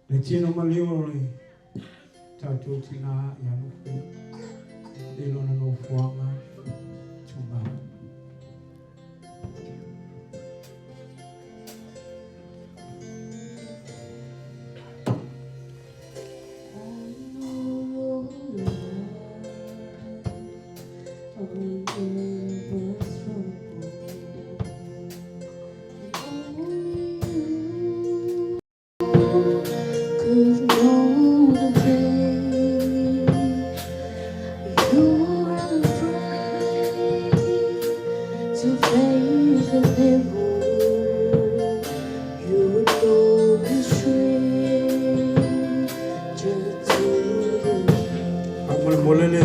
le tino maliu o le tatou tinā ia Lupe i lona nofoaga tumau. Faamolemole le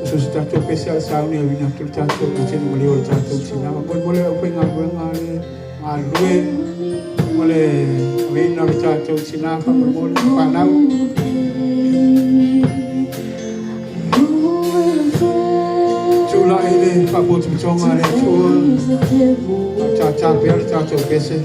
so se tatou pese a sauni e uina atu le tatou le tino malie o le tatou tina. Faamolemole le aufaigaluega le galulue ma le aveina o le tatou tina faamolemole fanau. Tulai le faapotopotoga a le Atua, a o tātā pea le tatou pese.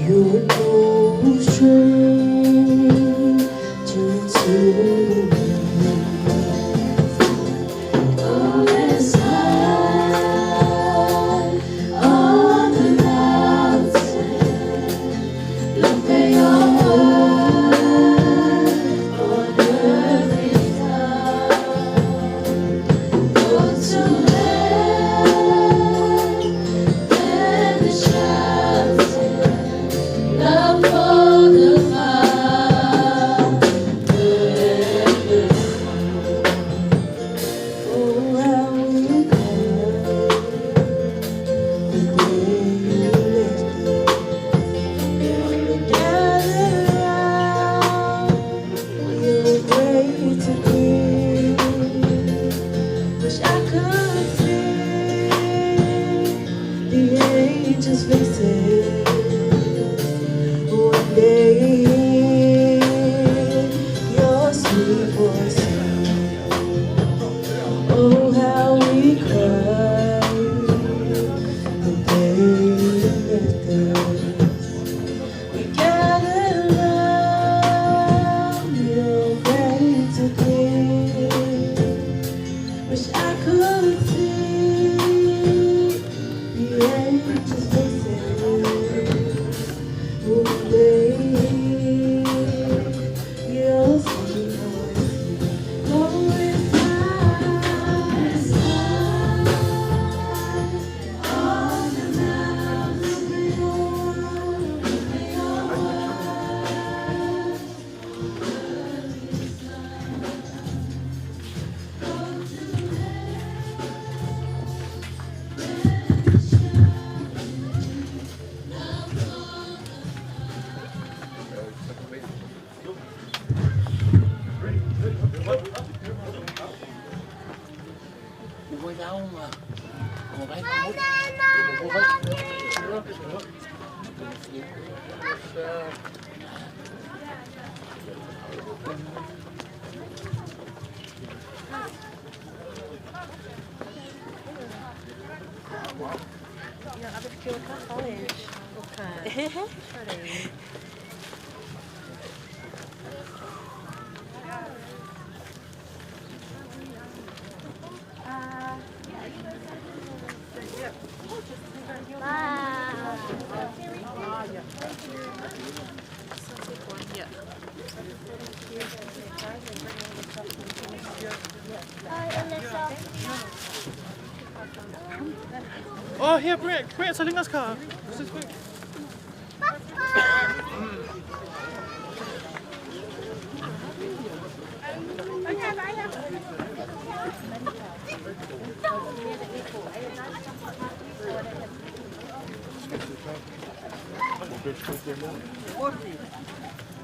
Oh, here, Brett. Brett, Salinga's car. This is quick.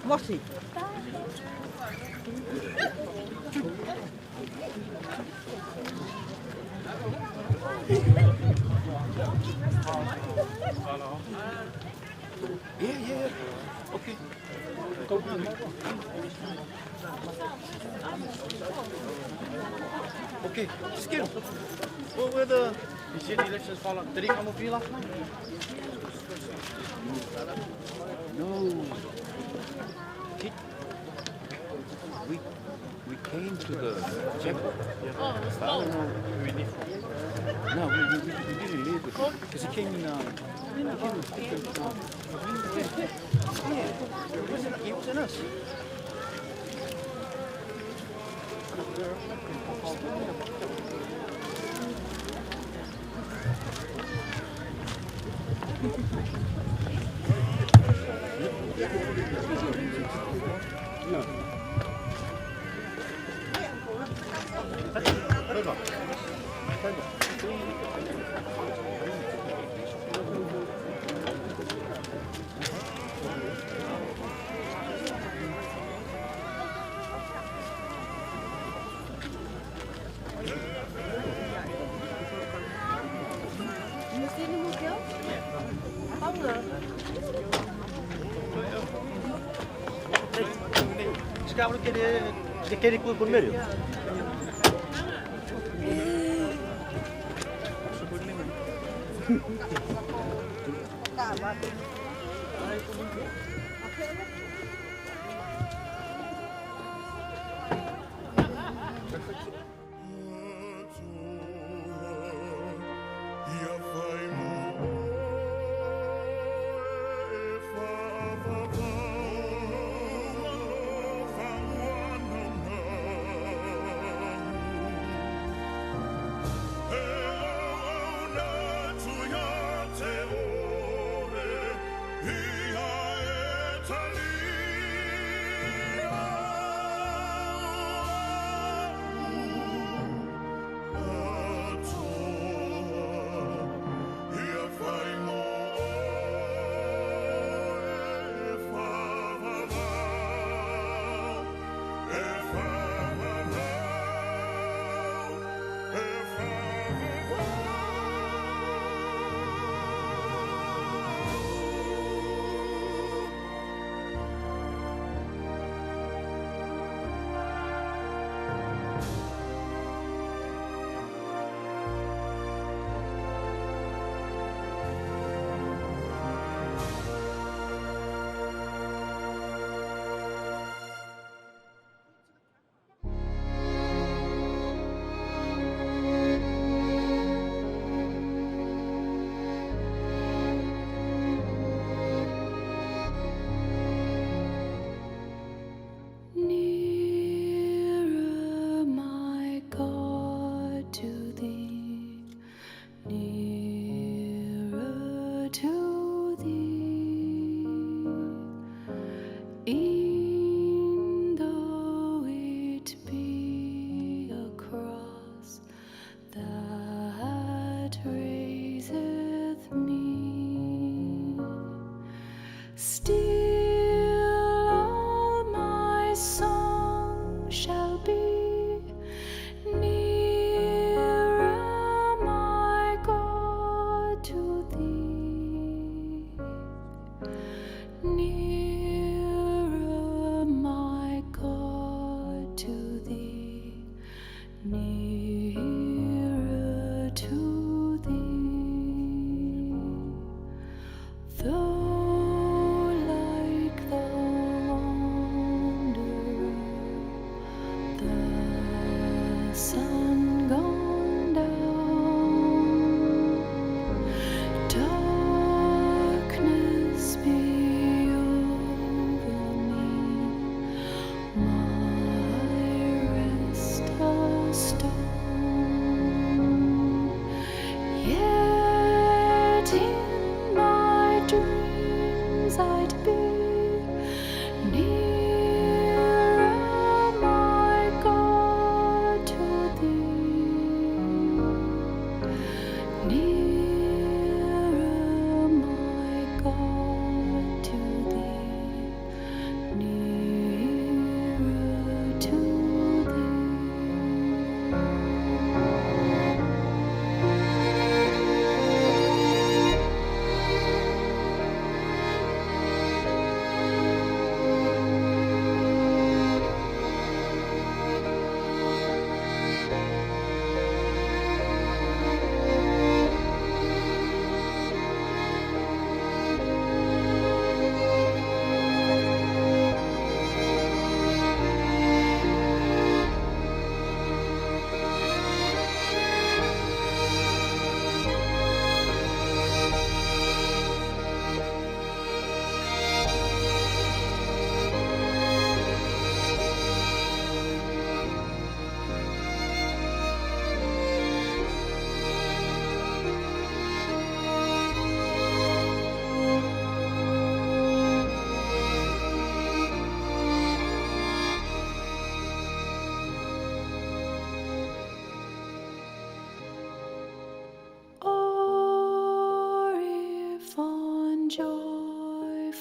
Mosi. Yeah. Okay. Okay, just get him. Well, where the... He said he left his phone. Did he come with you last night? No. We came to the chapel. Oh, it was I don't know who he left with. No, we didn't leave with him. Because he came in... He came with different... Yeah, he wasn't us. No. Quiere con medio. Italy.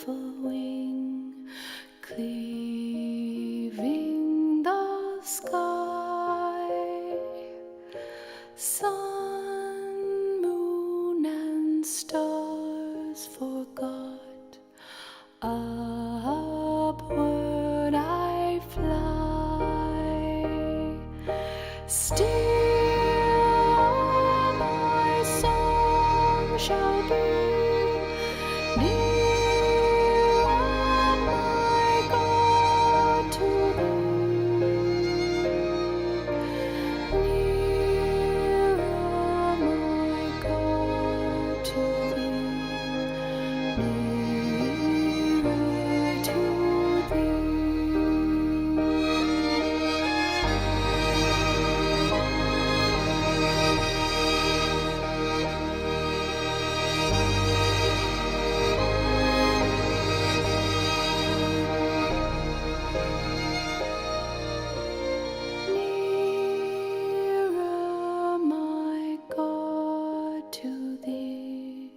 joyful wing, cleaving the sky. Sun, moon, and stars forgot. Upward I fly. Still my song shall be nearer, my God, to thee. Nearer, my God, to thee. Nearer to Nearer, my God, to thee.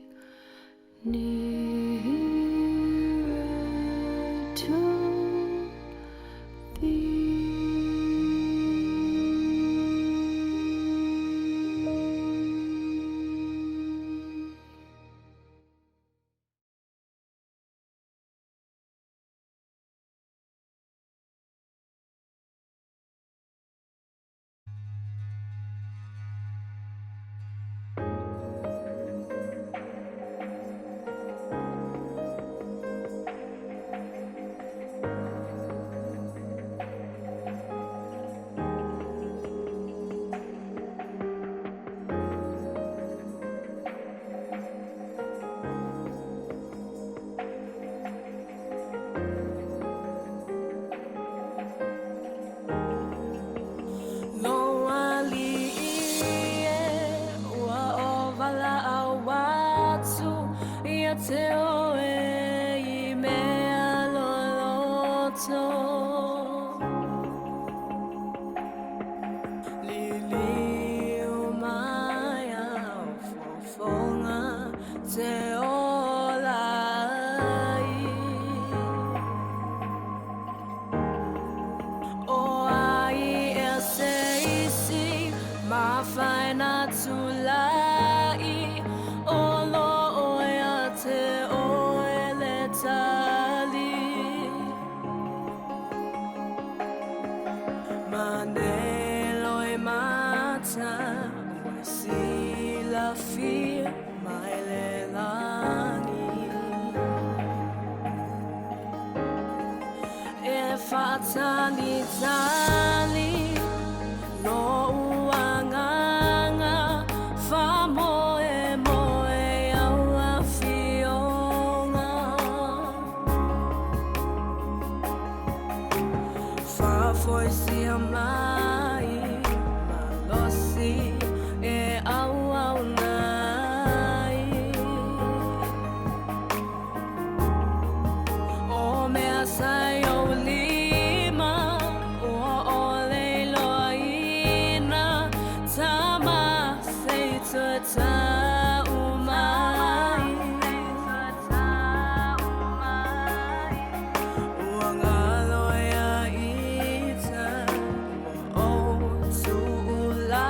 Nearer to thee. Loa li e ua o vala au atu ia te oe i mea loloto. Liliu mai au fofoga te ola ai. O ai e se isi mawhai nā tūlai O lo oe a te oe le tali Manelo e mata Ua silafia mai le lagi E whātalitali No uanganga Wha moe moe au a whionga Wha foisia mai Malosi e au au nai O mea sai o lima Ua o leilo ina Tama se tua tau mai Ua ngalo ia ita Ua o tuula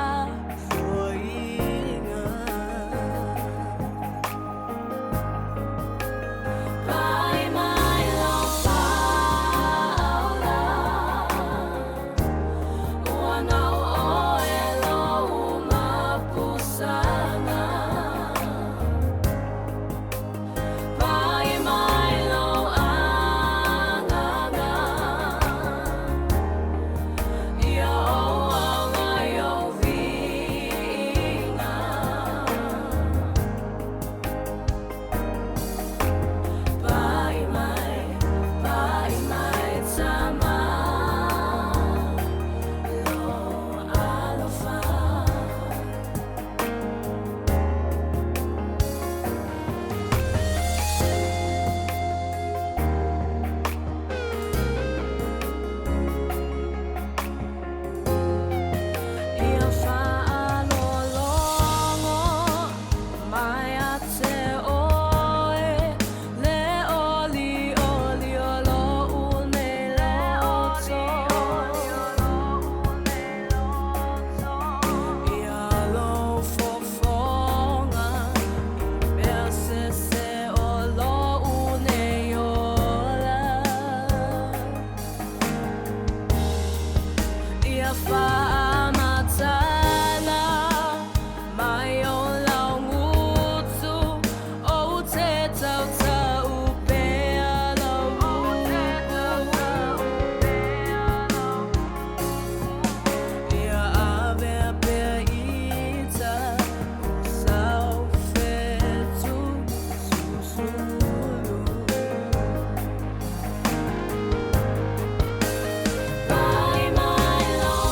Ia faamatala mai o lau gutu, Ou te tautau pea lau upu. Ia avea pea ita o sau fetu susulu. Pai mai lau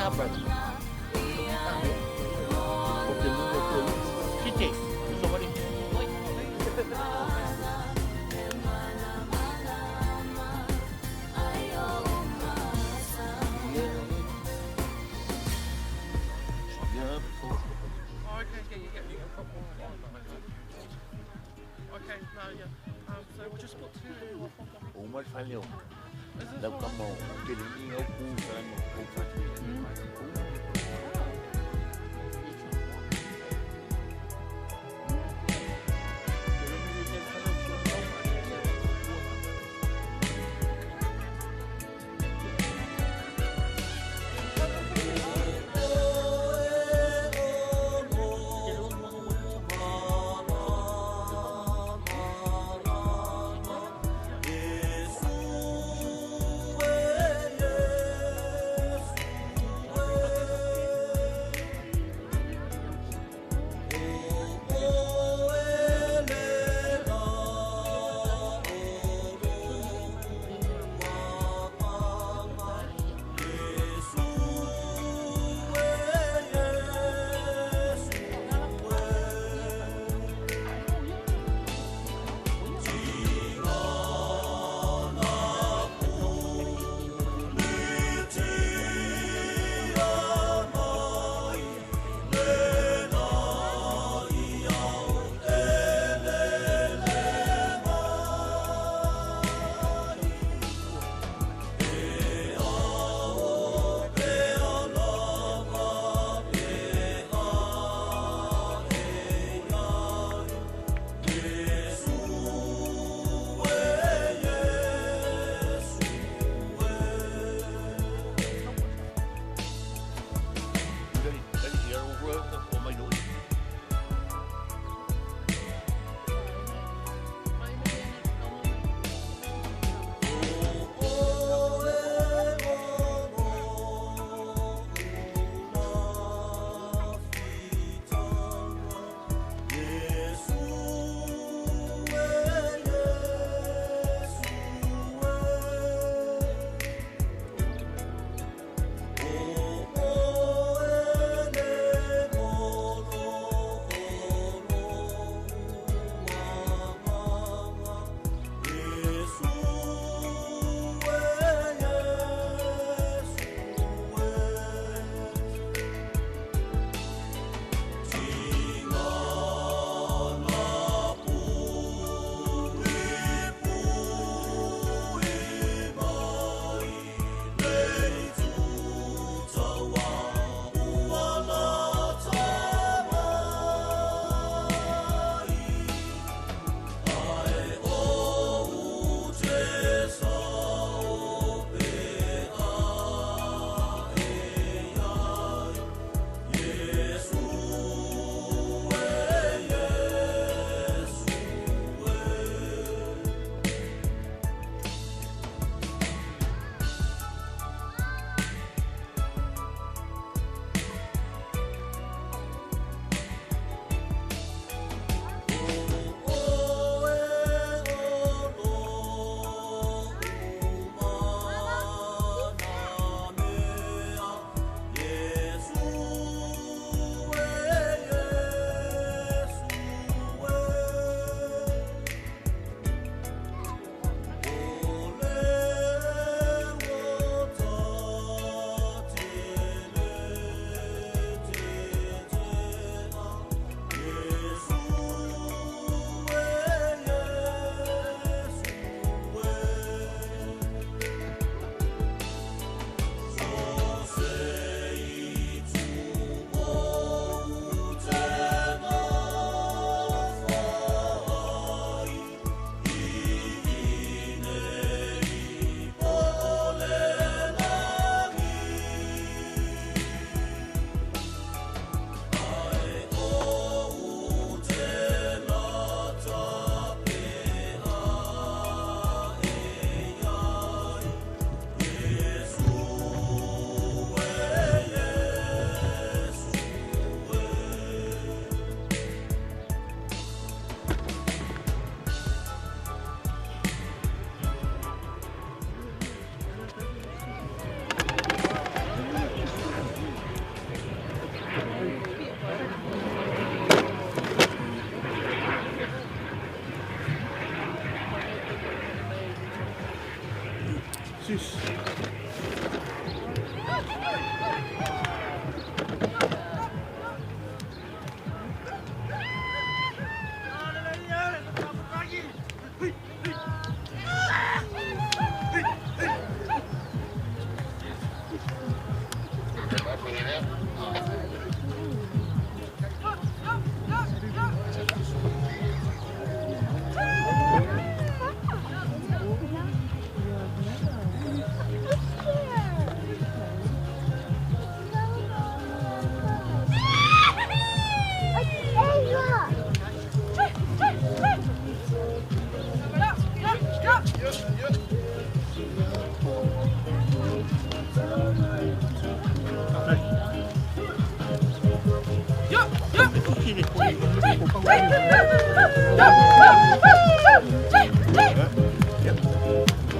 Yeah, brother. O te mungo tō. Kite, somebody. Oh, okay, yeah, you can put more. Okay, no, yeah. So we'll just put two in one. O mai whale o. Lau kama o te ringi au kū whanau o whatu.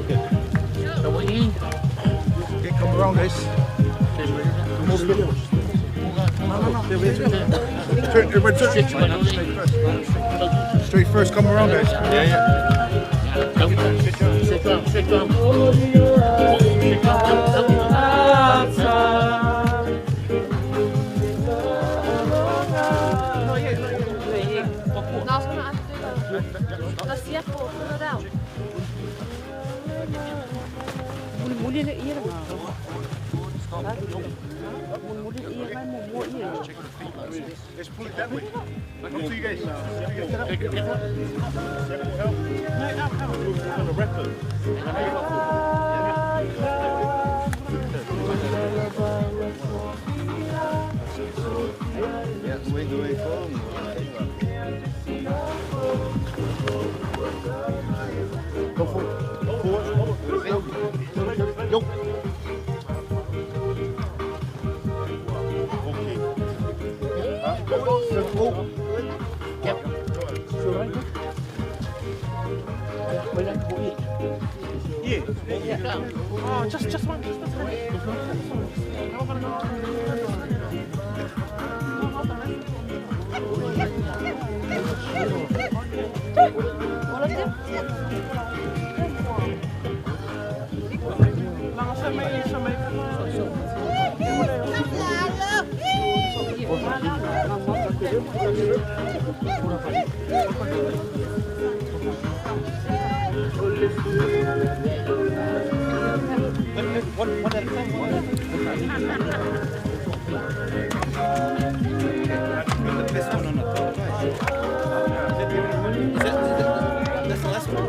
Okay. Okay, come around, guys. Come over here. Turn, everybody turn. Straight first, come around, guys. Yeah, yeah. Sit down, sit down. No, sono La siapo, sono down. Muli le ia Muli ia mai mo mo ia. Let's pull it that way. Come to you guys. On the record. Yeah, wait, wait, Go forward. Forward. Go. Okay. Go. Yep. Yeah. Oh, just one, just one. One at a time. The best one on the top, right? Is that, that's the last one?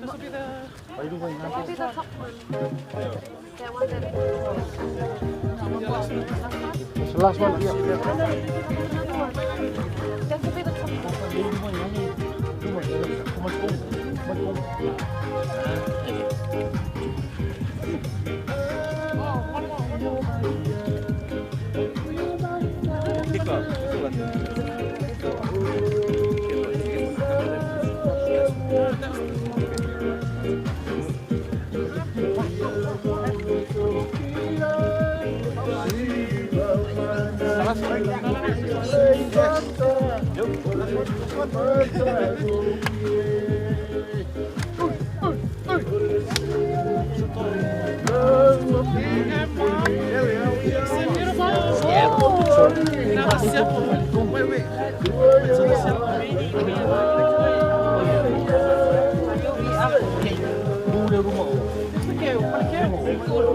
This will be the. That will be the top one. That one that. It's the last one. Yeah. That will be the top one. Oh, one more, one more. Wait, wait.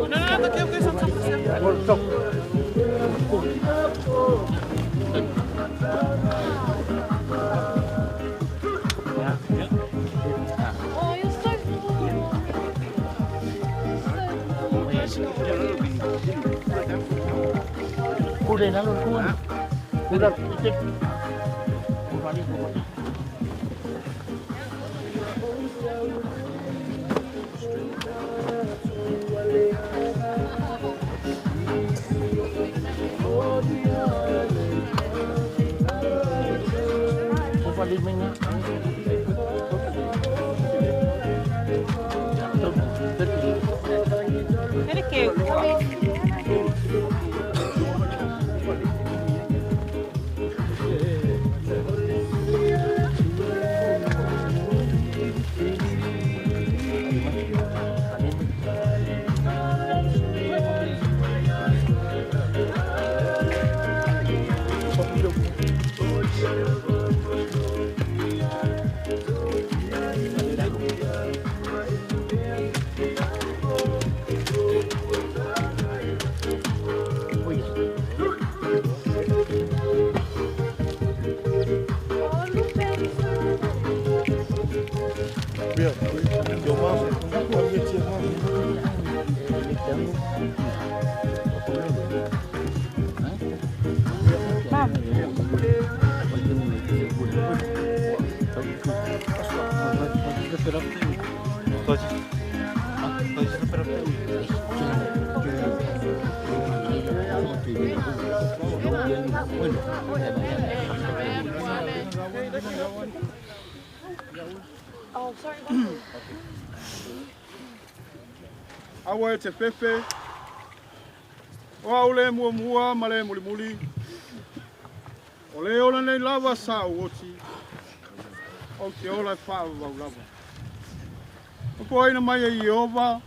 No, no, the keo goes on top of the Top. Oh, you're so cool. Kule nalo kuan. Kula itik. Kula kula. Kula menga. Very cute. Oh, sorry. Aua e te fefe, o au le muamua ma le mulimuli, o le ola nei lava sa ou oti, ou te ola e faavavau lava. Ua foaina mai e Ieova,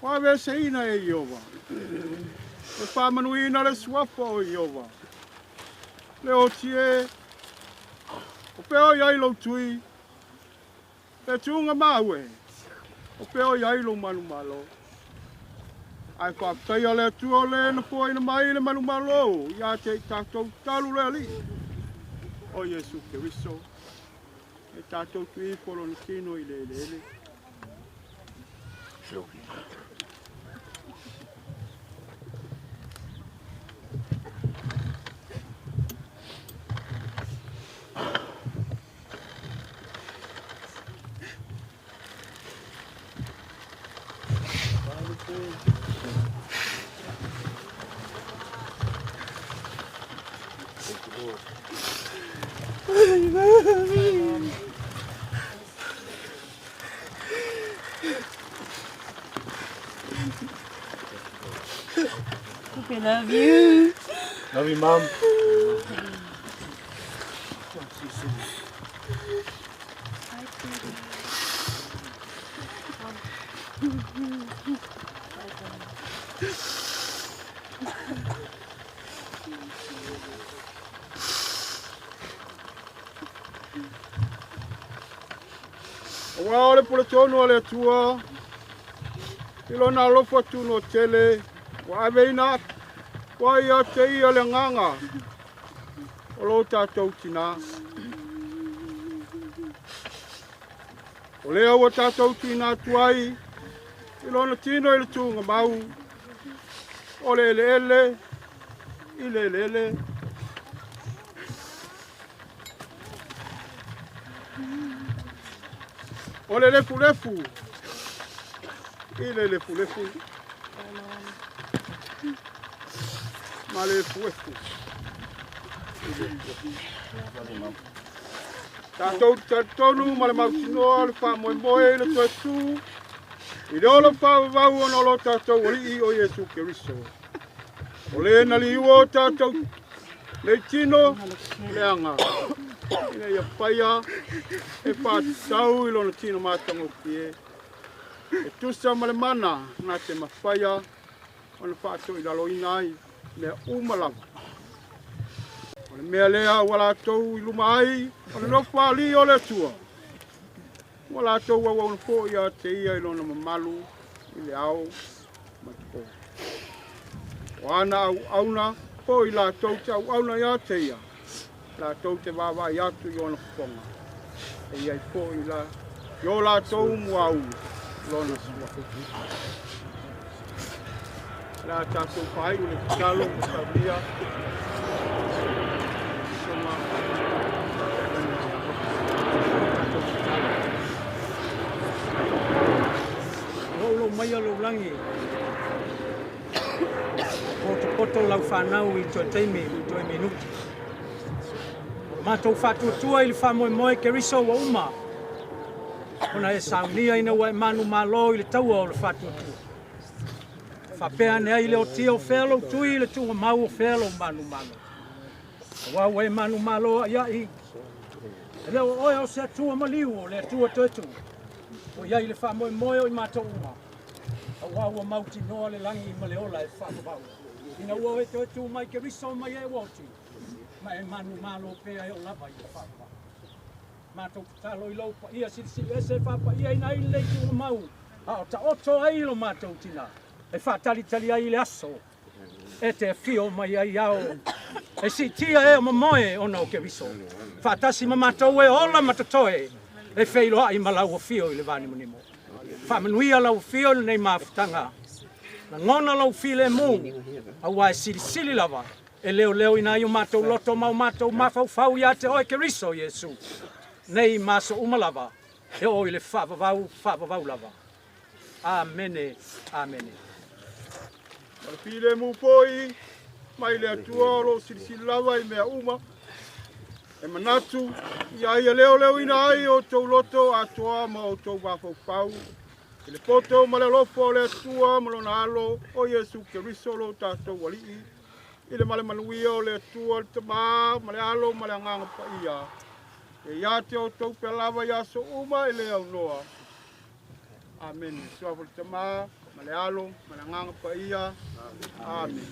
ua aveeseina e Ieova, ua faamanuiina le suafa o Ieova. Le oti e, o fea o i ai lou tui, Le tuuga mau e, o fea o i ai lou manumalo? Ae faafetaia le Atua o le na foaina mai le manumalo ia te i tatou talu le Alii, o Iesu Keriso, e tatou tuifo lona tino i le eleele. Okay, love you. Love you, Mum. Aua o le puletonu a le Atua i lona alofa tunoa tele ua aveina atu ai ia te ia le agaga o lo tatou tinā. O lea ua tatou tuuina atu ai i lona tino i le tuugamau o le eleele i le eleele. O le lefulefu i le lefulefu ma le efuefu i le efuefu. Tatou te talitonu ma le mautinoa le faamoemoe i le toe tu i le ola faavavau ona o lo tatou Alii o Iesu Keriso. O le na liua o tatou nei tino leaga ina ia faia e faatatau i lona tino matagofie e tusa ma le mana na te mafaia ona faatoilaloina ai mea uma lava. O le mea lea ua latou i luma ai o le nofo alii o le Atua. Ua latou auauna foi ia te ia i lona mamalu i le ao ma le po. O ana auauna foi latou te auauna ia te ia, latou te vaavaai atu i ona fofoga, e i ai foi la i o latou muaulu lona suafa. O le a tatou faaiu le tatalo ma saunia soga. Loulo mai lou lagi. Potopoto lau fanau i toe taimi i toe minuti. Matou faatuatua i le faamoemoe Keriso ua uma ona e saunia ina ua e manumalo i le taua o le faatuatua. Faapea ane ai le otia o fea lou tui i le tuugamau o fea lou manumalo. Aua ua e manumalo a'ia'i, e le o oe o se Atua maliu o le Atua toe tu. Ua i ai le faamoemoe o i matou uma, aua ua mautinoa le lagi ma le ola e faavavau. Ina ua oe toe tu mai Keriso mai e ua oti, ma e manumalo pea e oo lava i le faavavau. Matou tatalo i lou paia silisili ese e faapaiaina ai lenei tuugamau, a o taoto ai lo matou tina e faatalitali ai i le aso e te afio mai ai ao e siitia e o momoe ona o Keriso, faatasi ma matou e ola ma totoe e feiloai ma lau afio i le vanimonimo. Faamanuia lau afio i lenei mafutaga, lagona lou filemu, aua e silisili lava e leoleoina ai o matou loto ma o matou mafaufau ia te oe Keriso Iesu, nei ma aso uma lava. e oo i le faavavau faavavau lava. Amene, amene. Ma le filemu foi mai le Atua o loo silisili lava i mea uma. E manatu ia ia leoleoina ai o outou loto atoa ma outou mafaufau i le poto ma le alofa o le Atua ma lona alo o Iesu Keriso lo tatou Alii, i le malemanuia o le Atua le Tamā ma le Alo ma le Agaga Paia, e ia te outou pea lava i aso uma e le aunoa. Amene. Suafa o le Tamā ma le Alo ma le Agaga Paia. Amene.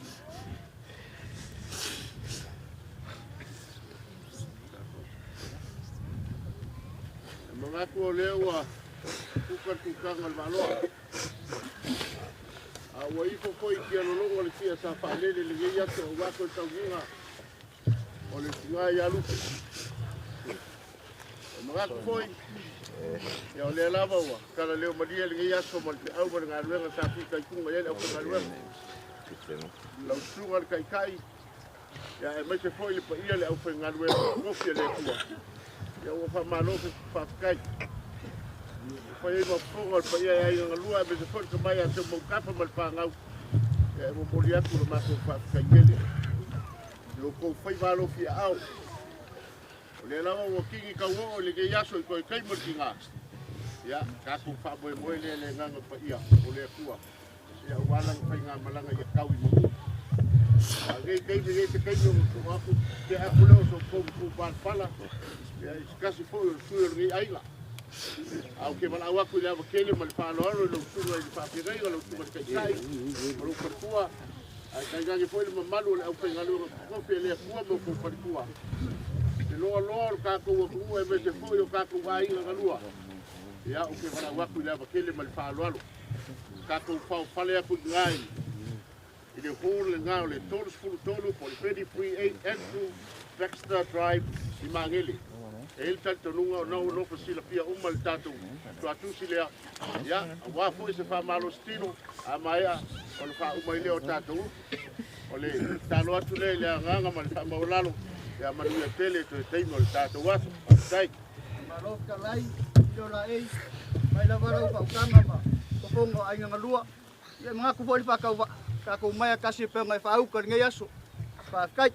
E manatu o lea ua kuka le tutaga o le Valoa. A ua ifo foi i tialologo le tia sa faalele lenei aso aua toe taugiga o le tiga ia Lupe. E manatu foi, ia o lea lava ua tala leo malie lenei aso ma le feau ma le galuega sa fitaituga i ai le aufaigaluega. Lau susuga le Taitai, ia aemaise foi le paia le aufaigaluega totofi a le Atua. Ia ua faamalo faafetai. Ua fai ai ma fofoga o le paia e aiga galua aemaise foi le tama ia Seumautafa ma le fanau. Ia e momoli atu le matou faafetai tele i lo outou faiva alofi aao. O lea lava ua kini tauoo i lenei aso i toe taimi o le tiga. Ia, tatou faamoemoe lea i le agaga paia o le Atua. Ia aua lana faigamalaga ia tau i manu. A o lenei taimi, nei se taimi o tuu atu, tea atu lea o so outou matua palapala, ia i se tasi foi o le sui o lenei aiga. A ou te valaau atu i le ava tele ma le faaaloalo i lau susuga i le faafeagaiga, lau susuga i le Taitai ma lou faletua, ae tainane foi le mamalu o le aufaigaluega totofi a le Atua ma outou faletua. Le loaloa o le tatou atunuu aemaise foi o tatou aiga galua. Ia, ou te valaau atu i le ava tele ma le faaaloalo. Tatou faofale atu i ina i le hall lena o le 33 po o le 338 Andrew Baxter Drive i Magele. E i ai le talitonuga o na ua nofo silafia uma le tatou tuatusi lea. Ia, aua foi se faamalositino a maea ona faauma ai lea o tatou upu. O le tatalo atu lea i le agaga ma le faamaualalo, ia manuia tele toe taimi o le tatou aso. Faafetai. Malo fetalai, i o la ei, mai lava lau faautaga ma fofoga o aiga galua. Ia e manatu foi le faatauvaa, tatou mai a tasi e pei ona e faauta i lenei aso. Faafetai.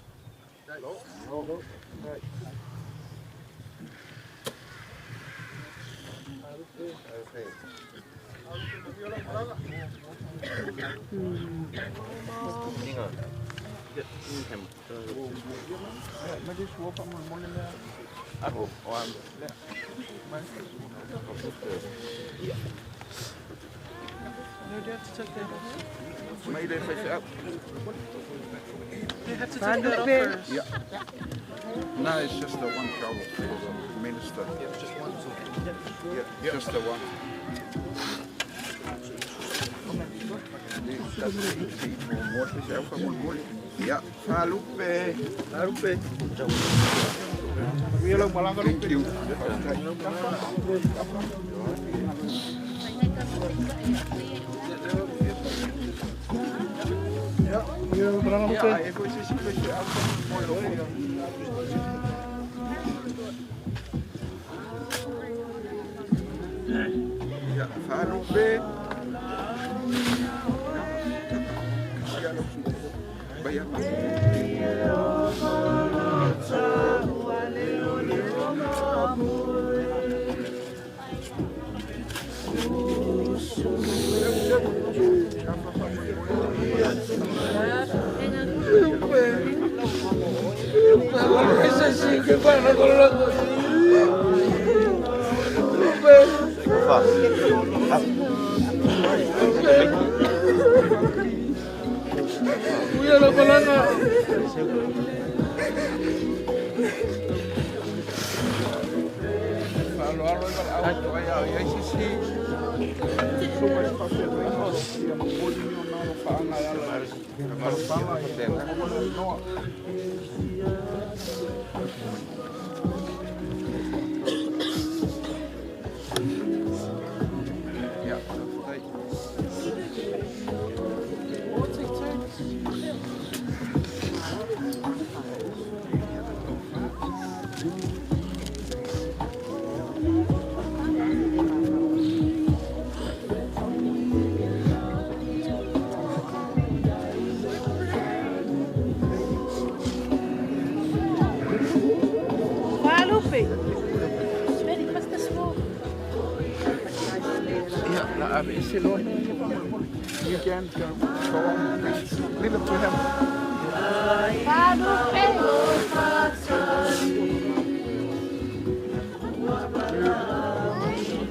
No, do you have to take that off? Mai le faifeau. Do you have to take that off first? Yeah. No, it's just the one shovel for the minister. Yeah, just one. Yeah, just the one. Yeah, Falupe. Falupe. Thank you. Yeah, Falupe. You can go, go on. Please leave it to him.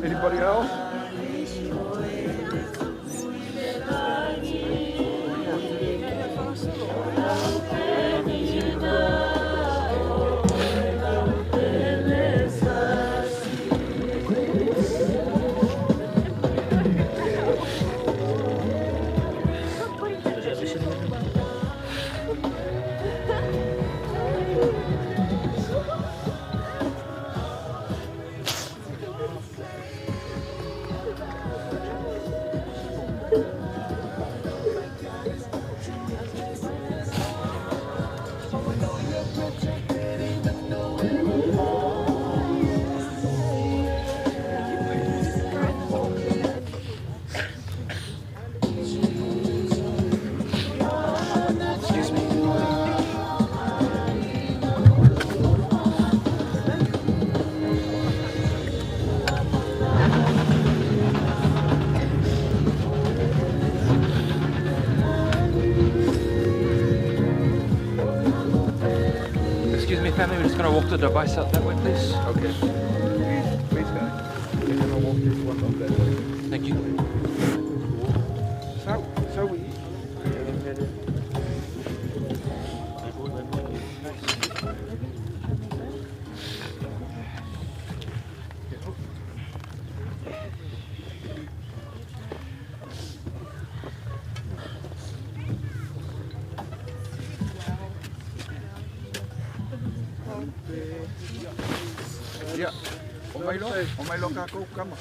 Anybody else? Excuse me. Excuse me, family, we're just going to walk the device out that way, please. Okay. Please, please, guys. We're gonna walk this one up that way. Thank you. So we. Ia, o mai lo, o mai lo kākou kama.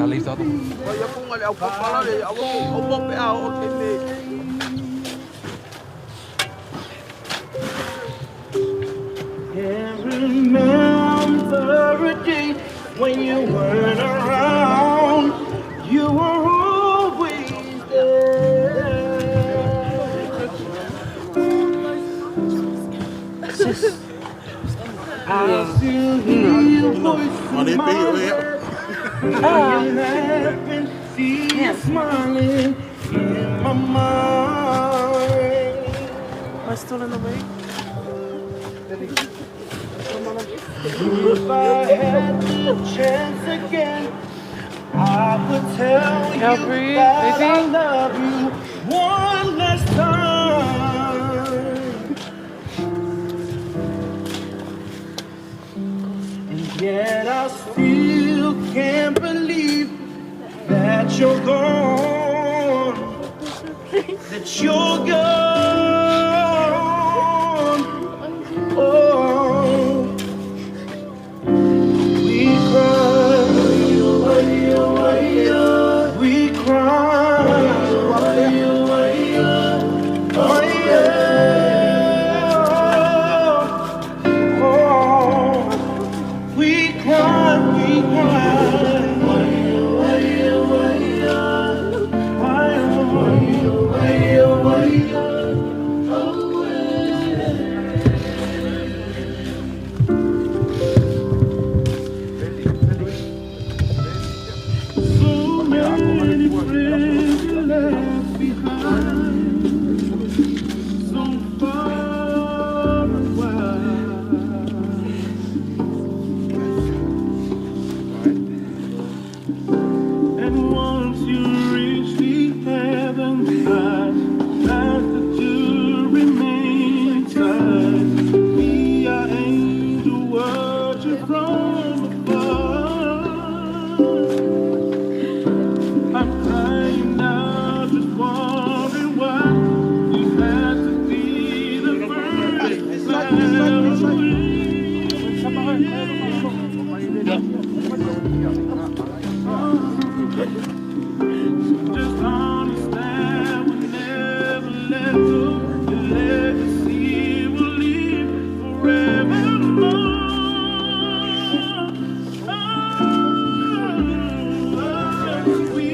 I'll leave the other one. Can't remember a day when you weren't around. You were always there. Sis. I still hear your voice in my head. I laugh and see you smiling in my mind. Am I still in the way? If I had the chance again, I would tell you Calvary, that I baby. love you one last time. And yet I still can't believe that you're gone, that you're gone. Oh. We cry, we cry, oh yeah, oh, we cry, we cry, Just understand we never let go. Your legacy will live forevermore. Oh, we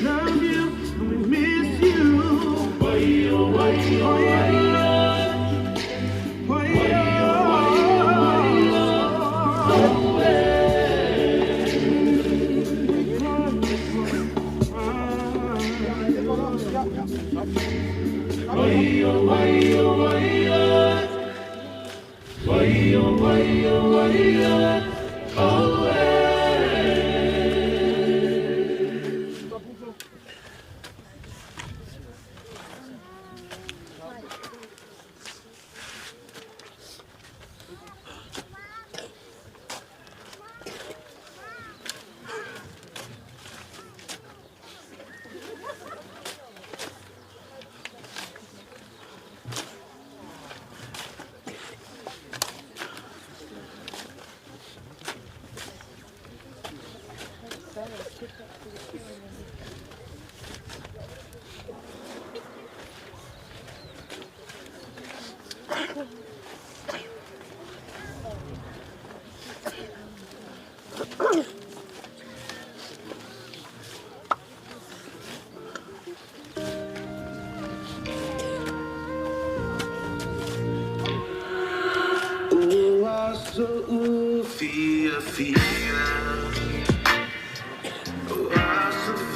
Love you, and we miss you. Oh, yeah. Oh, Ua so fia fia. Ua so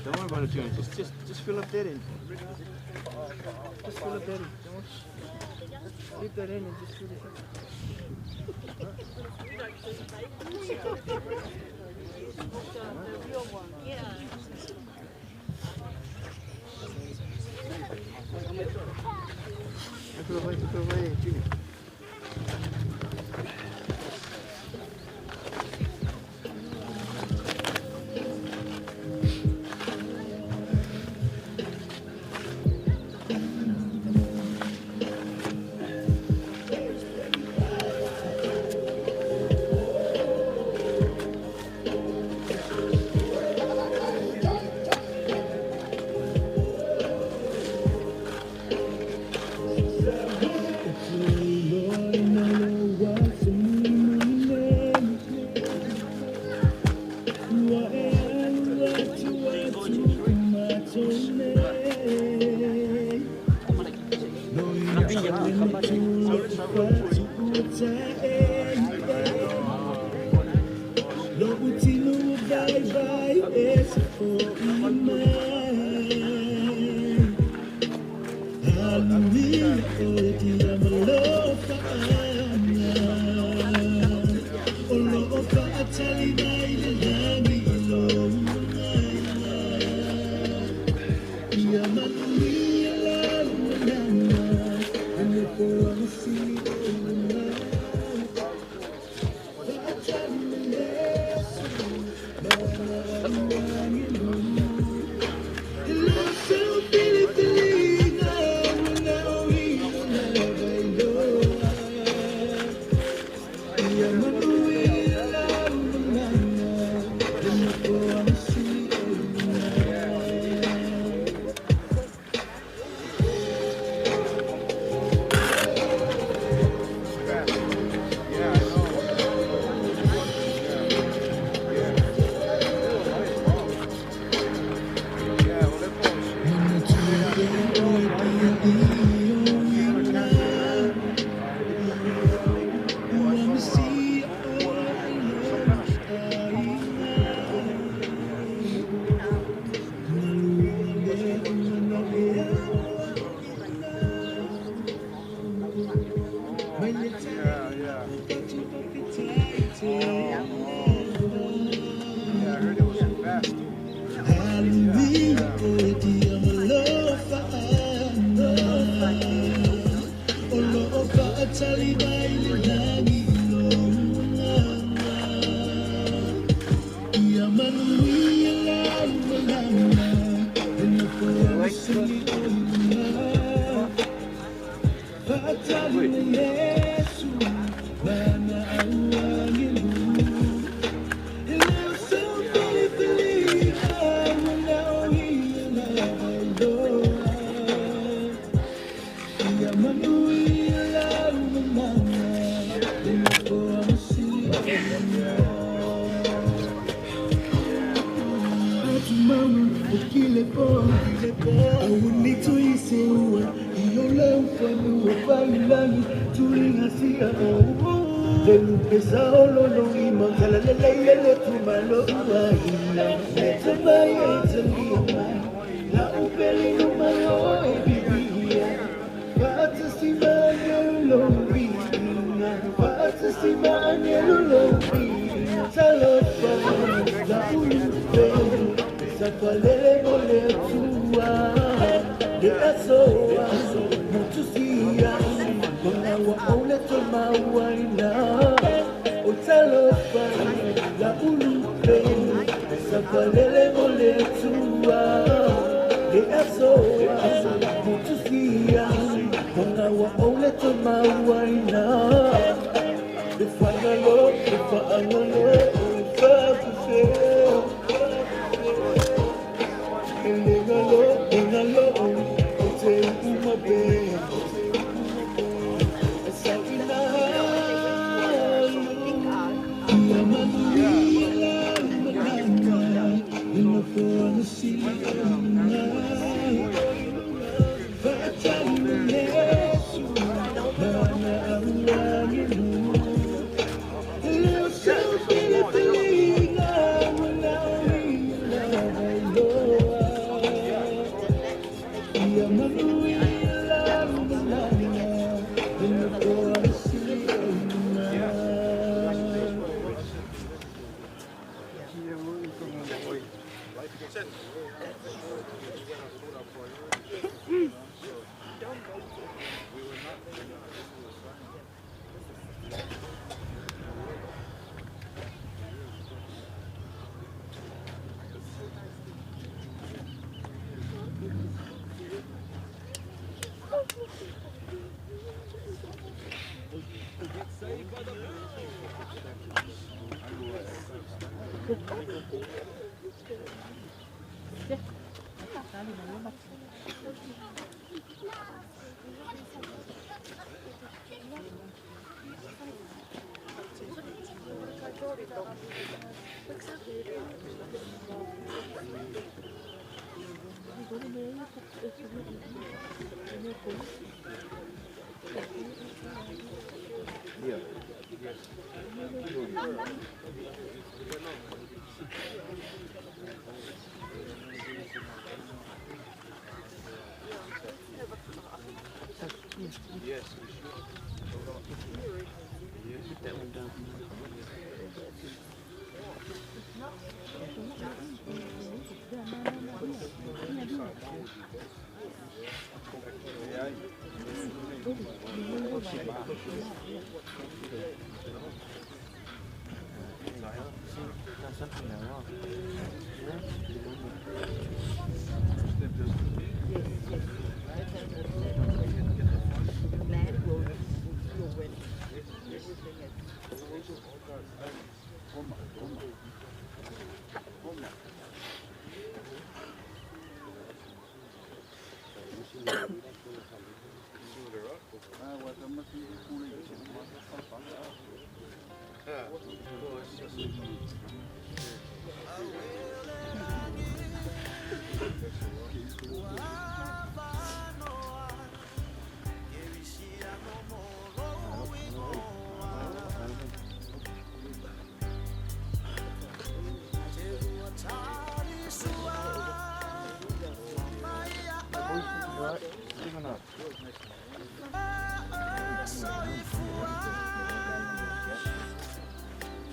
Don't worry about it, Junior. Just, just, just fill up that in. Just fill up that in. Don't leave that in and just fill it up. Put it away, put it away, Junior.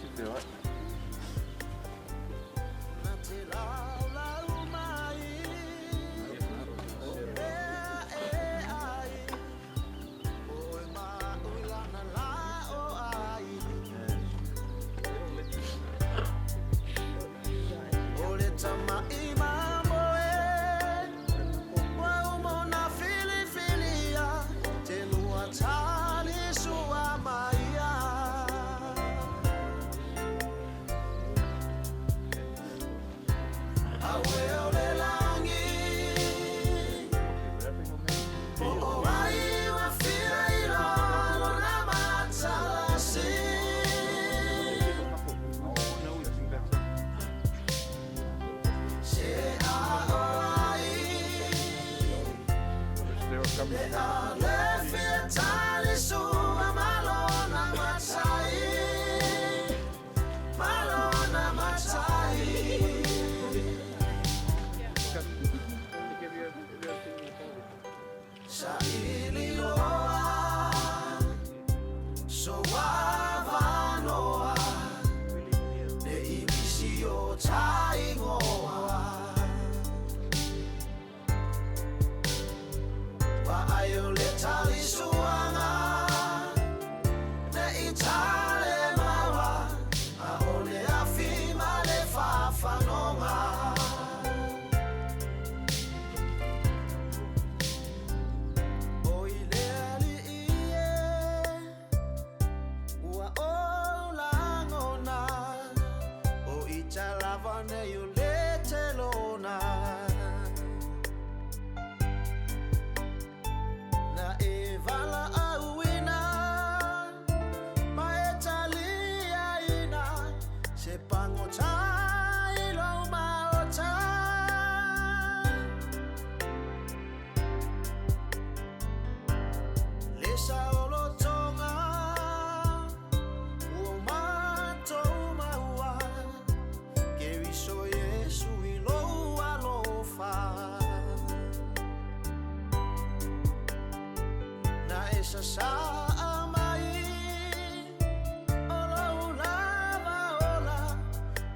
Should be all right. Awe o le langi Po o ai ua fia i lalo na matalasi Se a o ai Le a le fia tali sua malona matai Malona matai. Sa ili loa So avanoa Ne i misi o taingoa Wa ai o le tali suanga Ne i tale maua A o le afi ma le whawhanonga O i le ali i e Ua o langona O i talava nei o le telona Na e vala auina Ma e talia ina Se pangota i lau maota Le saolotoga Ua matou maua Keriso Iesu i lou alofa Na e sasaa mai O lou lava ola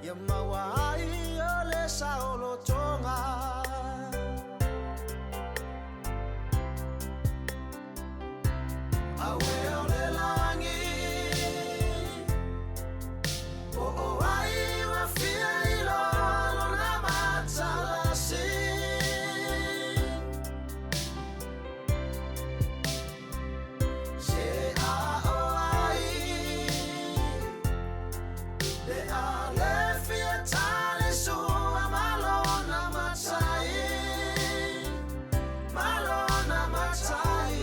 Ia maua ai o le saolotoga Awe o le langi Po o ai ua fia i lona matalasi Se a o ai Le a le fia tali sua malona matai Malona matai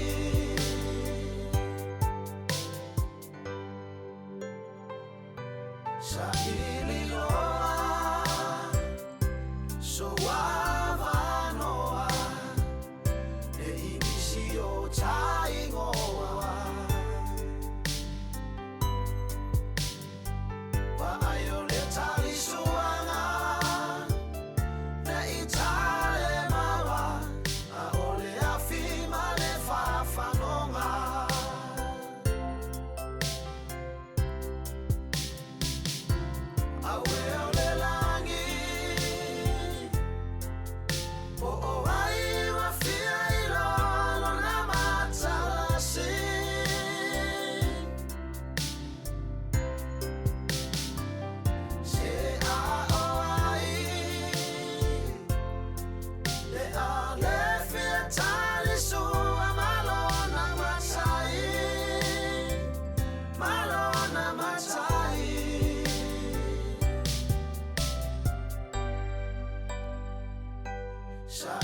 Sa ili loa So avanoa Ne i misi o taingoa Wa ai o le tali suanga Ne i tale maua A o le afi ma le whawhanonga Awe o le langi Po o ai ua fia i lona matalasi Se a o ai Le a le fia tali sua malona matai Malona matai Sa